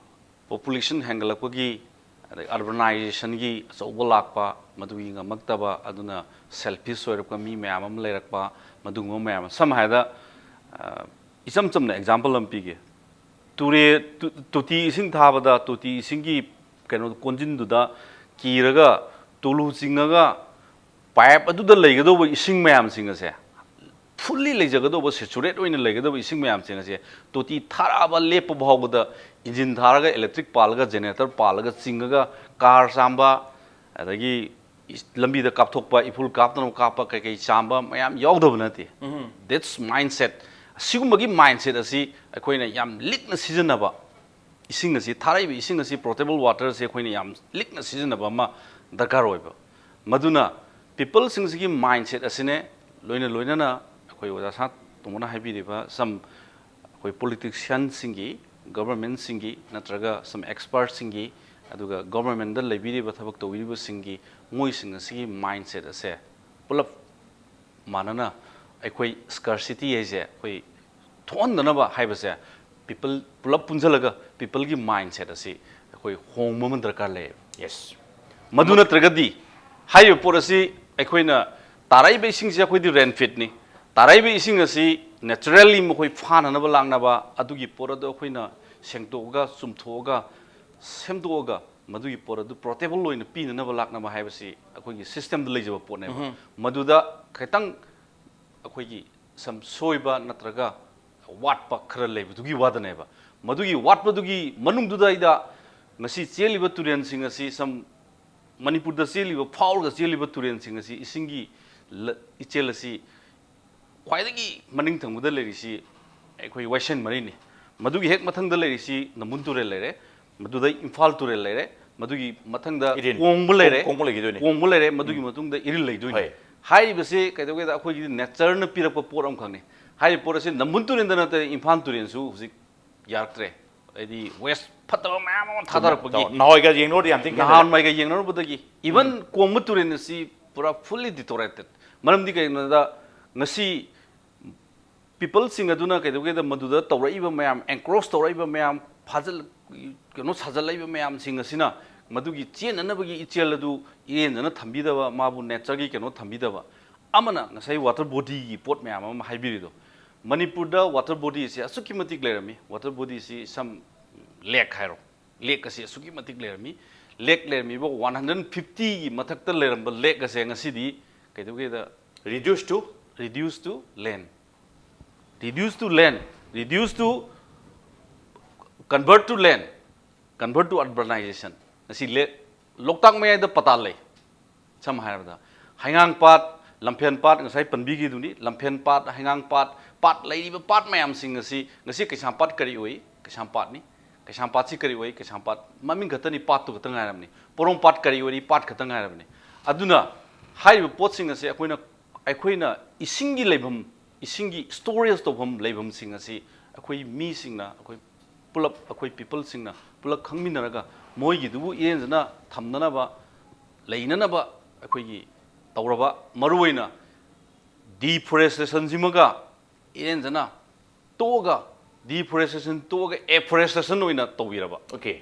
ꯄꯣꯄꯨꯂꯦꯁꯟ ꯍꯦꯟꯒꯠꯂꯛꯄꯒꯤ, ꯑꯗꯩ ꯑꯔꯕꯅꯥꯏꯖꯦꯁꯟꯒꯤ ꯑꯆꯧꯕ ꯂꯥꯛꯄ, ꯃꯗꯨꯒꯤ ꯉꯝꯃꯛꯇꯕ, ꯑꯗꯨꯅ ꯁꯦꯜꯐꯤꯁ ꯑꯣꯏꯔꯛꯄ ꯃꯤ ꯃꯌꯥꯝ ꯑꯃ ꯂꯩꯔꯛꯄ, ꯃꯗꯨꯒꯨꯝꯕ ꯃꯌꯥꯝ ꯑꯃ꯫ ꯁꯝꯅ ꯍꯥꯏꯔꯕꯗ, ꯑ, ꯏꯆꯝ ꯆꯝꯅ ꯑꯦꯛꯖꯥꯝꯄꯜ ꯑꯃ ꯄꯤꯒꯦ꯫ ꯇꯨꯔꯦ-, ꯇꯨ-, ꯇꯣꯇꯤ ꯏꯁꯤꯡ ꯊꯥꯕꯗ ꯇꯣꯇꯤ ꯏꯁꯤꯡꯒꯤ ꯀꯩꯅꯣ ꯀꯣꯟꯖꯤꯟꯗꯨꯗ ꯀꯤꯔꯒ ꯇꯨꯂꯨ ꯆꯤꯡꯉꯒ ꯄꯥꯏꯞ ꯑꯗꯨꯗ ꯂꯩꯒꯗꯧꯕ ꯏꯁꯤꯡ ꯃꯌꯥꯝꯁꯤꯡ ꯑꯁꯦ, ꯐꯨꯜꯂꯤ ꯂꯩꯖꯒꯗꯧꯕ, ꯁꯦꯆꯨꯔꯦꯠ ꯑꯣꯏꯅ ꯂꯩꯒꯗꯧꯕ ꯏꯁꯤꯡ ꯃꯌꯥꯝꯁꯤꯡ ꯑꯁꯦ ꯇꯣꯇꯤ ꯊꯥꯔꯛꯑꯕ ꯂꯦꯞꯄ ꯐꯥꯎꯕꯗ ꯏꯟꯖꯤꯟ ꯊꯥꯔꯒ, ꯏꯂꯦꯛꯇ꯭ꯔꯤꯛ ꯄꯥꯜꯂꯒ, ꯖꯦꯅꯦꯔꯦꯇꯔ ꯄꯥꯜꯂꯒ ꯆꯤꯡꯉꯒ ꯀꯥꯔ ꯆꯥꯝꯕ, ꯑꯗꯒꯤ ꯏꯁ-, ꯂꯝꯕꯤꯗ ꯀꯥꯞꯊꯣꯛꯄ, ꯏꯐꯨꯜ ꯀꯥꯞꯇꯅꯕ ꯀꯥꯞꯄ ꯀꯩꯀꯩ ꯆꯥꯝꯕ ꯃꯌꯥꯝ ꯌꯥꯎꯗꯕ ꯅꯠꯇꯦ꯫ ꯎꯝꯍꯨꯝ꯫ That's mindset꯫ ꯑꯁꯤꯒꯨꯝꯕꯒꯤ ꯃꯥꯏꯟꯁꯦꯠ ꯑꯁꯤ ꯑꯩꯈꯣꯏꯅ ꯌꯥꯝ ꯂꯤꯛꯅ ꯁꯤꯖꯤꯟꯅꯕ, ꯏꯁꯤꯡ ꯑꯁꯤ, ꯊꯥꯔꯛꯏꯕ ꯏꯁꯤꯡ ꯑꯁꯤ, ꯄꯣꯇꯦꯕꯜ ꯋꯥꯇꯔ ꯑꯁꯤ ꯑꯩꯈꯣꯏꯅ ꯌꯥꯝ ꯂꯤꯛꯅ ꯁꯤꯖꯤꯟꯅꯕ ꯑꯃ ꯗꯔꯀꯥꯔ ꯑꯣꯏꯕ꯫ ꯃꯗꯨꯅ ꯄꯤꯄꯜꯁꯤꯡꯁꯤꯒꯤ ꯃꯥꯏꯟꯁꯦꯠ ꯑꯁꯤꯅꯦ꯫ ꯂꯣꯏꯅ ꯂꯣꯏꯅꯅ ꯑꯩꯈꯣꯏ ꯑꯣꯖꯥ ꯁꯥ ꯇꯣꯝꯕꯅ ꯍꯥꯏꯕꯤꯔꯤꯕ ꯁꯝ ꯑꯩꯈꯣꯏ ꯄꯣꯂꯤꯇꯤꯁꯤꯌꯥꯟꯁꯤꯡꯒꯤ, ꯒꯕꯔꯃꯦꯟꯁꯤꯡꯒꯤ ꯅꯠꯇ꯭ꯔꯒ ꯁꯝ ꯑꯦꯛꯁꯄꯥꯔꯠꯁꯤꯡꯒꯤ, ꯑꯗꯨꯒ ꯒꯕꯔꯃꯦꯟꯗ ꯂꯩꯕꯤꯔꯤꯕ ꯊꯕꯛ ꯇꯧꯕꯤꯔꯤꯕꯁꯤꯡꯒꯤ, ꯃꯣꯏꯁꯤꯡ ꯑꯁꯤꯒꯤ ꯃꯥꯏꯟꯁꯦꯠ ꯑꯁꯦ ꯄꯨꯂꯞ ꯃꯥꯟꯅꯅ ꯑꯩꯈꯣꯏ ꯁ꯭ꯀꯥꯔꯁꯤꯇꯤ ꯍꯥꯏꯁꯦ ꯑꯩꯈꯣꯏ ꯊꯣꯛꯍꯟꯗꯅꯕ ꯍꯥꯏꯕꯁꯦ ꯄꯤꯄꯜ ꯄꯨꯂꯞ ꯄꯨꯟꯁꯤꯜꯂꯒ ꯄꯤꯄꯜꯒꯤ ꯃꯥꯏꯟꯁꯦꯠ ꯑꯁꯤ ꯑꯩꯈꯣꯏ ꯍꯣꯡꯕ ꯑꯃ ꯗꯔꯀꯥꯔ ꯂꯩꯌꯦꯕ꯫ ꯌꯦꯁ꯫ ꯃꯗꯨ ꯅꯠꯇ꯭ꯔꯒꯗꯤ ꯍꯥꯏꯔꯤꯕ ꯄꯣꯠ ꯑꯁꯤ ꯑꯩꯈꯣꯏꯅ ꯇꯥꯔꯛꯏꯕ ꯏꯁꯤꯡꯁꯦ ꯑꯩꯈꯣꯏꯗꯤ ꯔꯦꯟꯐꯤꯠꯅꯤ꯫ ꯇꯥꯔꯛꯏꯕ ꯏꯁꯤꯡ ꯑꯁꯤ ꯅꯦꯆꯔꯦꯜꯂꯤ ꯃꯈꯣꯏ ꯐꯥꯅꯅꯕ ꯂꯥꯛꯅꯕ ꯑꯗꯨꯒꯤ ꯄꯣꯠ ꯑꯗꯨ ꯑꯩꯈꯣꯏꯅ ꯁꯦꯡꯗꯣꯛꯑꯒ ꯆꯨꯝꯊꯣꯛꯑꯒ ꯁꯦꯝꯗꯣꯛꯑꯒ ꯃꯗꯨꯒꯤ ꯄꯣꯠ ꯑꯗꯨ ꯄꯣꯔꯇꯦꯕꯜ ꯑꯣꯏꯅ ꯄꯤꯅꯅꯕ ꯂꯥꯛꯅꯕ ꯍꯥꯏꯕꯁꯤ ꯑꯩꯈꯣꯏꯒꯤ ꯁꯤꯁꯇꯦꯝꯗ ꯂꯩꯖꯕ ꯄꯣꯠꯅꯦꯕ꯫ ꯃꯗꯨꯗ ꯈꯤꯇꯪ ꯑꯩꯈꯣꯏꯒꯤ ꯁꯝ ꯁꯣꯏꯕ ꯅꯠꯇ꯭ꯔꯒ ꯋꯥꯠꯄ ꯈꯔ ꯂꯩꯕꯗꯨꯒꯤ ꯋꯥꯗꯅꯦꯕ꯫ ꯃꯗꯨꯒꯤ ꯋꯥꯠꯄꯗꯨꯒꯤ ꯃꯅꯨꯡꯗꯨꯗꯩꯗ ꯉꯁꯤ ꯆꯦꯜꯂꯤꯕ ꯇꯨꯔꯦꯜꯁꯤꯡ ꯑꯁꯤ ꯁꯝ ꯃꯅꯤꯄꯨꯔꯗ ꯆꯦꯜꯂꯤꯕ, ꯐꯥꯎꯔꯒ ꯆꯦꯜꯂꯤꯕ ꯇꯨꯔꯦꯜꯁꯤꯡ ꯑꯁꯤ ꯏꯁꯤꯡꯒꯤ ꯂ-, ꯏꯆꯦꯜ ꯑꯁꯤ ꯈ꯭ꯋꯥꯏꯗꯒꯤ ꯃꯅꯤꯡ ꯊꯪꯕꯗ ꯂꯩꯔꯤꯁꯤ ꯑꯩꯈꯣꯏ ꯋꯥꯏꯁꯦꯟ ꯃꯔꯤꯅꯤ꯫ ꯃꯗꯨꯒꯤ ꯍꯦꯛ ꯃꯊꯪꯗ ꯂꯩꯔꯤꯁꯤ ꯅꯝꯕꯨꯜ ꯇꯨꯔꯦꯜ ꯂꯩꯔꯦ, ꯃꯗꯨꯗꯩ ꯏꯝꯐꯥꯜ ꯇꯨꯔꯦꯜ ꯂꯩꯔꯦ, ꯃꯗꯨꯒꯤ ꯃꯊꯪꯗ ꯏꯔꯤꯜ꯫ ꯀꯣꯡꯕ ꯂꯩꯔꯦ, ꯀꯣꯡꯕ ꯂꯩꯈꯤꯗꯣꯏꯅꯤ꯫ ꯀꯣꯡꯕ ꯂꯩꯔꯦ, ꯃꯗꯨꯒꯤ ꯃꯇꯨꯡꯗ ꯏꯔꯤꯜ ꯂꯩꯗꯣꯏꯅꯤ꯫ ꯍꯣꯏ꯫ ꯍꯥꯏꯔꯤꯕꯁꯤ ꯀꯩꯗꯧꯒꯦꯗ ꯑꯩꯈꯣꯏꯒꯤꯗꯤ ꯅꯦꯆꯔꯅ ꯄꯤꯔꯛꯄ ꯄꯣꯠ ꯑꯃꯈꯛꯅꯤ꯫ ꯍꯥꯏꯔꯤꯕ ꯄꯣꯠ ꯑꯁꯤ ꯅꯝꯕꯨꯜ ꯇꯨꯔꯦꯜꯗ ꯅꯠꯇꯅ ꯏꯝꯐꯥꯜ ꯇꯨꯔꯦꯜꯁꯨ ꯍꯧꯖꯤꯛ ꯌꯥꯔꯛꯇ꯭ꯔꯦ꯫ ꯍꯥꯏꯗꯤ ꯋꯦꯁ ꯐꯠꯇꯕ ꯃꯌꯥꯝ ꯑꯃ ꯊꯥꯗꯔꯛꯄꯒꯤ꯫ ꯅꯍꯥꯟꯋꯥꯏꯒ ꯌꯦꯡꯅꯔꯨꯔꯗꯤ ꯌꯥꯝ ꯊꯤꯅ ꯈꯦꯠꯅꯔꯦ꯫ ꯅꯍꯥꯟꯋꯥꯏꯒ ꯌꯦꯡꯅꯔꯨꯕꯗꯒꯤ ꯏꯚꯟ ꯀꯣꯡꯕ ꯇꯨꯔꯦꯜ ꯑꯁꯤ ꯄꯨꯔꯥ ꯐꯨꯜꯂꯤ ꯗꯤꯇꯣꯔꯦꯇꯦꯠ꯫ ꯃꯔꯝꯗꯤ ꯀꯩꯒꯤꯅꯣꯗ ꯉꯁꯤ ꯄꯤꯄꯜꯁꯤꯡ ꯑꯗꯨꯅ ꯀꯩꯗꯧꯒꯦꯗ ꯃꯗꯨꯗ ꯇꯧꯔꯛꯏꯕ ꯃꯌꯥꯝ, ꯑꯦꯟꯀ꯭ꯔꯣꯁ ꯇꯧꯔꯛꯏꯕ ꯃꯌꯥꯝ, ꯐꯥꯖꯤꯜ-, ꯀꯩꯅꯣ ꯁꯥꯖꯜꯂꯛꯏꯕ ꯃꯌꯥꯝꯁꯤꯡ ꯑꯁꯤꯅ ꯃꯗꯨꯒꯤ ꯆꯦꯟꯅꯅꯕꯒꯤ ꯏꯆꯦꯜ ꯑꯗꯨ ꯏꯔꯦꯟꯖꯅ ꯊꯝꯕꯤꯗꯕ, ꯃꯥꯕꯨ ꯅꯦꯆꯔꯒꯤ ꯀꯩꯅꯣ ꯊꯝꯕꯤꯗꯕ꯫ ꯑꯃꯅ ꯉꯁꯥꯏ ꯋꯥꯇꯔ ꯕꯣꯗꯤꯒꯤ ꯄꯣꯠ ꯃꯌꯥꯝ ꯑꯃ ꯍꯥꯏꯕꯤꯔꯤꯗꯣ, ꯃꯅꯤꯄꯨꯔꯗ ꯋꯥꯇꯔ ꯕꯣꯗꯤꯁꯦ ꯑꯁꯨꯛꯀꯤ ꯃꯇꯤꯛ ꯂꯩꯔꯝꯃꯤ꯫ ꯋꯥꯇꯔ ꯕꯣꯗꯤꯁꯤ ꯁꯝ ꯂꯦꯛ ꯍꯥꯏꯔꯣ, ꯂꯦꯛ ꯑꯁꯤ ꯑꯁꯨꯛꯀꯤ ꯃꯇꯤꯛ ꯂꯩꯔꯝꯃꯤ꯫ ꯂꯦꯛ ꯂꯩꯔꯝꯃꯤꯕ ꯋꯥꯟ ꯍꯟꯗ꯭ꯔꯦꯠ ꯐꯤꯐꯇꯤꯒꯤ ꯃꯊꯛꯇ ꯂꯩꯔꯝꯕ ꯂꯦꯛ ꯑꯁꯦ ꯉꯁꯤꯗꯤ ꯀꯩꯗꯧꯒꯦꯗ Reduce to reduce to land, reduce to land, reduce to convert to land, convert to urbanization꯫ ꯉꯁꯤ ꯂꯦꯛ ꯂꯣꯛꯇꯥꯛ ꯃꯌꯥꯏꯗ ꯄꯇꯥ ꯂꯩ꯫ ꯁꯝꯅ ꯍꯥꯏꯔꯕꯗ ꯍꯩꯉꯥꯡ ꯄꯥꯠ, ꯂꯝꯐꯦꯜ ꯄꯥꯠ, ꯉꯁꯥꯏ ꯄꯟꯕꯤꯈꯤꯗꯨꯅꯤ, ꯂꯝꯐꯦꯜ ꯄꯥꯠ, ꯍꯩꯉꯥꯡ ꯄꯥꯠ, ꯄꯥꯠ ꯂꯩꯔꯤꯕ ꯄꯥꯠ ꯃꯌꯥꯝꯁꯤꯡ ꯑꯁꯤ ꯉꯁꯤ ꯀꯩꯁꯥꯝꯄꯥꯠ ꯀꯔꯤ ꯑꯣꯏ? ꯀꯩꯁꯥꯝꯄꯥꯠꯅꯤ꯫ ꯀꯩꯁꯥꯝꯄꯥꯠꯁꯤ ꯀꯔꯤ ꯑꯣꯏ? ꯀꯩꯁꯥꯝꯄꯥꯠ ꯃꯃꯤꯡ ꯈꯛꯇꯅꯤ, ꯄꯥꯠꯇꯨ ꯈꯛꯇ ꯉꯥꯏꯔꯕꯅꯤ꯫ ꯄꯣꯔꯣꯝꯄꯥꯠ ꯀꯔꯤ ꯑꯣꯏꯔꯤ? ꯄꯥꯠ ꯈꯛꯇ ꯉꯥꯏꯔꯕꯅꯤ꯫ ꯑꯗꯨꯅ ꯍꯥꯏꯔꯤꯕ ꯄꯣꯠꯁꯤꯡ ꯑꯁꯤ ꯑꯩꯈꯣꯏꯅ, ꯑꯩꯈꯣꯏꯅ ꯏꯁꯤꯡꯒꯤ ꯂꯩꯐꯝ, ꯏꯁꯤꯡꯒꯤ ꯁ꯭ꯇꯣꯔꯦꯖ ꯇꯧꯐꯝ ꯂꯩꯐꯝꯁꯤꯡ ꯑꯁꯤ ꯑꯩꯈꯣꯏ ꯃꯤꯁꯤꯡꯅ, ꯑꯩꯈꯣꯏ ꯄꯨꯂꯞ, ꯑꯩꯈꯣꯏ ꯄꯤꯄꯜꯁꯤꯡꯅ ꯄꯨꯂꯞ ꯈꯪꯃꯤꯟꯅꯔꯒ ꯃꯣꯏꯒꯤꯗꯨꯕꯨ ꯏꯔꯦꯟꯖꯅ ꯊꯝꯅꯅꯕ, ꯂꯩꯅꯅꯕ ꯑꯩꯈꯣꯏꯒꯤ ꯇꯧꯔꯕ, ꯃꯔꯨꯑꯣꯏꯅ ꯗꯤꯐꯣꯔꯦꯁꯇꯦꯁꯟꯁꯤꯃꯒ ꯏꯔꯦꯟꯖꯅ ꯇꯣꯛꯑꯒ, ꯗꯤꯐꯣꯔꯦꯁꯇꯦꯁꯟ ꯇꯣꯛꯑꯒ ꯑꯦꯐꯣꯔꯦꯁꯇꯦꯁꯟ ꯑꯣꯏꯅ ꯇꯧꯕꯤꯔꯕ, ꯑꯣꯀꯦ꯫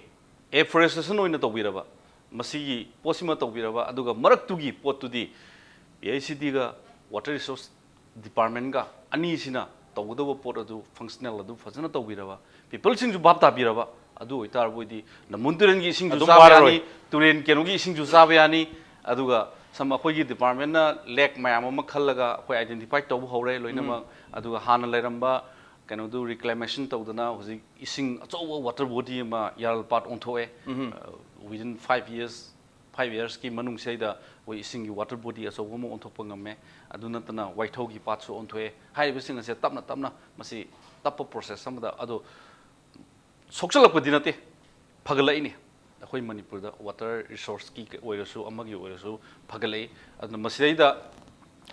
ꯑꯦꯐꯣꯔꯦꯁꯇꯦꯁꯟ ꯑꯣꯏꯅ ꯇꯧꯕꯤꯔꯕ, ꯃꯁꯤꯒꯤ ꯄꯣꯠꯁꯤꯃ ꯇꯧꯕꯤꯔꯕ, ꯑꯗꯨꯒ ꯃꯔꯛꯇꯨꯒꯤ ꯄꯣꯠꯇꯨꯗꯤ P H E ꯗꯤꯒ water resources ꯗꯤꯄꯥꯔꯠꯃꯦꯟꯒ ꯑꯅꯤꯁꯤꯅ ꯇꯧꯒꯗꯧꯕ ꯄꯣꯠ ꯑꯗꯨ ꯐꯪꯁꯅꯦꯜ ꯑꯗꯨ ꯐꯖꯅ ꯇꯧꯕꯤꯔꯕ, ꯄꯤꯄꯜꯁꯤꯡꯁꯨ ꯚꯥꯞ ꯇꯥꯕꯤꯔꯕ, ꯑꯗꯨ ꯑꯣꯏꯇꯥꯔꯕꯣꯏꯗꯤ ꯅꯝꯕꯨꯜ ꯇꯨꯔꯦꯜꯒꯤ ꯏꯁꯤꯡꯁꯨ ꯑꯗꯨꯝ ꯆꯥꯕ ꯋꯥꯔꯔꯣꯏ꯫ ꯌꯥꯅꯤ, ꯇꯨꯔꯦꯜ ꯀꯩꯅꯣꯒꯤ ꯏꯁꯤꯡꯁꯨ ꯆꯥꯕ ꯌꯥꯅꯤ꯫ ꯑꯗꯨꯒ ꯁꯝ ꯑꯩꯈꯣꯏꯒꯤ ꯗꯤꯄꯥꯔꯠꯃꯦꯟꯅ ꯂꯦꯛ ꯃꯌꯥꯝ ꯑꯃ ꯈꯜꯂꯒ ꯑꯩꯈꯣꯏ ꯑꯥꯏꯗꯦꯟꯇꯤꯐꯥꯏ ꯇꯧꯕ ꯍꯧꯔꯦ ꯂꯣꯏꯅꯃꯛ꯫ ꯑꯗꯨꯒ ꯍꯥꯟꯅ ꯂꯩꯔꯝꯕ ꯀꯩꯅꯣꯗꯨ ꯔꯤꯀ꯭ꯂꯦꯃꯦꯁꯟ ꯇꯧꯗꯅ ꯍꯧꯖꯤꯛ ꯏꯁꯤꯡ ꯑꯆꯧꯕ ꯋꯥꯇꯔ ꯕꯣꯗꯤ ꯑꯃ ꯌꯥꯔꯜꯄꯥꯠ ꯑꯣꯟꯊꯣꯛꯑꯦ꯫ ꯋꯤꯗꯤꯟ ꯐꯥꯏꯚ ꯌꯔꯁ, ꯐꯥꯏꯚ ꯌꯔꯁꯀꯤ ꯃꯅꯨꯡꯁꯤꯗꯩꯗ ꯑꯩꯈꯣꯏ ꯏꯁꯤꯡꯒꯤ ꯋꯥꯇꯔ ꯕꯣꯗꯤ ꯑꯆꯧꯕ ꯑꯃ ꯑꯣꯟꯊꯣꯛꯄ ꯉꯝꯃꯦ꯫ ꯑꯗꯨ ꯅꯠꯇꯅ ꯋꯥꯏꯊꯧꯒꯤ ꯄꯥꯠꯁꯨ ꯑꯣꯟꯊꯣꯛꯑꯦ꯫ ꯍꯥꯏꯔꯤꯕꯁꯤꯡ ꯑꯁꯦ ꯇꯞꯅ ꯇꯞꯅ, ꯃꯁꯤ ꯇꯞꯄ ꯄ꯭ꯔꯣꯁꯦꯁ ꯑꯃꯗ, ꯑꯗꯣ ꯁꯣꯛꯆꯜꯂꯛꯄꯗꯤ ꯅꯠꯇꯦ, ꯐꯒꯠꯂꯛꯏꯅꯤ꯫ ꯑꯩꯈꯣꯏ ꯃꯅꯤꯄꯨꯔꯗ ꯋꯥꯇꯔ ꯔꯤꯁꯣꯔꯁꯀꯤ ꯑꯣꯏꯔꯁꯨ, ꯑꯃꯒꯤ ꯑꯣꯏꯔꯁꯨ ꯐꯒꯠꯂꯛꯏ꯫ ꯑꯗꯨꯅ ꯃꯁꯤꯗꯩꯗ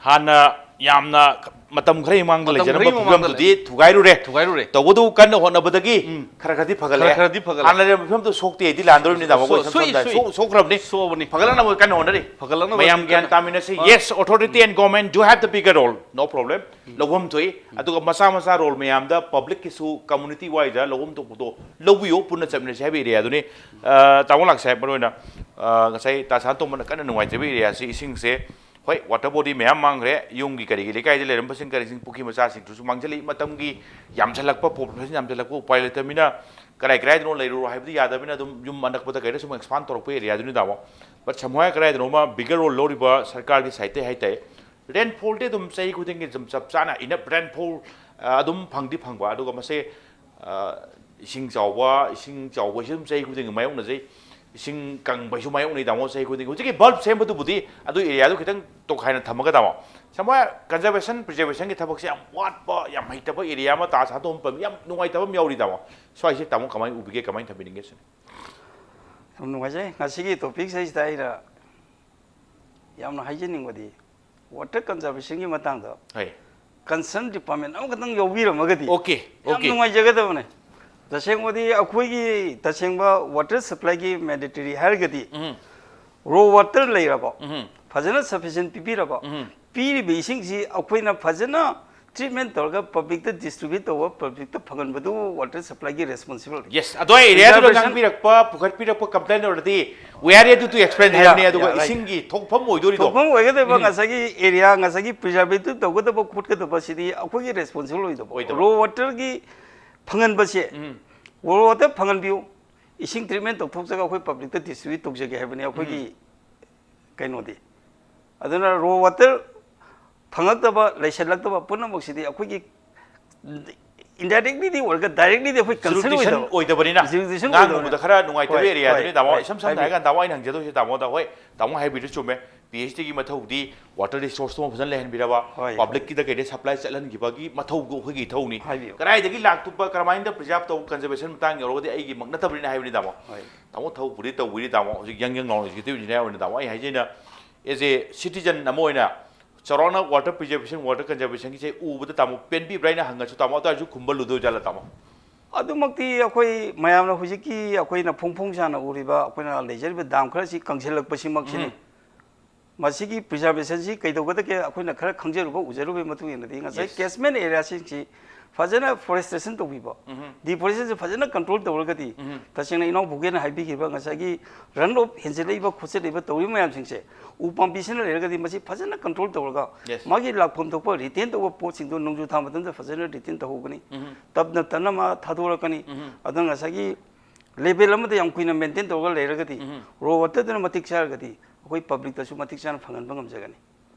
ꯍꯥꯟꯅ ꯌꯥꯝꯅ ꯃꯇꯝ ꯈꯔꯒꯤ ꯃꯃꯥꯡꯗ ꯃꯇꯝ ꯂꯩꯖꯔꯝꯕ ꯈꯔꯒꯤ ꯃꯃꯥꯡꯗ ꯐꯤꯕꯝꯗꯨꯗꯤ ꯊꯨꯒꯥꯏꯔꯨꯔꯦ꯫ ꯊꯨꯒꯥꯏꯔꯨꯔꯦ꯫ ꯇꯧꯕꯇꯕꯨ ꯀꯟꯅ ꯍꯣꯠꯅꯕꯗꯒꯤ ꯎꯝ꯫ ꯈꯔ ꯈꯔꯗꯤ ꯐꯒꯠꯂꯦ꯫ ꯈꯔ ꯈꯔꯗꯤ ꯐꯒꯠꯂꯦ꯫ ꯍꯥꯟꯅ ꯂꯩꯔꯝꯕ ꯐꯤꯕꯝꯗꯨ ꯁꯣꯛꯇꯦ ꯍꯥꯏꯗꯤ ꯂꯥꯟꯗꯧꯔꯤꯕꯅꯤꯗ, ꯑꯩꯈꯣꯏ ꯁꯣ-, ꯏꯁꯝ ꯁꯝꯅ ꯁꯣꯛꯏ, ꯍꯥꯏ-, ꯁꯣꯛꯏ꯫ ꯁꯣꯛ-, ꯁꯣꯛꯈ꯭ꯔꯕꯅꯤ꯫ ꯁꯣꯛꯑꯕꯅꯤ꯫ ꯐꯒꯠꯂꯛꯅꯕ ꯀꯟꯅ ꯍꯣꯠꯅꯔꯤ꯫ ꯐꯒꯠꯂꯛꯅꯕ ꯃꯌꯥꯝ ꯀꯟꯅ ꯒ꯭ꯌꯥꯟ ꯍꯣꯠꯅꯔꯤ꯫ ꯇꯥꯃꯤꯟꯅꯁꯤ꯫ ꯍꯣꯏ꯫ Yes, authority and government do have the bigger role, no problem. ꯂꯧꯐꯝ ꯊꯣꯛꯏ꯫ ꯑꯗꯨꯒ ꯃꯆꯥ ꯃꯆꯥ ꯔꯣꯜ ꯃꯌꯥꯝꯗ ꯄꯕ꯭ꯂꯤꯛꯀꯤꯁꯨ, ꯀꯝꯃꯨꯅꯤꯇꯤ ꯋꯥꯏꯗ ꯂꯧꯐꯝ ꯊꯣꯛꯄꯗꯣ ꯂꯧꯕꯤꯌꯨ, ꯄꯨꯟꯅ ꯆꯠꯃꯤꯟꯅꯁꯤ ꯍꯥꯏꯕ ꯑꯦꯔꯤꯌꯥꯗꯨꯅꯤ꯫ ꯑ, ꯇꯥꯃꯣ ꯂꯥꯛꯁꯦ ꯍꯥꯏ, ꯃꯔꯨ ꯑꯣꯏꯅ, ꯑ, ꯉꯁꯥꯏ ꯇꯥ ꯁꯅꯥꯇꯣꯝꯕꯅ ꯀꯟꯅ ꯅꯨꯡꯉꯥꯏꯖꯕ ꯑꯦꯔꯤꯌꯥꯁꯤ ꯏꯁꯤꯡꯁꯦ, ꯍꯣꯏ, ꯋꯥꯇꯔ ꯕꯣꯗꯤ ꯃꯌꯥꯝ ꯃꯥꯡꯈ꯭ꯔꯦ, ꯌꯨꯝꯒꯤ ꯀꯔꯤꯒꯤ ꯂꯩꯀꯥꯏꯗ ꯂꯩꯔꯝꯕꯁꯤꯡ ꯀꯔꯤꯁꯤꯡ ꯄꯨꯈ꯭ꯔꯤ ꯃꯆꯥꯁꯤꯡꯗꯨꯁꯨ ꯃꯥꯡꯁꯤꯜꯂꯛꯏ꯫ ꯃꯇꯝꯒꯤ ꯌꯥꯝꯁꯤꯜꯂꯛꯄ, ꯄꯣꯄꯨꯂꯦꯁꯟ ꯌꯥꯝꯁꯤꯜꯂꯛꯄ, ꯎꯄꯥꯏ ꯂꯩꯇꯕꯅꯤꯅ ꯀꯔꯥꯏ ꯀꯔꯥꯏꯗꯅꯣ ꯂꯩꯔꯨꯔꯣ ꯍꯥꯏꯕꯗꯤ ꯌꯥꯗꯕꯅꯤꯅ ꯑꯗꯨꯝ ꯌꯨꯝ ꯑꯅꯛꯄꯗ ꯀꯩꯗ ꯁꯨꯝ ꯑꯦꯛꯁꯄꯥꯟ ꯇꯧꯔꯛꯄ ꯑꯦꯔꯤꯌꯥꯗꯨꯅꯤ ꯇꯥꯃꯣ꯫ ꯕꯠ ꯁꯝꯍꯥꯏ ꯀꯗꯥꯏꯗꯅꯣꯃ ꯕꯤꯒꯔ ꯔꯣꯜ ꯂꯧꯔꯤꯕ ꯁꯔꯀꯥꯔꯒꯤ ꯁꯥꯏꯠꯇꯩ ꯍꯥꯏꯇꯥꯔꯦ, ꯔꯦꯟꯐꯣꯜꯗꯤ ꯑꯗꯨꯝ ꯆꯍꯤ ꯈꯨꯗꯤꯡꯒꯤ ꯑꯗꯨꯝ ꯆꯞ ꯆꯥꯅ ꯏꯅꯞ ꯔꯦꯟꯐꯣꯜ, ꯑ, ꯑꯗꯨꯝ ꯐꯪꯗꯤ ꯐꯪꯕ, ꯑꯗꯨꯒ ꯃꯁꯦ, ꯑ, ꯏꯁꯤꯡ ꯆꯥꯎꯕ, ꯏꯁꯤꯡ ꯆꯥꯎꯕꯁꯤ ꯑꯗꯨꯝ ꯆꯍꯤ ꯈꯨꯗꯤꯡꯒꯤ ꯃꯥꯌꯣꯛꯅꯖꯩ꯫ ꯏꯁꯤꯡ ꯀꯪꯕꯁꯨ ꯃꯥꯌꯣꯛꯅꯩ ꯇꯥꯃꯣ, ꯆꯍꯤ ꯈꯨꯗꯤꯡꯒꯤ꯫ ꯍꯧꯖꯤꯛꯀꯤ ꯕꯜꯕ ꯁꯦꯝꯕꯗꯨꯕꯨꯗꯤ ꯑꯗꯨ ꯑꯦꯔꯤꯌꯥꯗꯨ ꯈꯤꯇꯪ ꯇꯣꯈꯥꯏꯅ ꯊꯝꯃꯒ ꯇꯥꯃꯣ, ꯁꯝꯍꯥꯏ ꯀꯟꯖꯔꯕꯦꯁꯟ, ꯄ꯭ꯔꯤꯖꯔꯕꯦꯁꯟꯒꯤ ꯊꯕꯛꯁꯦ ꯌꯥꯝ ꯋꯥꯠꯄ, ꯌꯥꯝ ꯍꯩꯇꯕ ꯑꯦꯔꯤꯌꯥ ꯑꯃ ꯇꯥ ꯁꯅꯥꯇꯣꯝꯕ ꯄꯜꯂꯤ꯫ ꯌꯥꯝ ꯅꯨꯡꯉꯥꯏꯇꯕ ꯑꯃ ꯌꯥꯎꯔꯤ ꯇꯥꯃꯣ꯫ ꯁ꯭ꯋꯥꯏꯁꯦ ꯇꯥꯃꯣ ꯀꯃꯥꯏꯅ ꯎꯕꯤꯒꯦ, ꯀꯃꯥꯏꯅ ꯊꯝꯕꯤꯅꯤꯡꯒꯦ ꯁꯤꯅꯤ꯫ ꯌꯥꯝ ꯅꯨꯡꯉꯥꯏꯖꯩ꯫ ꯉꯁꯤꯒꯤ ꯇꯣꯄꯤꯛꯁꯤꯗꯩꯁꯤꯗ ꯑꯩꯅ ꯌꯥꯝꯅ ꯍꯥꯏꯖꯅꯤꯡꯕꯗꯤ, ꯋꯥꯇꯔ ꯀꯟꯖꯔꯕꯦꯁꯟꯒꯤ ꯃꯇꯥꯡꯗ ꯍꯣꯏ꯫ ꯀꯟꯁꯔꯟ ꯗꯤꯄꯥꯔꯠꯃꯦꯟ ꯑꯃꯈꯛꯇꯪ ꯌꯥꯎꯕꯤꯔꯝꯃꯒꯗꯤ okay, ꯌꯥꯝ okay꯫ ꯅꯨꯡꯉꯥꯏꯖꯒꯗꯕꯅꯦ꯫ ꯇꯁꯦꯡꯕꯗꯤ ꯑꯩꯈꯣꯏꯒꯤ ꯇꯁꯦꯡꯕ ꯋꯥꯇꯔ ꯁꯄ꯭ꯂꯥꯏꯒꯤ ꯃꯦꯟꯗꯦꯇꯔꯤ ꯍꯥꯏꯔꯒꯗꯤ ꯎꯝ꯫ ꯔꯣ ꯋꯥꯇꯔ ꯂꯩꯔꯕꯣ? ꯎꯝ꯫ ꯐꯖꯅ ꯁꯐꯤꯁꯤꯌꯦꯟ ꯄꯤꯕꯤꯔꯕꯣ? ꯎꯝ꯫ ꯄꯤꯔꯤꯕ ꯏꯁꯤꯡꯁꯤ ꯑꯩꯈꯣꯏꯅ ꯐꯖꯅ ꯇ꯭ꯔꯤꯠꯃꯦꯟ ꯇꯧꯔꯒ ꯄꯕ꯭ꯂꯤꯛꯇ ꯗꯤꯁꯇ꯭ꯔꯤꯕ꯭ꯌꯨꯠ ꯇꯧꯕ, ꯄꯕ꯭ꯂꯤꯛꯇ ꯐꯪꯍꯟꯕꯗꯨ ꯋꯥꯇꯔ ꯁꯄ꯭ꯂꯥꯏꯒꯤ ꯔꯦꯁꯄꯣꯟꯁꯤꯕꯤꯂꯤꯇꯤ꯫ Yes, ꯑꯗꯣ ꯑꯦꯔꯤꯌꯥꯗꯨꯗ ꯉꯥꯡꯕꯤꯔꯛꯄ, ꯄꯨꯈꯠꯄꯤꯔꯛꯄ ꯀꯝꯄ꯭ꯂꯦꯟ ꯑꯣꯏꯔꯗꯤ we are ready to explain ꯍꯥꯏꯕꯅꯦ, ꯑꯗꯨꯒ ꯏꯁꯤꯡꯒꯤ ꯊꯣꯛꯐꯝ ꯑꯣꯏꯗꯣꯔꯤꯗꯣ꯫ ꯊꯣꯛꯐꯝ ꯑꯣꯏꯒꯗꯕ ꯎꯝ꯫ ꯉꯁꯥꯏꯒꯤ ꯑꯦꯔꯤꯌꯥ, ꯉꯁꯥꯏꯒꯤ ꯄ꯭ꯔꯤꯖꯥꯔꯕꯦꯇꯤꯚ ꯇꯧꯒꯗꯕ ꯈꯣꯠꯀꯗꯕ ꯁꯤꯗꯤ ꯑꯩꯈꯣꯏꯒꯤ ꯔꯦꯁꯄꯣꯟꯁꯤꯕꯜ ꯑꯣꯏꯗꯕ꯫ ꯑꯣꯏꯗꯕ꯫ ꯔꯣ ꯋꯥꯇꯔꯒꯤ ꯐꯪꯍꯟꯕꯁꯦ, ꯎꯝ꯫ ꯔꯣ ꯋꯥꯇꯔ ꯐꯪꯍꯟꯕꯤꯌꯨ, ꯏꯁꯤꯡ ꯇ꯭ꯔꯤꯠꯃꯦꯟ ꯇꯧꯊꯣꯛꯆꯔꯒ ꯑꯩꯈꯣꯏ ꯄꯕ꯭ꯂꯤꯛꯇ ꯗꯤꯁꯇ꯭ꯔꯤꯕ꯭ꯌꯨꯠ ꯇꯧꯖꯒꯦ ꯍꯥꯏꯕꯅꯤ ꯑꯩꯈꯣꯏꯒꯤ ꯎꯝ꯫ ꯀꯩꯅꯣꯗꯤ꯫ ꯑꯗꯨꯅ ꯔꯣ ꯋꯥꯇꯔ ꯐꯪꯉꯛꯇꯕ, ꯂꯩꯁꯜꯂꯛꯇꯕ ꯄꯨꯝꯅꯃꯛꯁꯤꯗꯤ ꯑꯩꯈꯣꯏꯒꯤ indirectlyꯗꯤ ꯑꯣꯏꯔꯒ directlyꯗꯤ ꯑꯩꯈꯣꯏ concern ꯖꯨꯔꯤꯗꯤꯛꯁꯟ ꯑꯣꯏꯗꯕ꯫ ꯑꯣꯏꯗꯕꯅꯤꯅ ꯖꯨꯔꯤꯗꯤꯛꯁꯟ ꯉꯥꯡꯉꯨꯕꯗ ꯑꯣꯏꯗꯕꯅꯤꯅ꯫ ꯈꯔ ꯅꯨꯡꯉꯥꯏꯇꯕ ꯍꯣꯏ, ꯑꯦꯔꯤꯌꯥꯗꯨꯅꯤ ꯍꯣꯏ, ꯇꯥꯃꯣ꯫ ꯍꯣꯏ, ꯏꯁꯝ ꯁꯝꯅ ꯍꯥꯏꯕꯤꯌꯨ꯫ ꯍꯥꯏꯔꯀꯥꯟꯗ ꯇꯥꯃꯣ ꯑꯩꯅ ꯍꯪꯖꯗꯣꯏꯁꯦ ꯇꯥꯃꯣꯗ, ꯍꯣꯏ, ꯇꯥꯃꯣ ꯍꯥꯏꯕꯤꯔꯤꯗꯨ ꯆꯨꯝꯃꯦ, ꯄꯤ ꯑꯩꯆ ꯗꯤꯒꯤ ꯃꯊꯧꯗꯤ ꯋꯥꯇꯔ ꯔꯤꯁꯣꯔꯁꯇꯨꯃ ꯐꯖꯅ ꯂꯩꯍꯟꯕꯤꯔꯕ, ꯍꯣꯏ꯫ ꯄꯕ꯭ꯂꯤꯛꯀꯤꯗ ꯀꯩꯗ ꯁꯄ꯭ꯂꯥꯏ ꯆꯠꯍꯟꯈꯤꯕꯒꯤ ꯃꯊꯧꯗꯨ ꯑꯩꯈꯣꯏꯒꯤ ꯏꯊꯧꯅꯤ꯫ ꯍꯥꯏꯕꯤꯌꯨ꯫ ꯀꯗꯥꯏꯗꯒꯤ ꯂꯥꯛꯇꯨꯕ, ꯀꯔꯝꯍꯥꯏꯅ ꯄ꯭ꯔꯤꯖꯥꯔꯕ ꯇꯧ, ꯀꯟꯖꯔꯕꯦꯁꯟ ꯃꯇꯥꯡ ꯌꯧꯔꯒꯗꯤ ꯑꯩꯒꯤꯃꯛ ꯅꯠꯇꯕꯅꯤꯅ ꯍꯥꯏꯕꯅꯤ ꯇꯥꯃꯣ꯫ ꯍꯣꯏ꯫ ꯇꯥꯃꯣ ꯊꯕꯛꯄꯨꯗꯤ ꯇꯧꯕꯤꯔꯤ ꯇꯥꯃꯣ, ꯍꯧꯖꯤꯛ ꯌꯪ ꯌꯪ ꯂꯥꯎꯅ ꯑꯦꯛꯖꯤꯀ꯭ꯌꯨꯇꯤꯚ ꯏꯟꯖꯤꯅꯤꯌꯥꯔ ꯑꯣꯏꯅ ꯇꯥꯃꯣ꯫ ꯑꯩ ꯍꯥꯏꯖꯩꯅ, as a citizen ꯑꯃ ꯑꯣꯏꯅ ꯆꯥꯎꯔꯥꯛꯅ ꯋꯥꯇꯔ ꯄ꯭ꯔꯤꯖꯥꯔꯕꯦꯁꯟ, ꯋꯥꯇꯔ ꯀꯟꯖꯔꯕꯦꯁꯟꯒꯤꯁꯦ ꯎꯕꯗ ꯇꯥꯃꯣ ꯄꯦꯟꯕꯤꯕ꯭ꯔꯥ ꯍꯥꯏꯅ ꯍꯪꯉꯁꯨ ꯇꯥꯃꯣ, ꯑꯗꯨ ꯑꯣꯏꯔꯁꯨ ꯈꯨꯝꯕ ꯂꯨꯗꯣꯏ ꯖꯥꯠꯂ ꯇꯥꯃꯣ? ꯑꯗꯨꯃꯛꯇꯤ ꯑꯩꯈꯣꯏ ꯃꯌꯥꯝꯅ ꯍꯧꯖꯤꯛꯀꯤ ꯑꯩꯈꯣꯏꯅ ꯐꯣꯡ ꯐꯣꯡ ꯁꯥꯅ ꯎꯔꯤꯕ ꯑꯩꯈꯣꯏꯅ ꯂꯩꯖꯔꯤꯕ ꯗꯥꯝ ꯈꯔꯁꯤ ꯀꯪꯁꯤꯜꯂꯛꯄꯁꯤꯃꯛꯁꯤꯅꯤ꯫ ꯎꯝ꯫ ꯃꯁꯤꯒꯤ ꯄ꯭ꯔꯤꯖꯥꯔꯕꯦꯁꯟꯁꯤ ꯀꯩꯗꯧꯒꯗꯒꯦ? ꯑꯩꯈꯣꯏꯅ ꯈꯔ ꯈꯪꯖꯔꯨꯕ, ꯎꯖꯔꯨꯕꯒꯤ ꯃꯇꯨꯡ ꯏꯟꯅꯗꯤ ꯉꯁꯥꯏ Yes. ꯀꯦꯆꯃꯦꯟ ꯑꯦꯔꯤꯌꯥꯁꯤꯡꯁꯤ ꯐꯖꯅ ꯐꯣꯔꯦꯁꯇ꯭ꯔꯦꯁꯟ ꯇꯧꯕꯤꯕ, ꯎꯝꯍꯨꯝ꯫ ꯗꯤꯐꯣꯔꯦꯁꯇꯦꯁꯟꯁꯤ ꯐꯖꯅ ꯀꯟꯇ꯭ꯔꯣꯜ ꯇꯧꯔꯒꯗꯤ, ꯎꯝꯍꯨꯝ꯫ ꯇꯁꯦꯡꯅ ꯏꯅꯥꯎ ꯚꯨꯒꯦꯟꯅ ꯍꯥꯏꯕꯤꯈꯤꯕ ꯉꯁꯥꯏꯒꯤ ꯔꯟ ꯑꯣꯐ ꯍꯦꯟꯖꯤꯜꯂꯛꯏꯕ ꯈꯣꯠꯆꯤꯜꯂꯛꯏꯕ ꯇꯧꯔꯤꯕ ꯃꯌꯥꯝꯁꯤꯡꯁꯦ ꯎ ꯄꯥꯝꯕꯤꯁꯤꯅ ꯂꯩꯔꯒꯗꯤ ꯃꯁꯤ ꯐꯖꯅ ꯀꯟꯇ꯭ꯔꯣꯜ ꯇꯧꯔꯒ Yes. ꯃꯥꯒꯤ ꯂꯥꯛꯐꯝ ꯊꯣꯛꯄ ꯔꯤꯇꯦꯟ ꯇꯧꯕ ꯄꯣꯠꯁꯤꯡꯗꯣ ꯅꯣꯡꯖꯨ ꯊꯥ ꯃꯇꯝꯗ ꯐꯖꯅ ꯔꯤꯇꯦꯟ ꯇꯧꯍꯧꯒꯅꯤ꯫ ꯎꯝꯍꯨꯝ꯫ ꯇꯞꯅ ꯇꯞꯅ ꯃꯥ ꯊꯥꯗꯣꯔꯛꯀꯅꯤ꯫ ꯎꯝꯍꯨꯝ꯫ ꯑꯗꯨꯅ ꯉꯁꯥꯏꯒꯤ ꯂꯦꯚꯦꯜ ꯑꯃꯗ ꯌꯥꯝ ꯀꯨꯏꯅ ꯃꯦꯟꯇꯦꯟ ꯇꯧꯔꯒ ꯂꯩꯔꯒꯗꯤ ꯎꯝꯍꯨꯝ꯫ ꯔꯣ ꯋꯥꯇꯔꯗꯨꯅ ꯃꯇꯤꯛ ꯆꯥꯔꯒꯗꯤ ꯑꯩꯈꯣꯏ ꯄꯕ꯭ꯂꯤꯛꯇꯁꯨ ꯃꯇꯤꯛ ꯆꯥꯅ ꯐꯪꯍꯟꯕ ꯉꯝꯖꯒꯅꯤ꯫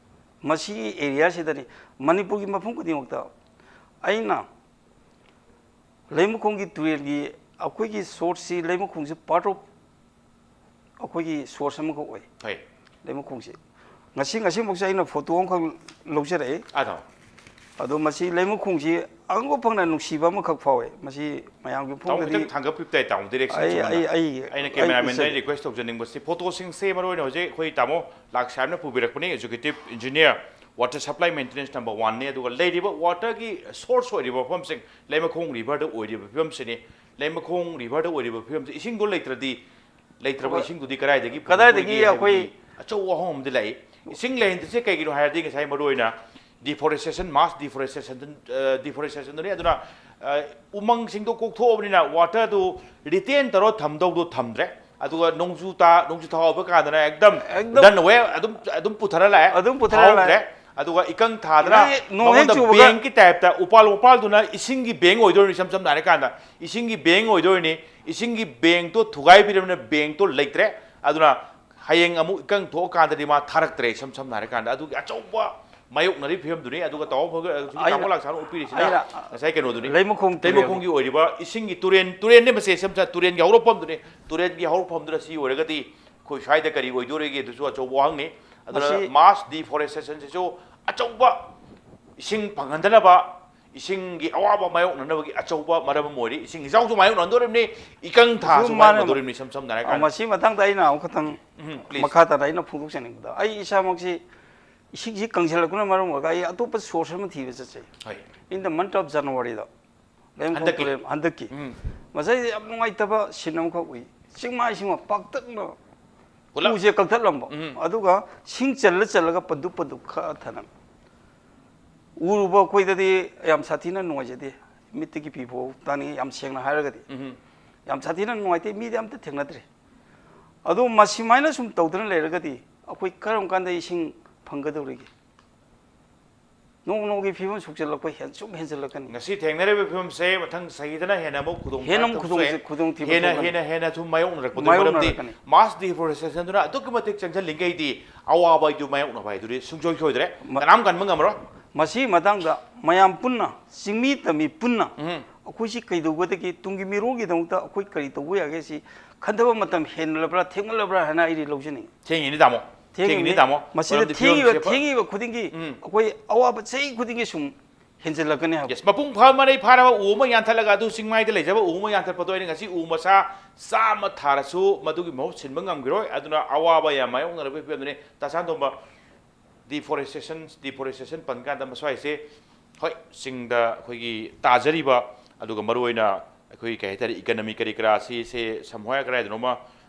ꯃꯁꯤꯒꯤ ꯑꯦꯔꯤꯌꯥꯁꯤꯗꯅꯤ ꯃꯅꯤꯄꯨꯔꯒꯤ ꯃꯐꯝ ꯈꯨꯗꯤꯡꯃꯛꯇ ꯑꯩꯅ ꯂꯩꯃꯈꯣꯡꯒꯤ ꯇꯨꯔꯦꯜꯒꯤ ꯑꯩꯈꯣꯏꯒꯤ ꯁꯣꯔꯁꯁꯤ, ꯂꯩꯃꯈꯣꯡꯁꯤ part of ꯑꯩꯈꯣꯏꯒꯤ ꯁꯣꯔꯁ ꯑꯃꯈꯛ ꯑꯣꯏ꯫ ꯍꯣꯏ꯫ ꯂꯩꯃꯈꯣꯡꯁꯤ ꯉꯁꯤ, ꯉꯁꯤꯃꯛꯁꯦ ꯑꯩꯅ ꯐꯣꯇꯣ ꯑꯃꯈꯛ ꯂꯧꯖꯔꯛꯑꯦ꯫ ꯑꯥ, ꯇꯥꯃꯣ꯫ ꯑꯗꯣ ꯃꯁꯤ ꯂꯩꯃꯈꯣꯡꯁꯤ ꯑꯉꯛꯄ ꯐꯪꯅ ꯅꯨꯡꯁꯤꯕ ꯑꯃꯈꯛ ꯐꯥꯎꯋꯦ꯫ ꯃꯁꯤ ꯃꯌꯥꯝꯒꯤ ꯇꯥꯃꯣ ꯄꯨꯝꯅꯗꯤ ꯈꯤꯇꯪ ꯊꯥꯡꯒꯠꯄꯤꯕ ꯇꯥꯏ, ꯇꯥꯃꯣ꯫ ꯗꯥꯏꯔꯦꯛꯁꯟ ꯑꯩ, ꯆꯨꯝꯅ ꯑꯩ, ꯑꯩ, ꯑꯩꯅ ꯑꯩ ꯀꯦꯃꯦꯔꯥꯃꯦꯟꯗ ꯎꯖꯒꯦ꯫ ꯔꯤꯀ꯭ꯋꯦꯁ ꯇꯧꯖꯅꯤꯡꯕꯁꯤ, ꯐꯣꯇꯣꯁꯤꯡꯁꯦ ꯃꯔꯨ ꯑꯣꯏꯅ ꯍꯧꯖꯤꯛ ꯑꯩꯈꯣꯏ ꯇꯥꯃꯣ ꯂꯥꯛꯁꯥꯏꯕꯅ ꯄꯨꯕꯤꯔꯛꯄꯅꯤ, executive engineer, water supply maintenance number ꯋꯥꯟꯅꯤ꯫ ꯑꯗꯨꯒ ꯂꯩꯔꯤꯕ ꯋꯥꯇꯔꯒꯤ ꯁꯣꯔꯁ ꯑꯣꯏꯔꯤꯕ ꯃꯐꯝꯁꯤꯡ, ꯂꯩꯃꯈꯣꯡ ꯔꯤꯚꯔꯗ ꯑꯣꯏꯔꯤꯕ ꯐꯤꯕꯝꯁꯤꯅꯤ꯫ ꯂꯩꯃꯈꯣꯡ ꯔꯤꯚꯔꯗ ꯑꯣꯏꯔꯤꯕ ꯐꯤꯕꯝꯁꯤ ꯏꯁꯤꯡꯗꯣ ꯂꯩꯇ꯭ꯔꯗꯤ, ꯂꯩꯇ꯭ꯔꯕ ꯍꯣꯏ꯫ ꯏꯁꯤꯡꯗꯨꯗꯤ ꯀꯗꯥꯏꯗꯒꯤ ꯀꯗꯥꯏꯗꯒꯤ ꯄꯨꯊꯣꯛꯇꯣꯔꯤꯒꯦ ꯑꯩꯈꯣꯏ ꯍꯥꯏꯕꯒꯤ ꯑꯆꯧꯕ ꯋꯥꯐꯝ ꯑꯃꯗꯤ ꯂꯥꯛꯏ꯫ ꯏꯁꯤꯡ ꯂꯩꯍꯟꯗ꯭ꯔꯤꯁꯦ ꯀꯩꯒꯤꯅꯣ ꯍꯥꯏꯔꯗꯤ, ꯉꯁꯥꯏ ꯃꯔꯨ ꯑꯣꯏꯅ ꯗꯤꯐꯣꯔꯦꯁꯇꯦꯁꯟ, ꯃꯥꯁ ꯗꯤꯐꯣꯔꯦꯁꯇꯦꯁꯟ, ꯗꯤꯐꯣꯔꯦꯁꯇꯦꯁꯟꯗꯨꯅꯤ꯫ ꯑꯗꯨꯅ, ꯑ, ꯎꯃꯪꯁꯤꯡꯗꯣ ꯀꯣꯛꯊꯣꯛꯑꯕꯅꯤꯅ ꯋꯥꯇꯔꯗꯨ ꯔꯤꯇꯦꯟ ꯇꯧꯔ ꯊꯝꯗꯧꯗꯣ ꯊꯝꯗ꯭ꯔꯦ꯫ ꯑꯗꯨꯒ ꯅꯣꯡꯖꯨ ꯇꯥ-, ꯅꯣꯡꯖꯨ ꯊꯥ ꯑꯣꯏꯕ ꯀꯥꯟꯗꯅ ꯑꯦꯛꯗꯝ ꯑꯦꯛꯗꯝ ꯔꯟ ꯑꯋꯦ ꯑꯗꯨꯝ, ꯑꯗꯨꯝ ꯄꯨꯊꯔ ꯂꯥꯛꯑꯦ꯫ ꯑꯗꯨꯝ ꯄꯨꯊꯔ ꯂꯥꯛꯑꯦ꯫ ꯊꯥꯍꯧꯗ꯭ꯔꯦ꯫ ꯑꯗꯨꯒ ꯏꯀꯪ ꯊꯥꯗꯅ ꯅꯣꯡ ꯍꯦꯛ ꯃꯉꯣꯟꯗ ꯆꯨꯕꯒ ꯕꯦꯡꯀꯤ ꯇꯥꯏꯞꯇ ꯎꯄꯥꯜ ꯋꯥꯄꯥꯜꯗꯨꯅ ꯏꯁꯤꯡꯒꯤ ꯕꯦꯡ ꯑꯣꯏꯗꯣꯏꯅꯤ꯫ ꯏꯁꯝ ꯁꯝꯅ ꯍꯥꯏꯔꯀꯥꯟꯗ ꯏꯁꯤꯡꯒꯤ ꯕꯦꯡ ꯑꯣꯏꯗꯣꯏꯅꯤ꯫ ꯏꯁꯤꯡꯒꯤ ꯕꯦꯡꯛꯇꯣ ꯊꯨꯒꯥꯏꯕꯤꯔꯕꯅꯤꯅ ꯕꯦꯡꯛꯇꯣ ꯂꯩꯇ꯭ꯔꯦ꯫ ꯑꯗꯨꯅ ꯍꯌꯦꯡ ꯑꯃꯨꯛ ꯏꯀꯪ ꯊꯣꯛꯑꯀꯥꯟꯗꯗꯤ ꯃꯥ ꯊꯥꯔꯛꯇ꯭ꯔꯦ꯫ ꯏꯁꯝ ꯁꯝꯅ ꯍꯥꯏꯔꯀꯥꯟꯗ ꯑꯗꯨꯒꯤ ꯑꯆꯧꯕ ꯃꯥꯌꯣꯛꯅꯔꯤ ꯐꯤꯕꯝꯗꯨꯅꯤ꯫ ꯑꯗꯨꯒ ꯇꯥꯃꯣ ꯐꯒ-, ꯍꯧꯖꯤꯛꯀꯤ ꯇꯥꯃꯣ ꯑꯩꯅ, ꯂꯥꯛꯁꯥꯡꯅ ꯎꯠꯄꯤꯔꯤꯁꯤꯅ ꯑꯩꯅ ꯉꯁꯥꯏ ꯀꯩꯅꯣꯗꯨꯅꯤ꯫ ꯂꯩꯃꯈꯣꯡ ꯂꯩꯃꯈꯣꯡꯒꯤ ꯇꯨꯔꯦꯜ꯫ ꯑꯣꯏꯔꯤꯕ ꯏꯁꯤꯡꯒꯤ ꯇꯨꯔꯦꯟ, ꯇꯨꯔꯦꯟꯅꯦ ꯃꯁꯦ꯫ ꯏꯁꯝ ꯁꯝꯅ ꯇꯨꯔꯦꯟꯒꯤ ꯍꯧꯔꯛꯐꯝꯗꯨꯅꯤ꯫ ꯇꯨꯔꯦꯟꯒꯤ ꯍꯧꯔꯛꯐꯝꯗꯨꯅ ꯁꯤ ꯑꯣꯏꯔꯒꯗꯤ ꯑꯩꯈꯣꯏ ꯁ꯭ꯋꯥꯏꯗ ꯀꯔꯤ ꯑꯣꯏꯗꯣꯔꯤꯒꯦ? ꯑꯗꯨꯁꯨ ꯑꯆꯧꯕ ꯋꯥꯍꯪꯅꯤ꯫ ꯑꯗꯨꯅ ꯃꯁꯤ ꯃꯥꯁ ꯗꯤꯐꯣꯔꯦꯁꯇꯦꯁꯟꯁꯤꯁꯨ ꯑꯆꯧꯕ ꯏꯁꯤꯡ ꯐꯪꯍꯟꯗꯅꯕ, ꯏꯁꯤꯡꯒꯤ ꯑꯋꯥꯕ ꯃꯥꯌꯣꯛꯅꯅꯕꯒꯤ ꯑꯆꯧꯕ ꯃꯔꯝ ꯑꯃ ꯑꯣꯏꯔꯤ꯫ ꯏꯁꯤꯡ ꯏꯆꯥꯎꯁꯨ ꯃꯥꯌꯣꯛꯅꯍꯟꯗꯣꯔꯤꯕꯅꯤ, ꯏꯀꯪ ꯊꯥꯁꯨ ꯃꯥꯅꯦ꯫ ꯃꯥꯌꯣꯛꯅꯗꯣꯔꯤꯕꯅꯤ, ꯏꯁꯝ ꯁꯝꯅ ꯍꯥꯏꯔꯀꯥꯟꯗ꯫ ꯃꯁꯤ ꯃꯇꯥꯡꯗ ꯑꯩꯅ ꯑꯃꯨꯛ ꯈꯇꯪ ꯎꯝ, please꯫ ꯃꯈꯥ ꯇꯥꯅ ꯑꯩꯅ ꯐꯣꯡꯗꯣꯛꯆꯅꯤꯡꯕꯗ, ꯑꯩ ꯏꯁꯥꯃꯛꯁꯤ ꯏꯁꯤꯡꯁꯤ ꯀꯪꯁꯤꯜꯂꯛꯄꯅ ꯃꯔꯝ ꯑꯣꯏꯔꯒ ꯑꯩ ꯑꯇꯣꯞꯄ ꯁꯣꯔꯁ ꯑꯃ ꯊꯤꯕ ꯆꯠꯆꯩ꯫ ꯍꯣꯏ꯫ In the month of January ꯗ ꯂꯩꯃꯈꯣꯡ ꯍꯟꯗꯛꯀꯤ? ꯇꯨꯔꯦꯜ ꯍꯟꯗꯛꯀꯤ꯫ ꯎꯝ꯫ ꯃꯁꯤꯗ ꯌꯥꯝ ꯅꯨꯡꯉꯥꯏꯇꯕ ꯁꯤꯟ ꯑꯃꯈꯛ ꯎꯏ꯫ ꯆꯤꯡꯃꯥꯏꯁꯤꯡꯃ ꯄꯥꯛꯇꯛꯅ ꯄꯨꯂꯞ? ꯎꯁꯦ ꯀꯛꯊꯠꯂꯝꯕ꯫ ꯎꯝ꯫ ꯑꯗꯨꯒ ꯁꯤꯡ ꯆꯜꯂ ꯆꯜꯂꯒ ꯄꯟꯗꯨꯞ ꯄꯟꯗꯨꯞ ꯈꯛꯑ ꯊꯅꯝꯃꯤ꯫ ꯎꯔꯨꯕ ꯑꯩꯈꯣꯏꯗꯗꯤ ꯌꯥꯝ ꯁꯥꯊꯤꯅ ꯅꯨꯡꯉꯥꯏꯖꯗꯦ꯫ ꯃꯤꯠꯇꯒꯤ ꯄꯤ ꯐꯥꯎ ꯇꯥꯅꯤꯡꯉꯤ, ꯌꯥꯝ ꯁꯦꯡꯅ ꯍꯥꯏꯔꯒꯗꯤ꯫ ꯎꯝ꯫ ꯌꯥꯝ ꯁꯥꯊꯤꯅ ꯅꯨꯡꯉꯥꯏꯇꯦ, ꯃꯤꯗꯤ ꯑꯝꯇ ꯊꯦꯡꯅꯗ꯭ꯔꯤ꯫ ꯑꯗꯣ ꯃꯁꯤꯃꯥꯏꯅ ꯁꯨꯝ ꯇꯧꯗꯅ ꯂꯩꯔꯒꯗꯤ ꯑꯩꯈꯣꯏ ꯀꯔꯝ ꯀꯥꯟꯗ ꯏꯁꯤꯡ ꯐꯪꯒꯗꯧꯔꯤꯒꯦ? ꯅꯣꯡ ꯅꯣꯡꯒꯤ ꯐꯤꯕꯝ ꯁꯨꯝ ꯍꯦꯟꯖꯜꯂꯛꯀꯅꯤ꯫ ꯉꯁꯤ ꯊꯦꯡꯅꯔꯤꯕ ꯐꯤꯕꯝꯁꯦ ꯃꯊꯪ ꯆꯍꯤꯗꯅ ꯍꯦꯟꯅ ꯑꯃꯨꯛ ꯈꯨꯗꯣꯡ ꯍꯦꯟꯅ ꯑꯃꯨꯛ ꯊꯣꯛꯄꯁꯨ ꯌꯥꯏ꯫ ꯈꯨꯗꯣꯡ-, ꯈꯨꯗꯣꯡꯊꯤꯕ ꯍꯦꯟꯅ, ꯊꯣꯛꯀꯅꯤ꯫ ꯍꯦꯟꯅ, ꯍꯦꯟꯅ ꯁꯨꯝ ꯃꯥꯌꯣꯛꯅꯔꯛꯄꯗꯨ ꯃꯔꯝꯗꯤ ꯃꯥꯌꯣꯛꯅꯔꯛꯀꯅꯤ꯫ ꯃꯥꯁ ꯗꯤꯐꯣꯔꯦꯁꯇꯦꯁꯟꯗꯨꯅ ꯑꯗꯨꯛꯀꯤ ꯃꯇꯤꯛ ꯆꯪꯁꯤꯜꯂꯤꯉꯩꯗꯤ ꯑꯋꯥꯕ ꯍꯥꯏꯗꯨ ꯃꯥꯌꯣꯛꯅꯕ ꯍꯥꯏꯗꯨꯗꯤ ꯁꯨꯡꯁꯣꯏ ꯁꯣꯏꯗ꯭ꯔꯦ꯫ ꯃ-, ꯀꯅꯥꯝ ꯀꯟꯕ ꯉꯝꯃꯔꯣꯏ꯫ ꯃꯁꯤꯒꯤ ꯃꯇꯥꯡꯗ ꯃꯌꯥꯝ ꯄꯨꯟꯅ, ꯆꯤꯡꯃꯤ ꯇꯝꯃꯤ ꯄꯨꯟꯅ ꯎꯝ꯫ ꯑꯩꯈꯣꯏꯁꯤ ꯀꯩꯗꯧꯒꯗꯒꯦ, ꯇꯨꯡꯒꯤ ꯃꯤꯔꯣꯜꯒꯤꯗꯃꯛꯇ ꯑꯩꯈꯣꯏ ꯀꯔꯤ ꯇꯧꯕ ꯌꯥꯒꯦ ꯁꯤ ꯈꯟꯊꯕ ꯃꯇꯝ ꯍꯦꯟꯂꯕ꯭ꯔꯥ, ꯊꯦꯡꯃꯜꯂꯕ꯭ꯔꯥ ꯍꯥꯏꯅ ꯑꯩꯗꯤ ꯂꯧꯖꯅꯤꯡꯉꯤ꯫ ꯊꯦꯡꯉꯤꯅꯤ, ꯇꯥꯃꯣ꯫ ꯊꯦꯡꯉꯤꯕꯅꯤ, ꯊꯦꯡꯉꯤꯕꯅꯤ꯫ ꯇꯥꯃꯣ꯫ ꯃꯁꯤꯗ ꯃꯔꯝꯗꯤ ꯊꯦꯡꯉꯤꯕ, ꯐꯤꯕꯝꯁꯦ ꯐ- ꯊꯦꯡꯉꯤꯕ ꯈꯨꯗꯤꯡꯒꯤ ꯎꯝ꯫ ꯑꯩꯈꯣꯏ ꯑꯋꯥꯕ ꯆꯍꯤ ꯈꯨꯗꯤꯡꯒꯤ ꯁꯨꯝ ꯍꯦꯟꯖꯜꯂꯛꯀꯅꯤ ꯍꯥꯏꯕ꯫ Yes, ꯃꯄꯨꯡ ꯐꯥ ꯃꯔꯩ ꯐꯥꯔꯕ ꯎ ꯑꯃ ꯌꯥꯟꯊꯠꯂꯒ ꯑꯗꯨ ꯆꯤꯡꯃꯥꯏꯗ ꯂꯩꯖꯕ ꯎ ꯑꯃ ꯌꯥꯟꯊꯠꯄꯗꯣ ꯑꯩꯅ ꯉꯁꯤ ꯎ ꯃꯆꯥ ꯆꯥꯝꯃ ꯊꯥꯔꯁꯨ ꯃꯗꯨꯒꯤ ꯃꯍꯨꯠ ꯁꯤꯟꯕ ꯉꯝꯈꯤꯔꯣꯏ꯫ ꯑꯗꯨꯅ ꯑꯋꯥꯕ ꯌꯥꯝ ꯃꯥꯌꯣꯛꯅꯔꯕꯒꯤ ꯐꯤꯕꯝꯗꯨꯅꯤ꯫ ꯇꯥ ꯁꯅꯥꯇꯣꯝꯕ, deforestation, deforestation ꯄꯟ ꯀꯥꯟꯗ ꯃꯁ꯭ꯋꯥꯏꯁꯦ, ꯍꯣꯏ, ꯆꯤꯡꯗ ꯑꯩꯈꯣꯏꯒꯤ ꯇꯥꯖꯔꯤꯕ, ꯑꯗꯨꯒ ꯃꯔꯨꯑꯣꯏꯅ ꯑꯩꯈꯣꯏ ꯀꯩ ꯍꯥꯏꯇꯥꯔꯦ, economy ꯀꯔꯤ ꯀꯔꯥꯁꯤ, ꯁꯦ ꯁꯝꯍꯥꯏ ꯀꯗꯥꯏꯗꯅꯣꯃ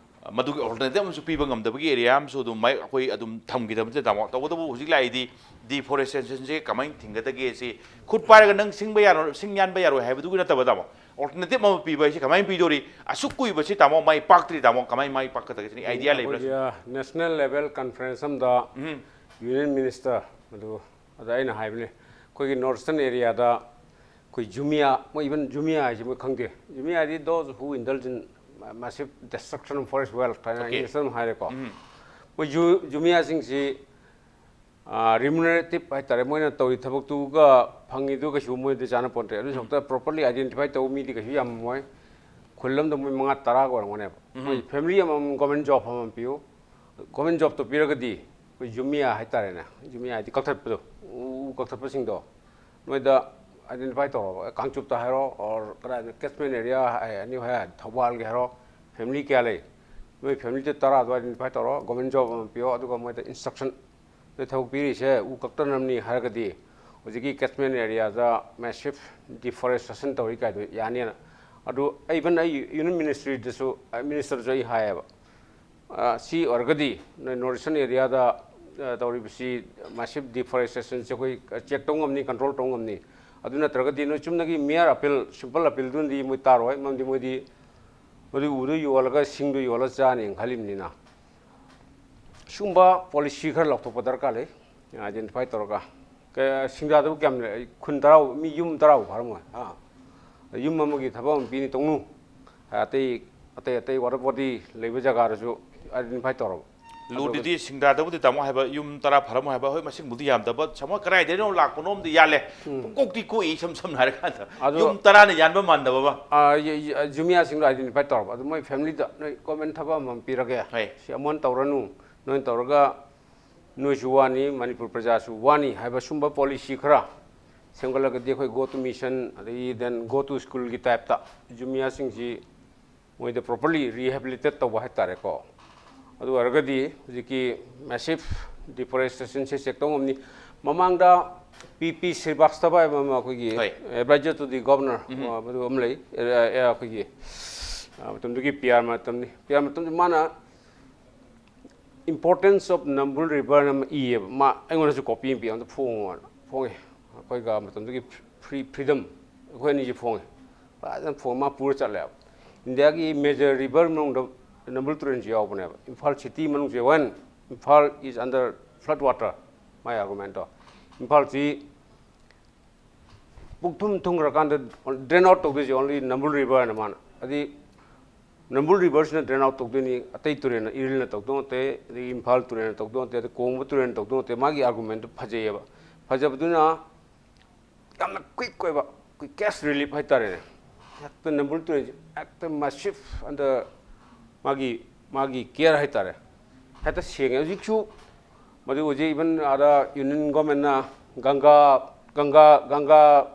ꯃꯗꯨꯒꯤ alternative ꯑꯃꯁꯨ ꯄꯤꯕ ꯉꯝꯗꯕꯒꯤ area ꯑꯃꯁꯨ ꯑꯗꯨꯝ ꯃꯥꯏ-, ꯑꯩꯈꯣꯏ ꯑꯗꯨꯝ ꯊꯝꯈꯤꯗꯕꯁꯦ, ꯇꯥꯃꯣ꯫ ꯇꯧꯕꯇꯕꯨ ꯍꯧꯖꯤꯛ ꯂꯥꯛꯏꯗꯤ deforestation ꯁꯦ ꯀꯃꯥꯏꯅ ꯊꯤꯡꯒꯗꯒꯦ ꯁꯤ, ꯈꯨꯠ ꯄꯥꯏꯔꯒ ꯅꯪ ꯁꯤꯡꯕ ꯌꯥꯔꯣꯏ, ꯁꯤꯡ ꯌꯥꯟꯕ ꯌꯥꯔꯣꯏ ꯍꯥꯏꯕꯗꯨꯒꯤ ꯅꯠꯇꯕ, ꯇꯥꯃꯣ, alternative ꯑꯃ ꯄꯤꯕ ꯍꯥꯏꯁꯦ ꯀꯃꯥꯏꯅ ꯄꯤꯗꯣꯔꯤ? ꯑꯁꯨꯛ ꯀꯨꯏꯕꯁꯤ, ꯇꯥꯃꯣ, ꯃꯥꯏ ꯄꯥꯛꯇ꯭ꯔꯤ, ꯇꯥꯃꯣ, ꯀꯃꯥꯏ ꯃꯥꯏ ꯄꯥꯛꯀꯗꯒꯦ ꯁꯤꯅꯤ idea ꯂꯩꯕ꯭ꯔꯥ? ꯑꯩꯈꯣꯏꯒꯤ national level conference ꯑꯃꯗ ꯎꯝ꯫ Union Minister, ꯃꯗꯨ ꯑꯗ ꯑꯩꯅ ꯍꯥꯏꯕꯅꯦ, ꯑꯩꯈꯣꯏꯒꯤ North Eastern area ꯗ ꯑꯩꯈꯣꯏ ꯖꯨꯃꯤꯌꯥ, ꯃꯣꯏ even ꯖꯨꯃꯤꯌꯥ ꯍꯥꯏꯁꯦ ꯃꯣꯏ ꯈꯪꯗꯦ꯫ ꯖꯨꯃꯤꯌꯥ ꯍꯥꯏꯗꯤ those who indulge in massive destruction of forest wealth ꯍꯥꯏꯅ Okay. English ꯇ ꯑꯗꯨꯝ ꯍꯥꯏꯔꯦꯀꯣ꯫ ꯎꯝ꯫ ꯃꯣꯏ ꯖꯨ-, ꯖꯨꯃꯤꯌꯥꯁꯤꯡꯁꯤ, ꯑꯥ, remunerative ꯍꯥꯏꯇꯥꯔꯦ, ꯃꯣꯏꯅ ꯇꯧꯔꯤ ꯊꯕꯛꯇꯨꯒ ꯐꯪꯉꯤꯗꯨ ꯀꯩꯁꯨ ꯃꯣꯏꯗ ꯆꯥꯟꯅ ꯄꯣꯟꯇꯦ꯫ ꯑꯗꯨ ꯎꯝ꯫ ꯁꯛꯇ properly identify ꯇꯧꯕ ꯃꯤꯗꯤ ꯀꯩꯁꯨ ꯌꯥꯝꯃꯝꯃꯣꯏ꯫ ꯈꯨꯜ ꯑꯃꯗ ꯃꯣꯏ ꯃꯉꯥ ꯇꯔꯥꯒ ꯑꯣꯏꯔꯝꯒꯅꯦꯕ꯫ ꯎꯝ꯫ ꯃꯣꯏ family ꯑꯃꯃꯝ government job ꯑꯃꯃꯝ ꯄꯤꯌꯨ꯫ Government job ꯇꯣ ꯄꯤꯔꯒꯗꯤ ꯑꯩꯈꯣꯏ ꯖꯨꯃꯤꯌꯥ ꯍꯥꯏꯇꯥꯔꯦꯅꯦ, ꯖꯨꯃꯤꯌꯥ ꯍꯥꯏꯗꯤ ꯀꯛꯊꯠꯄꯗꯣ, ꯎ, ꯎ ꯀꯛꯊꯠꯄꯁꯤꯡꯗꯣ, ꯅꯣꯏꯗ identify ꯇꯧꯔꯣꯕ꯫ ꯀꯥꯡꯆꯨꯞꯇ ꯍꯥꯏꯔꯣ, or ꯀꯗꯥꯏꯗ catchment area ꯍꯥꯏ, ꯑꯅꯤ ꯍꯥꯏ, ꯊꯧꯕꯥꯜꯒꯤ ꯍꯥꯏꯔꯣ, family ꯀꯌꯥ ꯂꯩ, ꯅꯣꯏ family ꯗ ꯇꯔꯥꯗꯣ identify ꯇꯧꯔꯣ, government job ꯑꯃ ꯄꯤꯌꯣ, ꯑꯗꯨꯒ ꯃꯣꯏꯗ instruction, ꯅꯣꯏ ꯊꯕꯛ ꯄꯤꯔꯤꯁꯦ ꯎ ꯀꯛꯇꯅꯕꯅꯤ ꯍꯥꯏꯔꯒꯗꯤ ꯍꯧꯖꯤꯛꯀꯤ catchment area ꯗ massive deforestation ꯇꯧꯔꯤ ꯀꯥꯏꯗꯣ ꯌꯥꯅꯤꯅ꯫ ꯑꯗꯨ even ꯑꯩ Union Ministry ꯗꯁꯨ, ꯑ, Minister ꯗꯁꯨ ꯑꯩ ꯍꯥꯏꯌꯦꯕ꯫ ꯑ, ꯁꯤ ꯑꯣꯏꯔꯒꯗꯤ ꯅꯣꯏ North Eastern area ꯗ, ꯑ, ꯇꯧꯔꯤꯕꯁꯤ massive deforestation ꯁꯦ ꯑꯩꯈꯣꯏ check ꯇꯧ ꯉꯝꯅꯤ, control ꯇꯧ ꯉꯝꯅꯤ꯫ ꯑꯗꯨ ꯅꯠꯇ꯭ꯔꯒꯗꯤ ꯅꯣꯏ ꯆꯨꯝꯅꯒꯤ mere appeal, simple appeal ꯗꯨꯅꯗꯤ ꯃꯣꯏ ꯇꯥꯔꯣꯏ, ꯃꯔꯝꯗꯤ ꯃꯣꯏꯗꯤ ꯃꯗꯨ ꯎꯗꯨ ꯌꯣꯜꯂꯒ ꯁꯤꯡꯗꯨ ꯌꯣꯜꯂꯒ ꯆꯥꯅꯤꯅ ꯈꯜꯂꯤꯕꯅꯤꯅ꯫ ꯁꯤꯒꯨꯝꯕ policy ꯈꯔ ꯂꯧꯊꯣꯛꯄ ꯗꯔꯀꯥꯔ ꯂꯩ, identify ꯇꯧꯔꯒ꯫ ꯀ-, ꯁꯤꯡꯗꯥꯗꯕꯨ ꯀꯌꯥꯝ ꯂꯩ? ꯈꯨꯟ ꯇꯔꯥ, ꯃꯤ ꯌꯨꯝ ꯇꯔꯥꯕꯨ ꯐꯥꯔꯝꯃꯣꯏ꯫ ꯑꯥ꯫ ꯌꯨꯝ ꯑꯃꯒꯤ ꯊꯕꯛ ꯑꯃ ꯄꯤꯅꯤ, ꯇꯧꯅꯨ꯫ ꯑꯇꯩ, ꯑꯇꯩ, ꯑꯇꯩ water body ꯂꯩꯕ ꯖꯒꯥꯗꯁꯨ identify ꯇꯧꯔꯕ꯫ ꯂꯨꯔꯤꯗꯤ ꯁꯤꯡꯗꯥꯗꯕꯨꯗꯤ ꯇꯥꯃꯣ ꯍꯥꯏꯕ, ꯌꯨꯝ ꯇꯔꯥ ꯐꯥꯔꯝꯃꯣꯏ ꯍꯥꯏꯕ, ꯍꯣꯏ, ꯃꯁꯤꯡꯕꯨꯗꯤ ꯌꯥꯝꯗꯕ, ꯁꯃꯣꯏ ꯀꯗꯥꯏꯗꯩꯅꯣ ꯂꯥꯛꯄꯅꯣꯝꯗꯤ ꯌꯥꯜꯂꯦ꯫ ꯎꯝ꯫ ꯄꯨꯡꯀꯣꯛꯇꯤ ꯀꯣꯛꯏ, ꯏꯁꯝ ꯁꯝꯅ ꯍꯥꯏꯔꯀꯥꯟꯗ꯫ ꯑꯗꯣ ꯌꯨꯝ ꯇꯔꯥꯅ ꯌꯥꯟꯕ ꯃꯥꯟꯗꯕ ꯑꯃ꯫ ꯑꯥ, ꯌ-, ꯌ-, ꯖꯨꯃꯤꯌꯥꯁꯤꯡꯗꯣ identify ꯇꯧꯔꯕ꯫ ꯑꯗꯨ ꯃꯣꯏ family ꯗ ꯅꯣꯏ government ꯊꯕꯛ ꯑꯃꯃꯝ ꯄꯤꯔꯒꯦ꯫ ꯍꯣꯏ꯫ ꯁꯤ ꯑꯃꯣꯟ ꯇꯧꯔꯅꯨ꯫ ꯅꯣꯏꯅ ꯇꯧꯔꯒ ꯅꯣꯏꯁꯨ ꯋꯥꯅꯤ, ꯃꯅꯤꯄꯨꯔ ꯄ꯭ꯔꯖꯥꯁꯨ ꯋꯥꯅꯤ ꯍꯥꯏꯕ ꯁꯨꯝꯕ ꯄꯣꯂꯤꯁꯤ ꯈꯔ ꯁꯦꯝꯒꯠꯂꯒꯗꯤ, ꯑꯩꯈꯣꯏ Go to Mission ꯑꯗꯒꯤ then Go to Schoolꯒꯤ ꯇꯥꯏꯞꯇ ꯖꯨꯃꯤꯌꯥꯁꯤꯡꯁꯤ ꯃꯣꯏꯗ properly rehabilitate ꯇꯧꯕ ꯍꯥꯏꯇꯥꯔꯦꯀꯣ꯫ ꯑꯗꯨ ꯑꯣꯏꯔꯒꯗꯤ ꯍꯧꯖꯤꯛꯀꯤ massive deforestationꯁꯦ check ꯇꯧ ꯉꯝꯅꯤ꯫ ꯃꯃꯥꯡꯗ ꯄꯤ ꯄꯤ ꯁ꯭ꯔꯤꯕꯥꯁꯇꯕ ꯍꯥꯏꯕ ꯑꯃ ꯑꯩꯈꯣꯏꯒꯤ ꯍꯣꯏ꯫ Advisor to the Governor, ꯎꯝ꯫ ꯑ, ꯃꯗꯨ ꯑꯃ ꯂꯩ꯫ ꯑ, ꯑ, ꯑꯩꯈꯣꯏꯒꯤ, ꯑ, ꯃꯇꯝꯗꯨꯒꯤ ꯄꯤ ꯑꯥꯔ ꯃꯇꯝꯅꯤ꯫ ꯄꯤ ꯑꯥꯔ ꯃꯇꯝꯗ ꯃꯥꯅ Importance of Nambul River ꯑꯃ ꯏꯌꯦꯕ꯫ ꯃꯥ ꯑꯩꯉꯣꯟꯗꯁꯨ copy ꯑꯃ ꯄꯤ, ꯑꯝꯇ ꯐꯣꯡꯉꯣꯅ꯫ ꯐꯣꯡꯉꯦ꯫ ꯑꯩꯈꯣꯏꯒ ꯃꯇꯝꯗꯨꯒꯤ Free Freedom, ꯑꯩꯈꯣꯏ ꯑꯅꯤꯁꯦ ꯐꯣꯡꯉꯦ꯫ ꯐꯖꯅ ꯐꯣꯡ-, ꯃꯥ ꯄꯨꯔ ꯆꯠꯂꯦꯕ꯫ ꯏꯟꯗꯤꯌꯥꯒꯤ major river ꯃꯅꯨꯡꯗ ꯅꯝꯕꯨꯜ ꯇꯨꯔꯦꯜꯁꯤ ꯌꯥꯎꯕꯅꯦꯕ꯫ Imphal city ꯃꯅꯨꯡꯁꯦ, when Imphal is under flood water, ꯃꯥꯏ argumentꯇꯣ꯫ ꯏꯝꯐꯥꯜꯁꯤ ꯄꯨꯛ ꯊꯨꯝ ꯊꯨꯝꯈ꯭ꯔꯀꯥꯟꯗ drain out ꯇꯧꯗꯣꯏꯁꯦ only ꯅꯝꯕꯨꯜ river ꯍꯥꯏꯅ ꯃꯥꯅ꯫ ꯑꯗꯤ ꯅꯝꯕꯨꯜ riverꯁꯤꯅ drain out ꯇꯧꯗꯣꯏꯅꯤ, ꯑꯇꯩ ꯇꯨꯔꯦꯜꯅ, ꯏꯔꯤꯜꯅ ꯇꯧꯗꯧ ꯅꯠꯇꯦ, ꯑꯗꯒꯤ ꯏꯝꯐꯥꯜ ꯇꯨꯔꯦꯜꯅ ꯇꯧꯗꯧ ꯅꯠꯇꯦ, ꯑꯗꯩ ꯀꯣꯡꯕ ꯇꯨꯔꯦꯜꯅ ꯇꯧꯗꯧ ꯅꯠꯇꯦ꯫ ꯃꯥꯒꯤ argumentꯇꯣ ꯐꯖꯩꯌꯦꯕ꯫ ꯐꯖꯕꯗꯨꯅ ꯌꯥꯝꯅ quick ꯑꯣꯏꯕ, ꯑꯩꯈꯣꯏ cash relief ꯍꯥꯏꯇꯥꯔꯦꯅꯦ꯫ ꯍꯦꯛꯇ ꯅꯝꯕꯨꯜ ꯇꯨꯔꯦꯜꯁꯦ ꯍꯦꯛꯇ massive under ꯃꯥꯒꯤ, ꯃꯥꯒꯤ care ꯍꯥꯏꯇꯥꯔꯦ꯫ ꯍꯦꯛꯇ ꯁꯦꯡꯉꯦ꯫ ꯍꯧꯖꯤꯛꯁꯨ ꯃꯗꯨ ꯍꯧꯖꯤꯛ even ꯑꯥꯗ Union Governmentꯅ ꯒꯪꯒꯥ, ꯒꯪꯒꯥ, ꯒꯪꯒꯥ,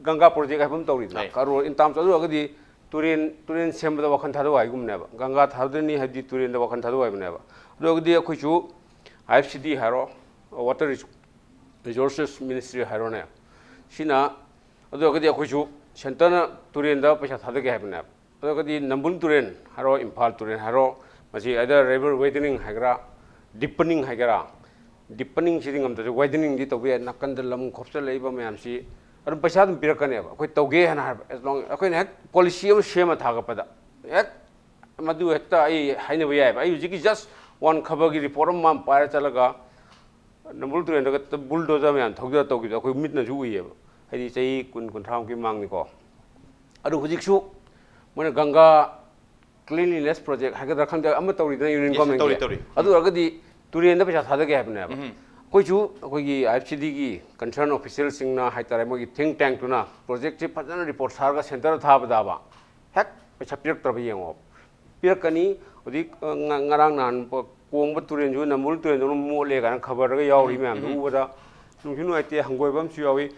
ꯒꯪꯒꯥ project ꯍꯥꯏꯕ ꯑꯃ ꯇꯧꯔꯤꯗꯅ, ꯂꯩ꯫ Crore in terms, ꯑꯗꯨ ꯑꯣꯏꯔꯒꯗꯤ ꯇꯨꯔꯦꯟ, ꯇꯨꯔꯦꯟ ꯁꯦꯝꯕꯗ ꯋꯥꯈꯜ ꯊꯥꯗꯧ ꯍꯥꯏꯒꯨꯝꯕꯅꯦꯕ꯫ ꯒꯪꯒꯥ ꯊꯥꯗꯅꯤ ꯍꯥꯏꯕꯗꯤ ꯇꯨꯔꯦꯟꯗ ꯋꯥꯈꯜ ꯊꯥꯗꯧ ꯍꯥꯏꯕꯅꯦꯕ꯫ ꯑꯗꯨ ꯑꯣꯏꯔꯒꯗꯤ ꯑꯩꯈꯣꯏꯁꯨ I F C D ꯍꯥꯏꯔꯣ, Water Resources Ministry ꯍꯥꯏꯔꯣꯅꯦ, ꯁꯤꯅ, ꯑꯗꯨ ꯑꯣꯏꯔꯒꯗꯤ ꯑꯩꯈꯣꯏꯁꯨ centreꯅ ꯇꯨꯔꯦꯟꯗ ꯄꯩꯁꯥ ꯊꯥꯗꯒꯦ ꯍꯥꯏꯕꯅꯦꯕ꯫ ꯑꯗꯨ ꯑꯣꯏꯔꯒꯗꯤ ꯅꯝꯕꯨꯜ ꯇꯨꯔꯦꯜ ꯍꯥꯏꯔꯣ, ꯏꯝꯐꯥꯜ ꯇꯨꯔꯦꯜ ꯍꯥꯏꯔꯣ, ꯃꯁꯤ either river widening ꯍꯥꯏꯒꯦꯔꯥ, deepening ꯍꯥꯏꯒꯦꯔꯥ, deepeningꯁꯤꯗꯤ ꯉꯝꯗ꯭ꯔꯁꯨ wideningꯗꯤ ꯇꯧꯕ ꯌꯥꯏ꯫ ꯅꯥꯀꯟꯗ ꯂꯝ ꯈꯣꯞꯆꯜꯂꯛꯏꯕ ꯃꯌꯥꯝꯁꯤ ꯑꯗꯨꯝ ꯄꯩꯁꯥ ꯑꯗꯨꯝ ꯄꯤꯔꯛꯀꯅꯦꯕ, ꯑꯩꯈꯣꯏ ꯇꯧꯒꯦ ꯍꯥꯏꯅ ꯍꯥꯏꯕ꯫ As long ꯑꯩꯈꯣꯏꯅ ꯍꯦꯛ policy ꯑꯃ ꯁꯦꯝꯃ ꯊꯥꯒꯠꯄꯗ ꯍꯦꯛ ꯃꯗꯨ ꯍꯦꯛꯇ ꯑꯩ ꯍꯥꯏꯅꯕ ꯌꯥꯏꯑꯕ꯫ ꯑꯩ ꯍꯧꯖꯤꯛꯀꯤ just one ꯈꯕꯔꯒꯤ report ꯑꯃ ꯃꯥꯅ ꯄꯥꯏꯔ ꯆꯠꯂꯒ ꯅꯝꯕꯨꯜ ꯇꯨꯔꯦꯜꯗꯒ bulldozer ꯃꯌꯥꯝ ꯊꯧꯖꯔ ꯇꯧꯈꯤꯕꯗꯣ ꯑꯩꯈꯣꯏ ꯃꯤꯠꯅꯁꯨ ꯎꯏꯌꯦꯕ, ꯍꯥꯏꯗꯤ ꯆꯍꯤ ꯀꯨꯟ, ꯀꯨꯟꯊ꯭ꯔꯥꯃꯨꯛꯀꯤ ꯃꯃꯥꯡꯅꯤꯀꯣ꯫ ꯑꯗꯨ ꯍꯧꯖꯤꯛꯁꯨ ꯃꯣꯏꯅ ꯒꯪꯒꯥ cleanliness project ꯍꯥꯏꯒꯗ꯭ꯔꯥ ꯈꯪꯗꯦ, ꯑꯃ ꯇꯧꯔꯤꯗꯅ Union Yes, ꯇꯧꯔꯤ, Governmentꯀꯤ꯫ ꯇꯧꯔꯤ꯫ ꯑꯗꯨ ꯑꯣꯏꯔꯒꯗꯤ ꯇꯨꯔꯦꯟꯗ ꯄꯩꯁꯥ ꯊꯥꯗꯒꯦ ꯍꯥꯏꯕꯅꯦꯕ꯫ ꯎꯝ꯫ ꯑꯩꯈꯣꯏꯁꯨ ꯑꯩꯈꯣꯏꯒꯤ I F C Dꯒꯤ concern officialꯁꯤꯡꯅ ꯍꯥꯏꯇꯥꯔꯦ, ꯃꯣꯏꯒꯤ think tankꯇꯨꯅ projectꯁꯦ ꯐꯖꯅ report ꯁꯥꯔꯒ centreꯗ ꯊꯥꯕꯗꯕ ꯍꯦꯛ ꯄꯩꯁꯥ ꯄꯤꯔꯛꯇ꯭ꯔꯕ ꯌꯦꯡꯉꯣ꯫ ꯄꯤꯔꯛꯀꯅꯤ꯫ ꯍꯧꯖꯤꯛ, ꯑ, ꯉ-, ꯉꯔꯥꯡ ꯅꯍꯥꯟ ꯄ-, ꯀꯣꯡꯕ ꯇꯨꯔꯦꯟꯁꯨ ꯅꯝꯕꯨꯜ ꯇꯨꯔꯦꯟꯗꯧꯅ ꯃꯣꯠꯂꯦ ꯀꯥꯏꯅ ꯈꯕꯔꯗꯒ ꯌꯥꯎꯔꯤ ꯃꯌꯥꯝꯗꯣ ꯎꯕꯗ ꯅꯨꯡꯁꯨ ꯅꯨꯡꯉꯥꯏꯇꯦ, ꯍꯪꯒꯣꯏꯕ ꯑꯃꯁꯨ ꯌꯥꯎꯏ꯫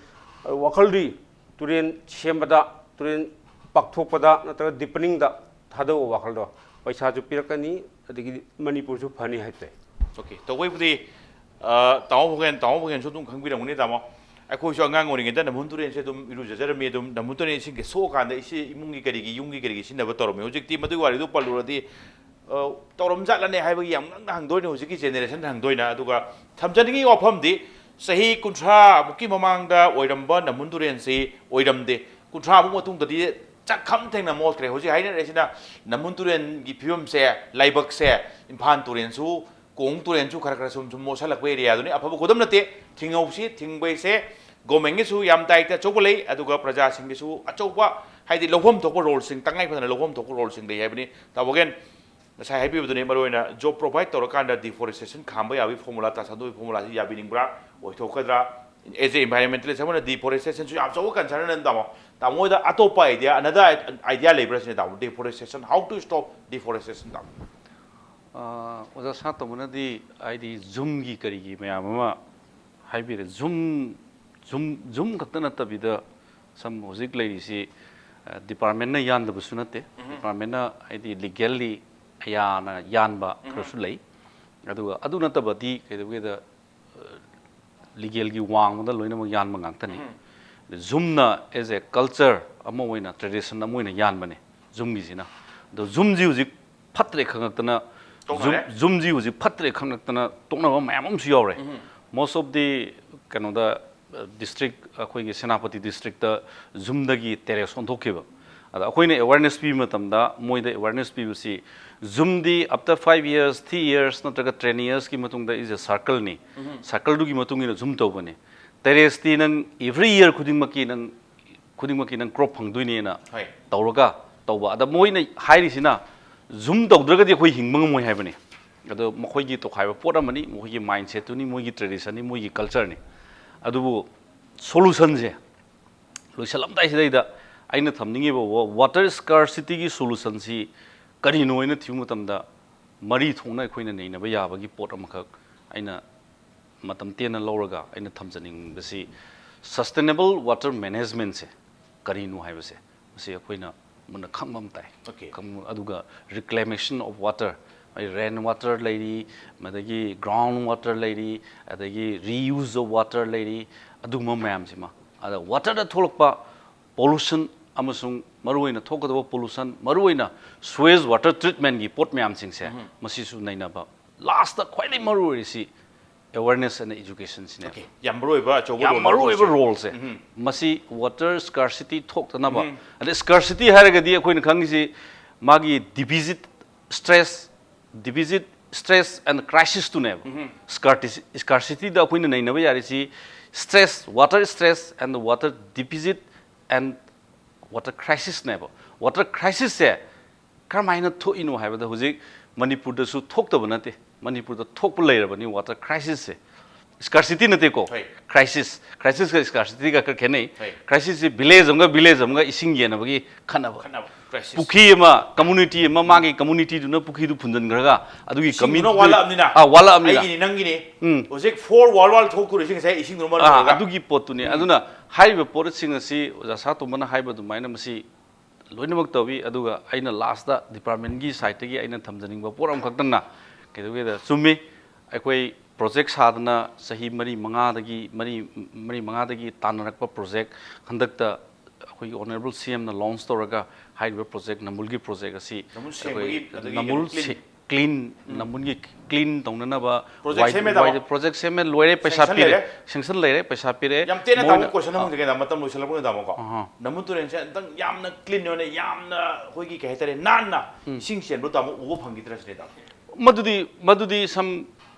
ꯑꯗꯨ ꯋꯥꯈꯜꯗꯤ ꯇꯨꯔꯦꯟ ꯁꯦꯝꯕꯗ, ꯇꯨꯔꯦꯟ ꯄꯥꯛꯊꯣꯛꯄꯗ ꯅꯠꯇ꯭ꯔꯒ ꯗꯤꯄꯅꯤꯡꯗ ꯊꯥꯗꯧꯕ ꯋꯥꯈꯜꯗꯣ ꯄꯩꯁꯥꯁꯨ ꯄꯤꯔꯛꯀꯅꯤ, ꯑꯗꯒꯤꯗꯤ ꯃꯅꯤꯄꯨꯔꯁꯨ ꯐꯅꯤ ꯍꯥꯏꯇꯥꯏ꯫ ꯑꯣꯀꯦ, ꯇꯧꯕꯩꯕꯨꯗꯤ ꯑ, ꯇꯥꯃꯣ ꯐꯥꯎꯒꯦꯟ, ꯇꯥꯃꯣ ꯐꯥꯎꯒꯦꯟꯁꯨ ꯑꯗꯨꯝ ꯈꯪꯕꯤꯔꯝꯒꯅꯤ, ꯇꯥꯃꯣ꯫ ꯑꯩꯈꯣꯏꯁꯨ ꯑꯉꯥꯡ ꯑꯣꯏꯔꯤꯉꯩꯗ ꯅꯝꯕꯨꯜ ꯇꯨꯔꯦꯟꯁꯦ ꯑꯗꯨꯝ ꯏꯔꯨꯖꯖꯔꯝꯃꯤ, ꯑꯗꯨꯝ ꯅꯝꯕꯨꯜ ꯇꯨꯔꯦꯟ ꯏꯁꯤꯡꯁꯦ ꯁꯣꯛꯑꯀꯥꯟꯗ ꯏꯁꯤ ꯏꯃꯨꯡꯒꯤ ꯀꯔꯤꯒꯤ, ꯌꯨꯝꯒꯤ ꯀꯔꯤꯒꯤ ꯁꯤꯖꯤꯟꯅꯕ ꯇꯧꯔꯝꯃꯤ꯫ ꯍꯧꯖꯤꯛꯇꯤ ꯃꯗꯨꯒꯤ ꯋꯥꯔꯤꯗꯨ ꯄꯜꯂꯨꯔꯗꯤ ꯑ, ꯇꯧꯔꯝꯖꯥꯠꯂꯅꯦ ꯍꯥꯏꯕꯒꯤ ꯌꯥꯝ ꯉꯛꯅ ꯍꯪꯗꯣꯏꯅꯦ ꯍꯧꯖꯤꯛꯀꯤ ꯖꯦꯅꯦꯔꯦꯁꯟ ꯍꯪꯗꯣꯏꯅ꯫ ꯑꯗꯨꯒ ꯊꯝꯖꯅꯤꯡꯉꯤ ꯋꯥꯐꯝꯗꯤ, ꯆꯍꯤ ꯀꯨꯟꯊ꯭ꯔꯥꯃꯨꯛꯀꯤ ꯃꯃꯥꯡꯗ ꯑꯣꯏꯔꯝꯕ ꯅꯝꯕꯨꯜ ꯇꯨꯔꯦꯟꯁꯤ ꯑꯣꯏꯔꯝꯗꯦ꯫ ꯀꯨꯟꯊ꯭ꯔꯥꯃꯨꯛ ꯃꯇꯨꯡꯗꯗꯤ ꯆꯥꯛꯈꯝ ꯊꯦꯡꯅ ꯃꯣꯠꯈ꯭ꯔꯦ꯫ ꯍꯧꯖꯤꯛ ꯍꯥꯏꯅꯔꯤꯁꯤꯅ ꯅꯝꯕꯨꯜ ꯇꯨꯔꯦꯟꯒꯤ ꯐꯤꯕꯝꯁꯦ, ꯂꯥꯏꯕꯛꯁꯦ, ꯏꯝꯐꯥꯜ ꯇꯨꯔꯦꯟꯁꯨ, ꯀꯣꯡ ꯇꯨꯔꯦꯟꯁꯨ ꯈꯔ ꯈꯔ ꯁꯨꯝ ꯁꯨꯝ ꯃꯣꯠꯁꯜꯂꯛꯄ ꯑꯦꯔꯤꯌꯥꯗꯨꯅꯤ꯫ ꯑꯐꯕ ꯈꯨꯗꯝ ꯅꯠꯇꯦ꯫ ꯊꯤꯡꯍꯧꯁꯤ, ꯊꯤꯡꯕꯩꯁꯦ ꯒꯣꯔꯃꯦꯟꯒꯤꯁꯨ ꯌꯥꯝ ꯗꯥꯏꯇ ꯑꯆꯧꯕ ꯂꯩ, ꯑꯗꯨꯒ ꯄ꯭ꯔꯖꯥꯁꯤꯡꯒꯤꯁꯨ ꯑꯆꯧꯕ, ꯍꯥꯏꯗꯤ ꯂꯧꯐꯝ ꯊꯣꯛꯄ ꯔꯣꯜꯁꯤꯡ, ꯇꯉꯥꯏ ꯐꯗꯅ ꯂꯧꯐꯝ ꯊꯣꯛꯄ ꯔꯣꯜꯁꯤꯡ ꯂꯩ ꯍꯥꯏꯕꯅꯤ꯫ ꯇꯥꯃꯣꯒꯦꯟ ꯉꯁꯥꯏ ꯍꯥꯏꯕꯤꯕꯗꯨꯅꯤ, ꯃꯔꯨꯑꯣꯏꯅ ꯖꯣꯕ ꯄ꯭ꯔꯣꯚꯥꯏꯗ ꯇꯧꯔꯀꯥꯟꯗ ꯗꯤꯐꯣꯔꯦꯁꯇꯦꯁꯟ ꯈꯥꯝꯕ ꯌꯥꯕꯒꯤ ꯐꯣꯔꯃꯨꯂꯥ, ꯇꯥ ꯁꯟꯗꯣꯏ ꯐꯣꯔꯃꯨꯂꯥꯁꯤ ꯌꯥꯕꯤꯅꯤꯡꯕ꯭ꯔꯥ? ꯑꯣꯏꯊꯣꯛꯀꯗ꯭ꯔꯥ? ꯑꯦꯖ ꯑꯦ ꯏꯟꯚꯥꯏꯔꯣꯟꯃꯦꯟꯇꯦꯂꯤꯁ ꯑꯃꯅ ꯗꯤꯐꯣꯔꯦꯁꯇꯦꯁꯟꯁꯨ ꯌꯥꯝ ꯑꯆꯧꯕ ꯀꯟꯁꯔꯟ ꯑꯃ, ꯇꯥꯃꯣ꯫ ꯇꯥꯃꯣ ꯍꯣꯏꯗ ꯑꯇꯣꯞꯄ ꯑꯥꯏꯗꯤꯌꯥ, ꯑꯅꯗꯔ ꯑꯥꯏꯗꯤꯌꯥ ꯂꯩꯕ꯭ꯔꯥ ꯁꯤꯅꯤ, ꯇꯥꯃꯣ? Deforestation, how to stop deforestation, ꯇꯥꯃꯣ? ꯑꯥ, ꯑꯣꯖꯥ ꯁꯅꯥꯇꯣꯝꯕꯅꯗꯤ ꯍꯥꯏꯗꯤ ꯖꯨꯝꯒꯤ ꯀꯔꯤꯒꯤ ꯃꯌꯥꯝ ꯑꯃ ꯍꯥꯏꯕꯤꯔꯦ꯫ ꯖꯨꯝ, ꯖꯨꯝ, ꯖꯨꯝ ꯈꯛꯇ ꯅꯠꯇꯕꯤꯗ ꯁꯝ ꯍꯧꯖꯤꯛ ꯂꯩꯔꯤꯁꯤ, ꯑ, ꯗꯤꯄꯥꯔꯠꯃꯦꯟꯅ ꯌꯥꯟꯗꯕꯁꯨ ꯅꯠꯇꯦ꯫ ꯗꯤꯄꯥꯔꯠꯃꯦꯟꯅ ꯍꯥꯏꯗꯤ ꯂꯤꯒꯦꯜꯂꯤ ꯑꯌꯥꯅ ꯌꯥꯟꯕ ꯈꯔꯁꯨ ꯂꯩ꯫ ꯑꯗꯨꯒ ꯑꯗꯨ ꯅꯠꯇꯕꯗꯤ ꯀꯩꯗꯧꯒꯦꯗ, ꯑ, ꯂꯤꯒꯦꯜꯒꯤ ꯋꯥꯡꯃꯗ ꯂꯣꯏꯅꯃꯛ ꯌꯥꯟꯕ ꯉꯥꯛꯇꯅꯤ꯫ ꯖꯨꯝꯅ ꯑꯦꯖ ꯑꯦ ꯀꯜꯆꯔ ꯑꯃ ꯑꯣꯏꯅ, ꯇ꯭ꯔꯦꯗꯤꯁꯟ ꯑꯃ ꯑꯣꯏꯅ ꯌꯥꯟꯕꯅꯦ ꯖꯨꯝꯒꯤꯁꯤꯅ꯫ ꯑꯗꯣ ꯖꯨꯝꯁꯤ ꯍꯧꯖꯤꯛ ꯐꯠꯇ꯭ꯔꯦ ꯈꯪꯉꯛꯇꯅ, ꯖꯨꯝ, ꯇꯣꯛꯅꯔꯦ? ꯖꯨꯝꯁꯤ ꯍꯧꯖꯤꯛ ꯐꯠꯇ꯭ꯔꯦ ꯈꯪꯉꯛꯇꯅ ꯇꯣꯛꯅꯕ ꯃꯌꯥꯝ ꯑꯃꯁꯨ ꯌꯥꯎꯔꯦ꯫ Most of the ꯀꯩꯅꯣꯗ, ꯗꯤꯁꯇ꯭ꯔꯤꯛ, ꯑꯩꯈꯣꯏꯒꯤ ꯁꯦꯅꯥꯄꯇꯤ ꯗꯤꯁꯇ꯭ꯔꯤꯛꯇ ꯖꯨꯝꯗꯒꯤ ꯇꯦꯔꯦꯁ ꯑꯣꯟꯊꯣꯛꯈꯤꯕ꯫ ꯑꯗ ꯑꯩꯈꯣꯏꯅ ꯑꯦꯋꯥꯔꯅꯦꯁ ꯄꯤꯕ ꯃꯇꯝꯗ ꯃꯣꯏꯗ ꯑꯦꯋꯥꯔꯅꯦꯁ ꯄꯤꯕꯁꯤ, ꯖꯨꯝꯗꯤ after five years, three years ꯅꯠꯇ꯭ꯔꯒ ten yearsꯀꯤ ꯃꯇꯨꯡꯗ is a circleꯅꯤ꯫ Circleꯗꯨꯒꯤ ꯃꯇꯨꯡ ꯏꯟꯅ ꯖꯨꯝ ꯇꯧꯕꯅꯤ꯫ ꯇꯦꯔꯦꯁꯇꯤ ꯅꯪ every year ꯈꯨꯗꯤꯡꯃꯛꯀꯤ ꯅꯪ, ꯈꯨꯗꯤꯡꯃꯛꯀꯤ ꯅꯪ ꯀ꯭ꯔꯣꯞ ꯐꯪꯗꯣꯏꯅꯦꯅ ꯍꯣꯏ꯫ ꯇꯧꯔꯒ ꯇꯧꯕ꯫ ꯑꯗ ꯃꯣꯏꯅ ꯍꯥꯏꯔꯤꯁꯤꯅ ꯖꯨꯝ ꯇꯧꯗ꯭ꯔꯒꯗꯤ ꯑꯩꯈꯣꯏ ꯍꯤꯡꯕ ꯉꯝꯃꯣꯏ ꯍꯥꯏꯕꯅꯤ꯫ ꯑꯗꯣ ꯃꯈꯣꯏꯒꯤ ꯇꯣꯈꯥꯏꯕ ꯄꯣꯠ ꯑꯃꯅꯤ, ꯃꯈꯣꯏꯒꯤ ꯃꯥꯏꯟꯁꯦꯠꯇꯨꯅꯤ, ꯃꯣꯏꯒꯤ ꯇ꯭ꯔꯦꯗꯤꯁꯟꯅꯤ, ꯃꯣꯏꯒꯤ ꯀꯜꯆꯔꯅꯤ꯫ ꯑꯗꯨꯕꯨ ꯁꯣꯂꯨꯁꯟꯁꯦ ꯂꯣꯏꯁꯜꯂꯝꯗꯥꯏꯁꯤꯗꯩꯗ ꯑꯩꯅ ꯊꯝꯅꯤꯡꯉꯤꯕ ꯋꯥ-, ꯋꯥꯇꯔ ꯁ꯭ꯀꯥꯔꯁꯤꯇꯤꯒꯤ ꯁꯣꯂꯨꯁꯟꯁꯤ ꯀꯔꯤꯅꯣ ꯍꯥꯏꯅ ꯊꯤꯕ ꯃꯇꯝꯗ, ꯃꯔꯤ ꯊꯣꯛꯅ ꯑꯩꯈꯣꯏꯅ ꯅꯩꯅꯕ ꯌꯥꯕꯒꯤ ꯄꯣꯠ ꯑꯃꯈꯛ ꯑꯩꯅ ꯃꯇꯝ ꯇꯦꯟꯅ ꯂꯧꯔꯒ ꯑꯩꯅ ꯊꯝꯖꯅꯤꯡꯕꯁꯤ, sustainable water managementꯁꯦ ꯀꯔꯤꯅꯣ ꯍꯥꯏꯕꯁꯦ ꯃꯁꯤ ꯑꯩꯈꯣꯏꯅ ꯃꯨꯟꯅ ꯈꯪꯕ ꯑꯃ ꯇꯥꯏ꯫ Okay. ꯈꯪꯕ-, ꯑꯗꯨꯒ reclamation of water, ꯑꯩ rain water ꯂꯩꯔꯤ, ꯑꯗꯒꯤ ground water ꯂꯩꯔꯤ, ꯑꯗꯒꯤ reuse of water ꯂꯩꯔꯤ, ꯑꯗꯨꯒꯨꯝꯕ ꯃꯌꯥꯝꯁꯤꯃ, ꯑꯗ waterꯗ ꯊꯣꯛꯂꯛꯄ pollution ꯑꯃꯁꯨꯡ ꯃꯔꯨꯑꯣꯏꯅ ꯊꯣꯛꯀꯗꯕ pollution, ꯃꯔꯨꯑꯣꯏꯅ sewage water treatmentꯀꯤ ꯄꯣꯠ ꯃꯌꯥꯝꯁꯤꯡꯁꯦ, ꯃꯁꯤꯁꯨ ꯅꯩꯅꯕ꯫ Lastꯇ ꯈ꯭ꯋꯥꯏꯗꯒꯤ ꯃꯔꯨꯑꯣꯏꯔꯤꯁꯤ awareness and educationꯁꯤꯅꯦ꯫ Okay. ꯌꯥꯝ ꯃꯔꯨ ꯑꯣꯏꯕ ꯑꯆꯧꯕ ꯌꯥꯝ role ꯃꯔꯨ ꯑꯣꯏꯕ ꯑꯃ roleꯁꯦ꯫ ꯃꯁꯤ water scarcity ꯊꯣꯛꯇꯅꯕ, ꯑꯗꯩ scarcity ꯍꯥꯏꯔꯒꯗꯤ ꯑꯩꯈꯣꯏꯅ ꯈꯪꯉꯤꯁꯤ ꯃꯥꯒꯤ deficit stress, deficit stress and crisisꯇꯨꯅꯦꯕ꯫ Scarcity, scarcityꯗ ꯑꯩꯈꯣꯏꯅ ꯅꯩꯅꯕ ꯌꯥꯔꯤꯁꯤ stress, water stress and water deficit and water crisisꯅꯦꯕ꯫ Water crisisꯁꯦ ꯀꯔꯝꯍꯥꯏꯅ ꯊꯣꯛꯏꯅꯣ ꯍꯥꯏꯕꯗ, ꯍꯧꯖꯤꯛ ꯃꯅꯤꯄꯨꯔꯗꯁꯨ ꯊꯣꯛꯇꯕ ꯅꯠꯇꯦ, ꯃꯅꯤꯄꯨꯔꯗ ꯊꯣꯛꯄ ꯂꯩꯔꯕꯅꯤ water crisisꯁꯦ꯫ Scarcity ꯅꯠꯇꯦꯀꯣ, ꯍꯣꯏ꯫ Crisis, crisisꯀ scarcityꯒ ꯈꯔ ꯈꯦꯠꯅꯩ꯫ ꯍꯣꯏ꯫ Crisisꯁꯤ village ꯑꯃꯒ village ꯑꯃꯒ ꯏꯁꯤꯡ ꯌꯦꯟꯅꯕꯒꯤ ꯈꯠꯅꯕ꯫ ꯈꯠꯅꯕ, crisis꯫ ꯄꯨꯈ꯭ꯔꯤ ꯑꯃ, community ꯑꯃ, ꯃꯥꯒꯤ communityꯗꯨꯅ ꯄꯨꯈ꯭ꯔꯤꯗꯨ ꯐꯨꯟꯖꯤꯟꯈ꯭ꯔꯒ ꯑꯗꯨꯒꯤ ꯏꯁꯤꯡꯗꯨꯅ community ꯋꯥꯠꯂꯛꯑꯕꯅꯤꯅ꯫ ꯑꯥ, ꯋꯥꯠꯂꯛꯑꯕꯅꯤꯅ꯫ ꯑꯩꯒꯤꯅꯤ, ꯅꯪꯒꯤꯅꯤ꯫ ꯎꯝ꯫ ꯍꯧꯖꯤꯛ four world war ꯊꯣꯛꯇꯣꯔꯤꯁꯤ ꯉꯁꯥꯏ ꯏꯁꯤꯡꯗꯨꯅ ꯃꯔꯝ ꯑꯥ, ꯑꯣꯏꯔꯒ꯫ ꯑꯗꯨꯒꯤ ꯄꯣꯠꯇꯨꯅꯤ꯫ ꯑꯗꯨꯅ ꯍꯥꯏꯔꯤꯕ ꯄꯣꯠꯁꯤꯡ ꯑꯁꯤ ꯑꯣꯖꯥ ꯁꯥ ꯇꯣꯝꯕꯅ ꯍꯥꯏꯕ ꯑꯗꯨꯃꯥꯏꯅ ꯃꯁꯤ ꯂꯣꯏꯅꯃꯛ ꯇꯧꯏ꯫ ꯑꯗꯨꯒ ꯑꯩꯅ lastꯇ departmentꯀꯤ sideꯇꯒꯤ ꯑꯩꯅ ꯊꯝꯖꯅꯤꯡꯕ ꯄꯣꯠ ꯑꯃꯈꯛꯇꯪꯅ, ꯀꯩꯗꯧꯒꯦꯗ, ꯆꯨꯝꯃꯤ, ꯑꯩꯈꯣꯏ project ꯁꯥꯗꯅ ꯆꯍꯤ ꯃꯔꯤ ꯃꯉꯥꯗꯒꯤ, ꯃꯔꯤ, ꯃꯔꯤ ꯃꯉꯥꯗꯒꯤ ꯇꯥꯟꯅꯔꯛꯄ project, ꯍꯟꯗꯛꯇ ꯑꯩꯈꯣꯏꯒꯤ honourable CMꯅ launch ꯇꯧꯔꯒ ꯍꯥꯏꯔꯤꯕ project, ꯅꯝꯕꯨꯜꯒꯤ project ꯑꯁꯤ ꯅꯝꯕꯨꯜ ꯁꯦꯡꯕꯒꯤ, ꯑꯩꯈꯣꯏ ꯑꯗꯒꯤ ꯅꯝꯕꯨꯜ clean꯫ ꯁꯦ-, clean, ꯅꯝꯕꯨꯜꯒꯤ clean ꯇꯧꯅꯅꯕ Project wide-, ꯁꯦꯝꯃꯦ ꯇꯥꯃꯣ? wide-, project ꯁꯦꯝꯃꯦ, ꯂꯣꯏꯔꯦ, ꯄꯩꯁꯥ Sanction ꯄꯤꯔꯦ꯫ ꯂꯩꯔꯦ? Sanction ꯂꯩꯔꯦ, ꯄꯩꯁꯥ ꯄꯤꯔꯦ꯫ ꯌꯥꯝ ꯇꯦꯟꯅ ꯇꯥꯃꯣ, ꯃꯣꯏꯅ question ꯑꯃ ꯍꯪꯖꯒꯦ, ꯃꯇꯝ ꯂꯣꯏꯁꯤꯜꯂꯛꯄ ꯑꯣꯏꯅ ꯇꯥꯃꯣꯀꯣ꯫ ꯑꯍꯥ꯫ ꯅꯝꯕꯨꯜ ꯇꯨꯔꯦꯜꯁꯦ ꯑꯝꯇꯪ ꯌꯥꯝꯅ clean ꯑꯣꯏꯅ, ꯌꯥꯝꯅ ꯑꯩꯈꯣꯏꯒꯤ ꯀꯩ ꯍꯥꯏꯇꯥꯔꯦ, ꯅꯥꯟꯅ ꯏꯁꯤꯡ ꯆꯦꯟꯕ ꯇꯥꯃꯣ ꯎꯕ ꯐꯪꯈꯤꯗ꯭ꯔꯥ ꯁꯤꯅꯦ ꯇꯥꯃꯣ? ꯃꯗꯨꯗꯤ, ꯃꯗꯨꯗꯤ ꯁꯝ,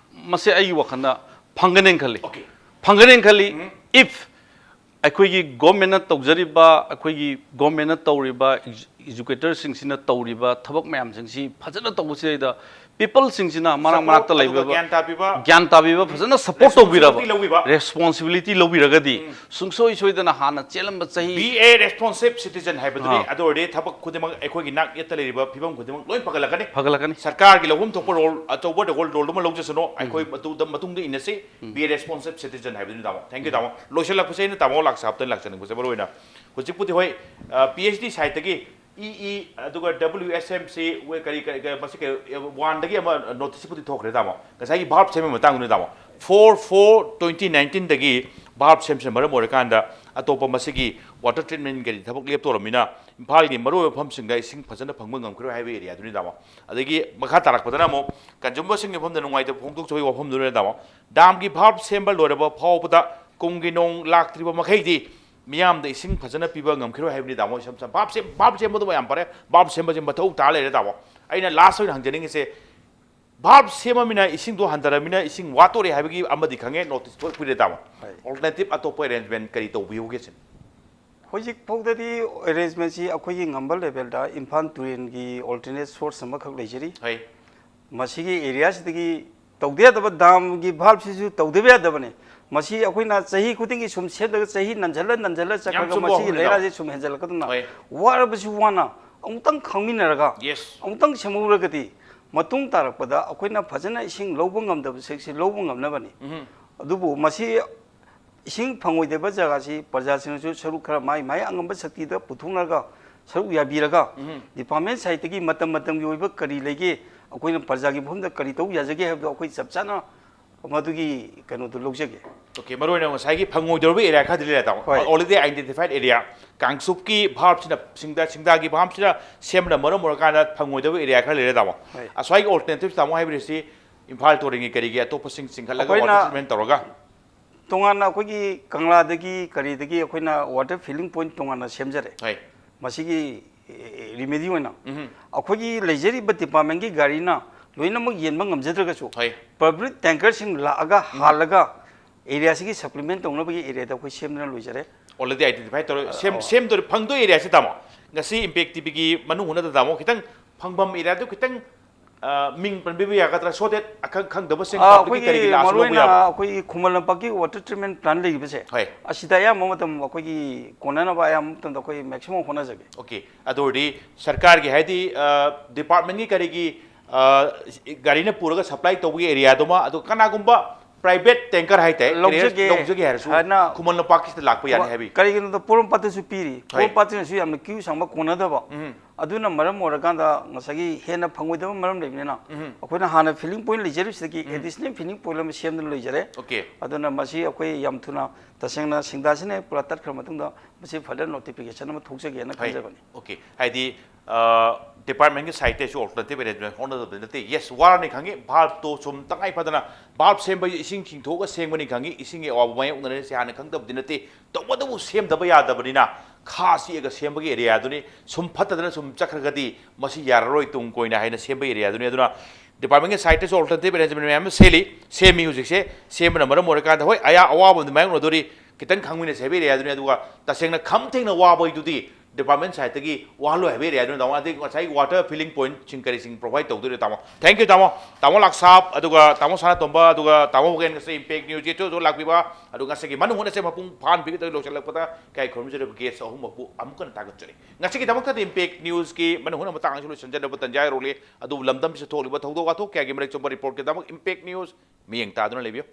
ꯃꯁꯦ ꯑꯩꯒꯤ ꯋꯥꯈꯜꯗ ꯐꯪꯒꯅꯦꯅ ꯈꯜꯂꯤ꯫ Okay. ꯐꯪꯒꯅꯦꯅ ꯈꯜꯂꯤ꯫ If ꯑꯩꯈꯣꯏꯒꯤ governmentꯅ ꯇꯧꯖꯔꯤꯕ, ꯑꯩꯈꯣꯏꯒꯤ governmentꯅ ꯇꯧꯔꯤꯕ, educatorꯁꯤꯡꯁꯤꯅ ꯇꯧꯔꯤꯕ ꯊꯕꯛ ꯃꯌꯥꯝꯁꯤꯡꯁꯤ ꯐꯖꯅ ꯇꯧꯕꯁꯤꯗꯩꯗ peopleꯁꯤꯡꯁꯤꯅ ꯃꯔꯛ ꯃꯔꯛꯇ ꯂꯩꯕ ꯒ꯭ꯌꯥꯟ ꯇꯥꯕꯤꯕ, ꯒ꯭ꯌꯥꯟ ꯇꯥꯕꯤꯕ, ꯐꯖꯅ support ꯇꯧꯕꯤꯔꯕ, ꯂꯧꯕꯤꯕ, responsibility ꯂꯧꯕꯤꯔꯒꯗꯤ ꯁꯨꯡꯁꯣꯏ ꯁꯣꯏꯗꯅ ꯍꯥꯟꯅ ꯆꯦꯜꯂꯝꯕ ꯆꯍꯤ Be a responsible citizen ꯍꯥꯏꯕꯗꯨꯅꯤ꯫ ꯑꯗꯨ ꯑꯣꯏꯔꯗꯤ ꯊꯕꯛ ꯈꯨꯗꯤꯡꯃꯛ, ꯑꯩꯈꯣꯏꯒꯤ ꯅꯥꯛ ꯌꯦꯠꯇ ꯂꯩꯔꯤꯕ ꯐꯤꯕꯝ ꯈꯨꯗꯤꯡꯃꯛ ꯂꯣꯏ ꯐꯒꯠꯂꯛꯀꯅꯤ꯫ ꯐꯒꯠꯂꯛꯀꯅꯤ꯫ ꯁꯔꯀꯥꯔꯒꯤ ꯂꯧꯐꯝ ꯊꯣꯛꯄ ꯔꯣꯜ, ꯑꯆꯧꯕ ꯔꯣꯜ, ꯔꯣꯜꯗꯨꯃ ꯂꯧꯖꯁꯅꯨ, ꯑꯩꯈꯣꯏ ꯃꯇꯨꯡꯗ, ꯃꯇꯨꯡꯗ ꯏꯟꯅꯁꯤ꯫ Be a responsible citizen ꯍꯥꯏꯕꯗꯨꯅꯤ ꯇꯥꯃꯣ꯫ Thank you ꯇꯥꯃꯣ꯫ ꯂꯣꯏꯁꯤꯜꯂꯛꯄꯁꯦ ꯑꯩꯅ ꯇꯥꯃꯣ ꯂꯥꯛꯁꯥꯞꯇ ꯂꯥꯛꯆꯅꯤꯡꯕꯁꯦ ꯃꯔꯨ ꯑꯣꯏꯅ ꯍꯧꯖꯤꯛꯄꯨꯗꯤ ꯍꯣꯏ, ꯄꯤ ꯑꯩꯆ ꯗꯤ ꯁꯥꯏꯠꯇꯒꯤ ꯏ ꯏ ꯑꯗꯨꯒ W S M C ꯀꯔꯤ ꯀꯔꯤ ꯀꯔꯤ ꯃꯁꯤ ꯀꯔꯤ ꯋꯥꯟꯗꯒꯤ ꯑꯃ ꯅꯣꯇꯤꯁꯄꯨꯗꯤ ꯊꯣꯛꯈ꯭ꯔꯦ ꯇꯥꯃꯣ꯫ ꯉꯁꯥꯏꯒꯤ ꯚꯥꯜꯕ ꯁꯦꯝꯕꯒꯤ ꯃꯇꯥꯡꯗꯨꯅꯤ ꯇꯥꯃꯣ꯫ Four four twenty nineteenꯗꯒꯤ ꯚꯥꯜꯕ ꯁꯦꯝꯁꯤꯅ ꯃꯔꯝ ꯑꯣꯏꯔꯀꯥꯟꯗ ꯑꯇꯣꯞꯄ ꯃꯁꯤꯒꯤ water treatment ꯀꯔꯤ ꯊꯕꯛ ꯂꯦꯞꯇꯧꯔꯕꯅꯤꯅ ꯏꯝꯐꯥꯜꯒꯤ ꯃꯔꯨꯑꯣꯏꯕ ꯃꯐꯝꯁꯤꯡꯗ ꯏꯁꯤꯡ ꯐꯖꯅ ꯐꯪꯕ ꯉꯝꯈꯤꯔꯣꯏ ꯍꯥꯏꯕ ꯑꯦꯔꯤꯌꯥꯗꯨꯅꯤ ꯇꯥꯃꯣ꯫ ꯑꯗꯒꯤ ꯃꯈꯥ ꯇꯥꯔꯛꯄꯗꯅ ꯑꯃꯨꯛ consumerꯁꯤꯡꯒꯤ ꯃꯐꯝꯗ ꯅꯨꯡꯉꯥꯏꯇꯕ ꯐꯣꯡꯗꯣꯛꯆꯕꯒꯤ ꯋꯥꯐꯝꯗꯨꯅ ꯇꯥꯃꯣ꯫ ꯗꯥꯝꯒꯤ ꯚꯥꯜꯕ ꯁꯦꯝꯕ ꯂꯣꯏꯔꯕ ꯐꯥꯎꯕꯗ ꯀꯨꯝꯒꯤ ꯅꯣꯡ ꯂꯥꯛꯇ꯭ꯔꯤꯕ ꯃꯈꯩꯗꯤ ꯃꯤꯌꯥꯝꯗ ꯏꯁꯤꯡ ꯐꯖꯅ ꯄꯤꯕ ꯉꯝꯈꯤꯔꯣꯏ ꯍꯥꯏꯕꯅꯤ ꯇꯥꯃꯣ꯫ ꯏꯁꯝ ꯁꯝ ꯚꯥꯜꯕ ꯁꯦꯝ, ꯚꯥꯜꯕ ꯁꯦꯝꯕꯗꯨꯃ ꯌꯥꯝ ꯐꯔꯦ, ꯚꯥꯜꯕ ꯁꯦꯝꯕꯁꯦ ꯃꯊꯧ ꯇꯥ ꯂꯩꯔꯦ ꯇꯥꯃꯣ꯫ ꯑꯩꯅ ꯂꯥꯁ ꯑꯣꯏꯅ ꯍꯪꯖꯅꯤꯡꯉꯤꯁꯦ, ꯚꯥꯜꯕ ꯁꯦꯝꯃꯃꯤꯅ ꯏꯁꯤꯡꯗꯣ ꯍꯟꯊꯔꯃꯤꯅ ꯏꯁꯤꯡ ꯋꯥꯠꯇꯣꯔꯦ ꯍꯥꯏꯕꯒꯤ ꯑꯃꯗꯤ ꯈꯪꯉꯦ, ꯅꯣꯇꯤꯁ ꯊꯣꯛꯄꯤꯔꯦ ꯇꯥꯃꯣ꯫ ꯍꯣꯏ꯫ Alternative ꯑꯇꯣꯞꯄ arrangement ꯀꯔꯤ ꯇꯧꯕꯤꯍꯧꯒꯦ ꯁꯤꯅꯤ? ꯍꯧꯖꯤꯛ ꯐꯥꯎꯗꯗꯤ arrangementꯁꯤ ꯑꯩꯈꯣꯏꯒꯤ ꯉꯝꯕ levelꯗ ꯏꯝꯐꯥꯜ ꯇꯨꯔꯦꯜꯒꯤ alternate source ꯑꯃꯈꯛ ꯂꯩꯖꯔꯤ꯫ ꯍꯣꯏ꯫ ꯃꯁꯤꯒꯤ areaꯁꯤꯗꯒꯤ ꯇꯧꯗ ꯌꯥꯗꯕ ꯗꯥꯝꯒꯤ ꯚꯥꯜꯕꯁꯤꯁꯨ ꯇꯧꯗꯕ ꯌꯥꯗꯕꯅꯤ꯫ ꯃꯁꯤ ꯑꯩꯈꯣꯏꯅ ꯆꯍꯤ ꯈꯨꯗꯤꯡꯒꯤ ꯁꯨꯝ ꯁꯦꯝꯗꯕ ꯆꯍꯤ ꯅꯟꯁꯤꯜꯂ ꯅꯟꯁꯤꯜꯂ ꯆꯠꯈ꯭ꯔꯒ ꯆꯨꯝꯕ ꯃꯁꯤꯒꯤ ꯋꯥꯐꯝꯅꯤ, ꯂꯩꯔꯥꯁꯦ ꯁꯨꯝ ꯍꯦꯟꯖꯜꯂꯛꯀꯗꯅ ꯍꯣꯏ꯫ ꯋꯥꯔꯕꯁꯨ ꯋꯥꯅ ꯑꯃꯨꯛꯇꯪ ꯈꯪꯃꯤꯟꯅꯔꯒ Yes. ꯑꯃꯨꯛꯇꯪ ꯁꯦꯝꯍꯧꯔꯒꯗꯤ ꯃꯇꯨꯡ ꯇꯥꯔꯛꯄꯗ ꯑꯩꯈꯣꯏꯅ ꯐꯖꯅ ꯏꯁꯤꯡ ꯂꯧꯕ ꯉꯝꯗꯕ ꯁꯔꯨꯛꯁꯤ ꯂꯧꯕ ꯉꯝꯅꯕꯅꯤ꯫ ꯑꯗꯨꯕꯨ ꯃꯁꯤ ꯏꯁꯤꯡ ꯐꯪꯉꯣꯏꯗꯕ ꯖꯒꯥꯁꯤ ꯄ꯭ꯔꯖꯥꯁꯤꯡꯅꯁꯨ ꯁꯔꯨꯛ ꯈꯔ ꯃꯥꯏ ꯃꯥꯏ ꯑꯉꯝꯕ ꯁꯛꯇꯤꯗ ꯄꯨꯊꯣꯛꯅꯔꯒ ꯁꯔꯨꯛ ꯌꯥꯕꯤꯔꯒ department sideꯇꯒꯤ ꯃꯇꯝ ꯃꯇꯝꯒꯤ ꯑꯣꯏꯕ ꯀꯔꯤ ꯂꯩꯒꯦ, ꯑꯩꯈꯣꯏꯅ ꯄ꯭ꯔꯖꯥꯒꯤ ꯃꯐꯝꯗ ꯀꯔꯤ ꯇꯧ ꯌꯥꯖꯒꯦ ꯍꯥꯏꯕꯗꯣ ꯑꯩꯈꯣꯏ ꯆꯞ ꯆꯥꯅ ꯃꯗꯨꯒꯤ ꯀꯩꯅꯣꯗꯨ ꯂꯧꯖꯒꯦ꯫ Okay, ꯃꯔꯨ ꯑꯣꯏꯅ ꯉꯁꯥꯏꯒꯤ ꯐꯪꯉꯣꯏꯗꯧꯔꯤꯕ ꯑꯦꯔꯤꯌꯥ ꯈꯔꯗꯤ ꯂꯩꯔꯦ ꯇꯥꯃꯣ꯫ ꯍꯣꯏ꯫ Already identified area, ꯀꯥꯡꯆꯨꯞꯀꯤ ꯚꯥꯜꯕꯁꯤꯅ, ꯁꯤꯡꯗꯥ, ꯁꯤꯡꯗꯥꯒꯤ ꯚꯥꯜꯕꯁꯤꯅ ꯁꯦꯝꯕꯅ ꯃꯔꯝ ꯑꯣꯏꯔꯀꯥꯟꯗ ꯐꯪꯉꯣꯏꯗꯕ ꯑꯦꯔꯤꯌꯥ ꯈꯔ ꯂꯩꯔꯦ ꯇꯥꯃꯣ꯫ ꯍꯣꯏ꯫ ꯑꯁ꯭ꯋꯥꯏꯒꯤ alternatives ꯇꯥꯃꯣ ꯍꯥꯏꯕꯤꯔꯤꯁꯤ ꯏꯝꯐꯥꯜ ꯇꯨꯔꯦꯜꯒꯤ ꯀꯔꯤꯒꯤ ꯑꯇꯣꯞꯄꯁꯤꯡ ꯆꯤꯡꯈꯠꯂꯒ ꯑꯩꯈꯣꯏꯅ water treatment ꯇꯧꯔꯒ? ꯇꯣꯉꯥꯟꯅ ꯑꯩꯈꯣꯏꯒꯤ ꯀꯪꯂꯥꯗꯒꯤ ꯀꯔꯤꯗꯒꯤ ꯑꯩꯈꯣꯏꯅ water filling point ꯇꯣꯉꯥꯟꯅ ꯁꯦꯝꯖꯔꯦ꯫ ꯍꯣꯏ꯫ ꯃꯁꯤꯒꯤ remedy ꯑꯣꯏꯅ ꯑꯩꯈꯣꯏꯒꯤ ꯂꯩꯖꯔꯤꯕ departmentꯀꯤ ꯒꯥꯔꯤꯅ ꯂꯣꯏꯅꯃꯛ ꯌꯦꯟꯕ ꯉꯝꯖꯗ꯭ꯔꯒꯁꯨ ꯍꯣꯏ꯫ Public tankerꯁꯤꯡ ꯂꯥꯛꯑꯒ ꯍꯥꯜꯂꯒ areaꯁꯤꯒꯤ supplement ꯇꯧꯅꯕꯒꯤ areaꯗ ꯑꯩꯈꯣꯏ ꯁꯦꯝꯗꯨꯅ ꯂꯣꯏꯖꯔꯦ꯫ Already identify ꯇꯧꯔꯦ꯫ ꯁꯦꯝ, ꯁꯦꯝꯗꯣꯔꯤ, ꯐꯪꯗꯣꯏ ꯑꯦꯔꯤꯌꯥꯁꯦ ꯇꯥꯃꯣ꯫ ꯉꯁꯤ ꯏꯝꯄꯦꯛ ꯇꯤꯚꯤꯒꯤ ꯃꯅꯨꯡ ꯍꯨꯠꯅꯗ ꯇꯥꯃꯣ ꯈꯤꯇꯪ ꯐꯪꯐꯝ ꯑꯦꯔꯤꯌꯥꯗꯨ ꯈꯤꯇꯪ, ꯑ, ꯃꯤꯡ ꯄꯟꯕꯤꯕ ꯌꯥꯒꯗ꯭ꯔꯥ? So that ꯑꯈꯪ ꯈꯪꯗꯕꯁꯤꯡ ꯑꯥ, publicꯀꯤ ꯀꯔꯤꯒꯤ ꯑꯩꯈꯣꯏꯒꯤ ꯂꯥꯛꯑꯁꯨ ꯃꯔꯨ ꯂꯧꯕ ꯑꯣꯏꯅ ꯌꯥꯕ? ꯑꯩꯈꯣꯏꯒꯤ ꯈꯨꯃꯟ ꯂꯝꯄꯥꯛꯀꯤ water treatment plant ꯂꯩꯔꯤꯕꯁꯦ, ꯍꯣꯏ꯫ ꯑꯁꯤꯗ ꯑꯌꯥꯝꯕ ꯃꯇꯝ ꯑꯩꯈꯣꯏꯒꯤ ꯀꯣꯟꯅꯅꯕ ꯑꯌꯥꯝꯕ ꯃꯇꯝꯗ ꯑꯩꯈꯣꯏ maximum ꯍꯣꯠꯅꯖꯒꯦ꯫ Okay, ꯑꯗꯨ ꯑꯣꯏꯔꯗꯤ ꯁꯔꯀꯥꯔꯒꯤ ꯍꯥꯏꯗꯤ, ꯑ, departmentꯀꯤ ꯀꯔꯤꯒꯤ, ꯑ, ꯒꯥꯔꯤꯅ ꯄꯨꯔꯒ supply ꯇꯧꯕꯒꯤ areaꯗꯨꯃ, ꯑꯗꯨ ꯀꯅꯥꯒꯨꯝꯕ private tanker ꯍꯥꯏꯇꯥꯔꯦ, ꯂꯧꯖꯒꯦ carriers ꯂꯧꯖꯒꯦ ꯍꯥꯏꯔꯁꯨ ꯍꯥꯏꯅ ꯈꯨꯃꯟ ꯂꯝꯄꯥꯛꯀꯤꯁꯤꯗ ꯂꯥꯛꯄ ꯌꯥꯅꯤ ꯍꯥꯏꯕꯤ? ꯀꯔꯤꯒꯤꯅꯣꯗ ꯄꯣꯔꯣꯝꯄꯥꯠꯇꯁꯨ ꯄꯤꯔꯤ꯫ ꯍꯣꯏ꯫ ꯄꯣꯔꯣꯝꯄꯥꯠꯇꯁꯨ ꯌꯥꯝꯅ queue ꯁꯥꯡꯕ ꯀꯣꯟꯅꯗꯕ꯫ ꯎꯝ꯫ ꯑꯗꯨꯅ ꯃꯔꯝ ꯑꯣꯏꯔꯀꯥꯟꯗ ꯉꯁꯥꯏꯒꯤ ꯍꯦꯟꯅ ꯐꯪꯉꯣꯏꯗꯕ ꯃꯔꯝ ꯂꯩꯕꯅꯤꯅ ꯎꯝ꯫ ꯑꯩꯈꯣꯏꯅ ꯍꯥꯟꯅ filling point ꯂꯩꯖꯔꯤꯕꯁꯤꯗꯒꯤ additional filling point ꯑꯃ ꯁꯦꯝꯗꯨꯅ ꯂꯩꯖꯔꯦ꯫ Okay. ꯑꯗꯨꯅ ꯃꯁꯤ ꯑꯩꯈꯣꯏ ꯌꯥꯝ ꯊꯨꯅ ꯇꯁꯦꯡꯅ ꯁꯤꯡꯗꯥꯁꯤꯅ ꯍꯦꯛ ꯄꯨꯔꯥ ꯇꯠꯈ꯭ꯔ ꯃꯇꯨꯡꯗ ꯃꯁꯤ further notification ꯑꯃ ꯊꯣꯛꯆꯒꯦꯅ ꯍꯣꯏ꯫ ꯈꯟꯖꯕꯅꯤ꯫ Okay. ꯍꯥꯏꯗꯤ, ꯑ, departmentꯀꯤ sideꯇꯩꯁꯨ alternative arrangement ꯍꯣꯠꯅꯗꯕꯗꯤ ꯅꯠꯇꯦ꯫ Yes, ꯋꯥꯔꯅꯤ ꯈꯪꯉꯤ, valveꯇꯣ ꯁꯨꯝ ꯇꯉꯥꯏ ꯐꯗꯅ valve ꯁꯦꯝꯕ ꯏꯁꯤꯡ ꯆꯤꯡꯊꯣꯛꯑꯒ ꯁꯦꯝꯒꯅꯤ ꯈꯪꯉꯤ, ꯏꯁꯤꯡꯒꯤ ꯑꯋꯥꯕ ꯃꯥꯌꯣꯛꯅꯔꯦ, ꯁꯤ ꯍꯥꯟꯅ ꯈꯪꯗꯕꯗꯤ ꯅꯠꯇꯦ꯫ ꯇꯧꯕꯇꯕꯨ ꯁꯦꯝꯗꯕ ꯌꯥꯗꯕꯅꯤꯅ ꯈꯥ ꯆꯤꯛꯑꯒ ꯁꯦꯝꯕꯒꯤ areaꯗꯨꯅꯤ꯫ ꯁꯨꯝ ꯐꯠꯇꯗꯅ ꯁꯨꯝ ꯆꯠꯈ꯭ꯔꯒꯗꯤ ꯃꯁꯤ ꯌꯥꯔꯔꯣꯏ ꯇꯨꯡ ꯀꯣꯏꯅ ꯍꯥꯏꯅ ꯁꯦꯝꯕ areaꯗꯨꯅꯤ꯫ ꯑꯗꯨꯅ departmentꯀꯤ sideꯇꯁꯨ alternative arrangement ꯃꯌꯥꯝ ꯑꯃ ꯁꯦꯜꯂꯤ, ꯁꯦꯝꯃꯤ ꯍꯧꯖꯤꯛꯁꯦ꯫ ꯁꯦꯝꯕꯅ ꯃꯔꯝ ꯑꯣꯏꯔꯀꯥꯟꯗ, ꯍꯣꯏ, ꯑꯌꯥ-, ꯑꯋꯥꯕ ꯑꯃꯗꯤ ꯃꯥꯌꯣꯛꯅꯗꯣꯔꯤ, ꯈꯤꯇꯪ ꯈꯪꯃꯤꯟꯅꯁꯦ ꯍꯥꯏꯕ areaꯗꯨꯅꯤ꯫ ꯑꯗꯨꯒ ꯇꯁꯦꯡꯅ ꯈꯝ ꯊꯦꯡꯅ ꯋꯥꯕꯒꯤꯗꯨꯗꯤ department sideꯇꯒꯤ ꯋꯥꯍꯜꯂꯣꯏ ꯍꯥꯏꯕ areaꯗꯨꯅꯤ, ꯇꯥꯃꯣ꯫ ꯑꯗꯒꯤ ꯉꯁꯥꯏ water filling pointꯁꯤꯡ ꯀꯔꯤꯁꯤꯡ provide ꯇꯧꯗꯣꯏꯔꯣ, ꯇꯥꯃꯣ? Thank you, ꯇꯥꯃꯣ꯫ ꯇꯥꯃꯣ ꯂꯥꯛꯁꯥꯞ, ꯑꯗꯨꯒ ꯇꯥꯃꯣ ꯁꯅꯥꯇꯣꯝꯕ, ꯑꯗꯨꯒ ꯇꯥꯃꯣ ꯃꯣꯒꯦꯟ, ꯉꯁꯤ Impact Newsꯀꯤ ꯆꯨ ꯆꯨ ꯂꯥꯛꯄꯤꯕ, ꯑꯗꯨꯒ ꯉꯁꯤꯒꯤ ꯃꯅꯨꯡ ꯍꯨꯠꯅꯁꯦ ꯃꯄꯨꯡ ꯐꯥꯍꯟꯕꯤꯒꯗꯕ ꯂꯣꯏꯁꯤꯜꯂꯛꯄꯗ ꯏꯀꯥꯏ ꯈꯨꯔꯨꯝꯖꯔꯤꯕ guest ꯑꯍꯨꯝꯃꯛꯄꯨ ꯑꯃꯨꯛꯀ ꯍꯟꯅ ꯊꯥꯒꯠꯆꯔꯤ꯫ ꯉꯁꯤꯒꯤꯗꯃꯛꯇꯗꯤ Impact Newsꯀꯤ ꯃꯅꯨꯡ ꯍꯨꯠꯅ ꯃꯇꯥꯡ ꯑꯁꯤ ꯂꯣꯏꯁꯤꯟꯖꯅꯕ ꯇꯟꯖꯥ ꯌꯧꯔꯛꯂꯤ꯫ ꯑꯗꯨꯕꯨ ꯂꯝꯗꯝꯁꯤꯗ ꯊꯣꯛꯂꯤꯕ ꯊꯧꯗꯣꯛ ꯋꯥꯊꯣꯛ ꯀꯌꯥꯒꯤ ꯃꯔꯤꯛ ꯆꯨꯝꯕ reportꯀꯤꯗꯃꯛ Impact News ꯃꯤꯠꯌꯦꯡ ꯇꯥꯗꯨꯅ ꯂꯩꯕꯤꯌꯨ꯫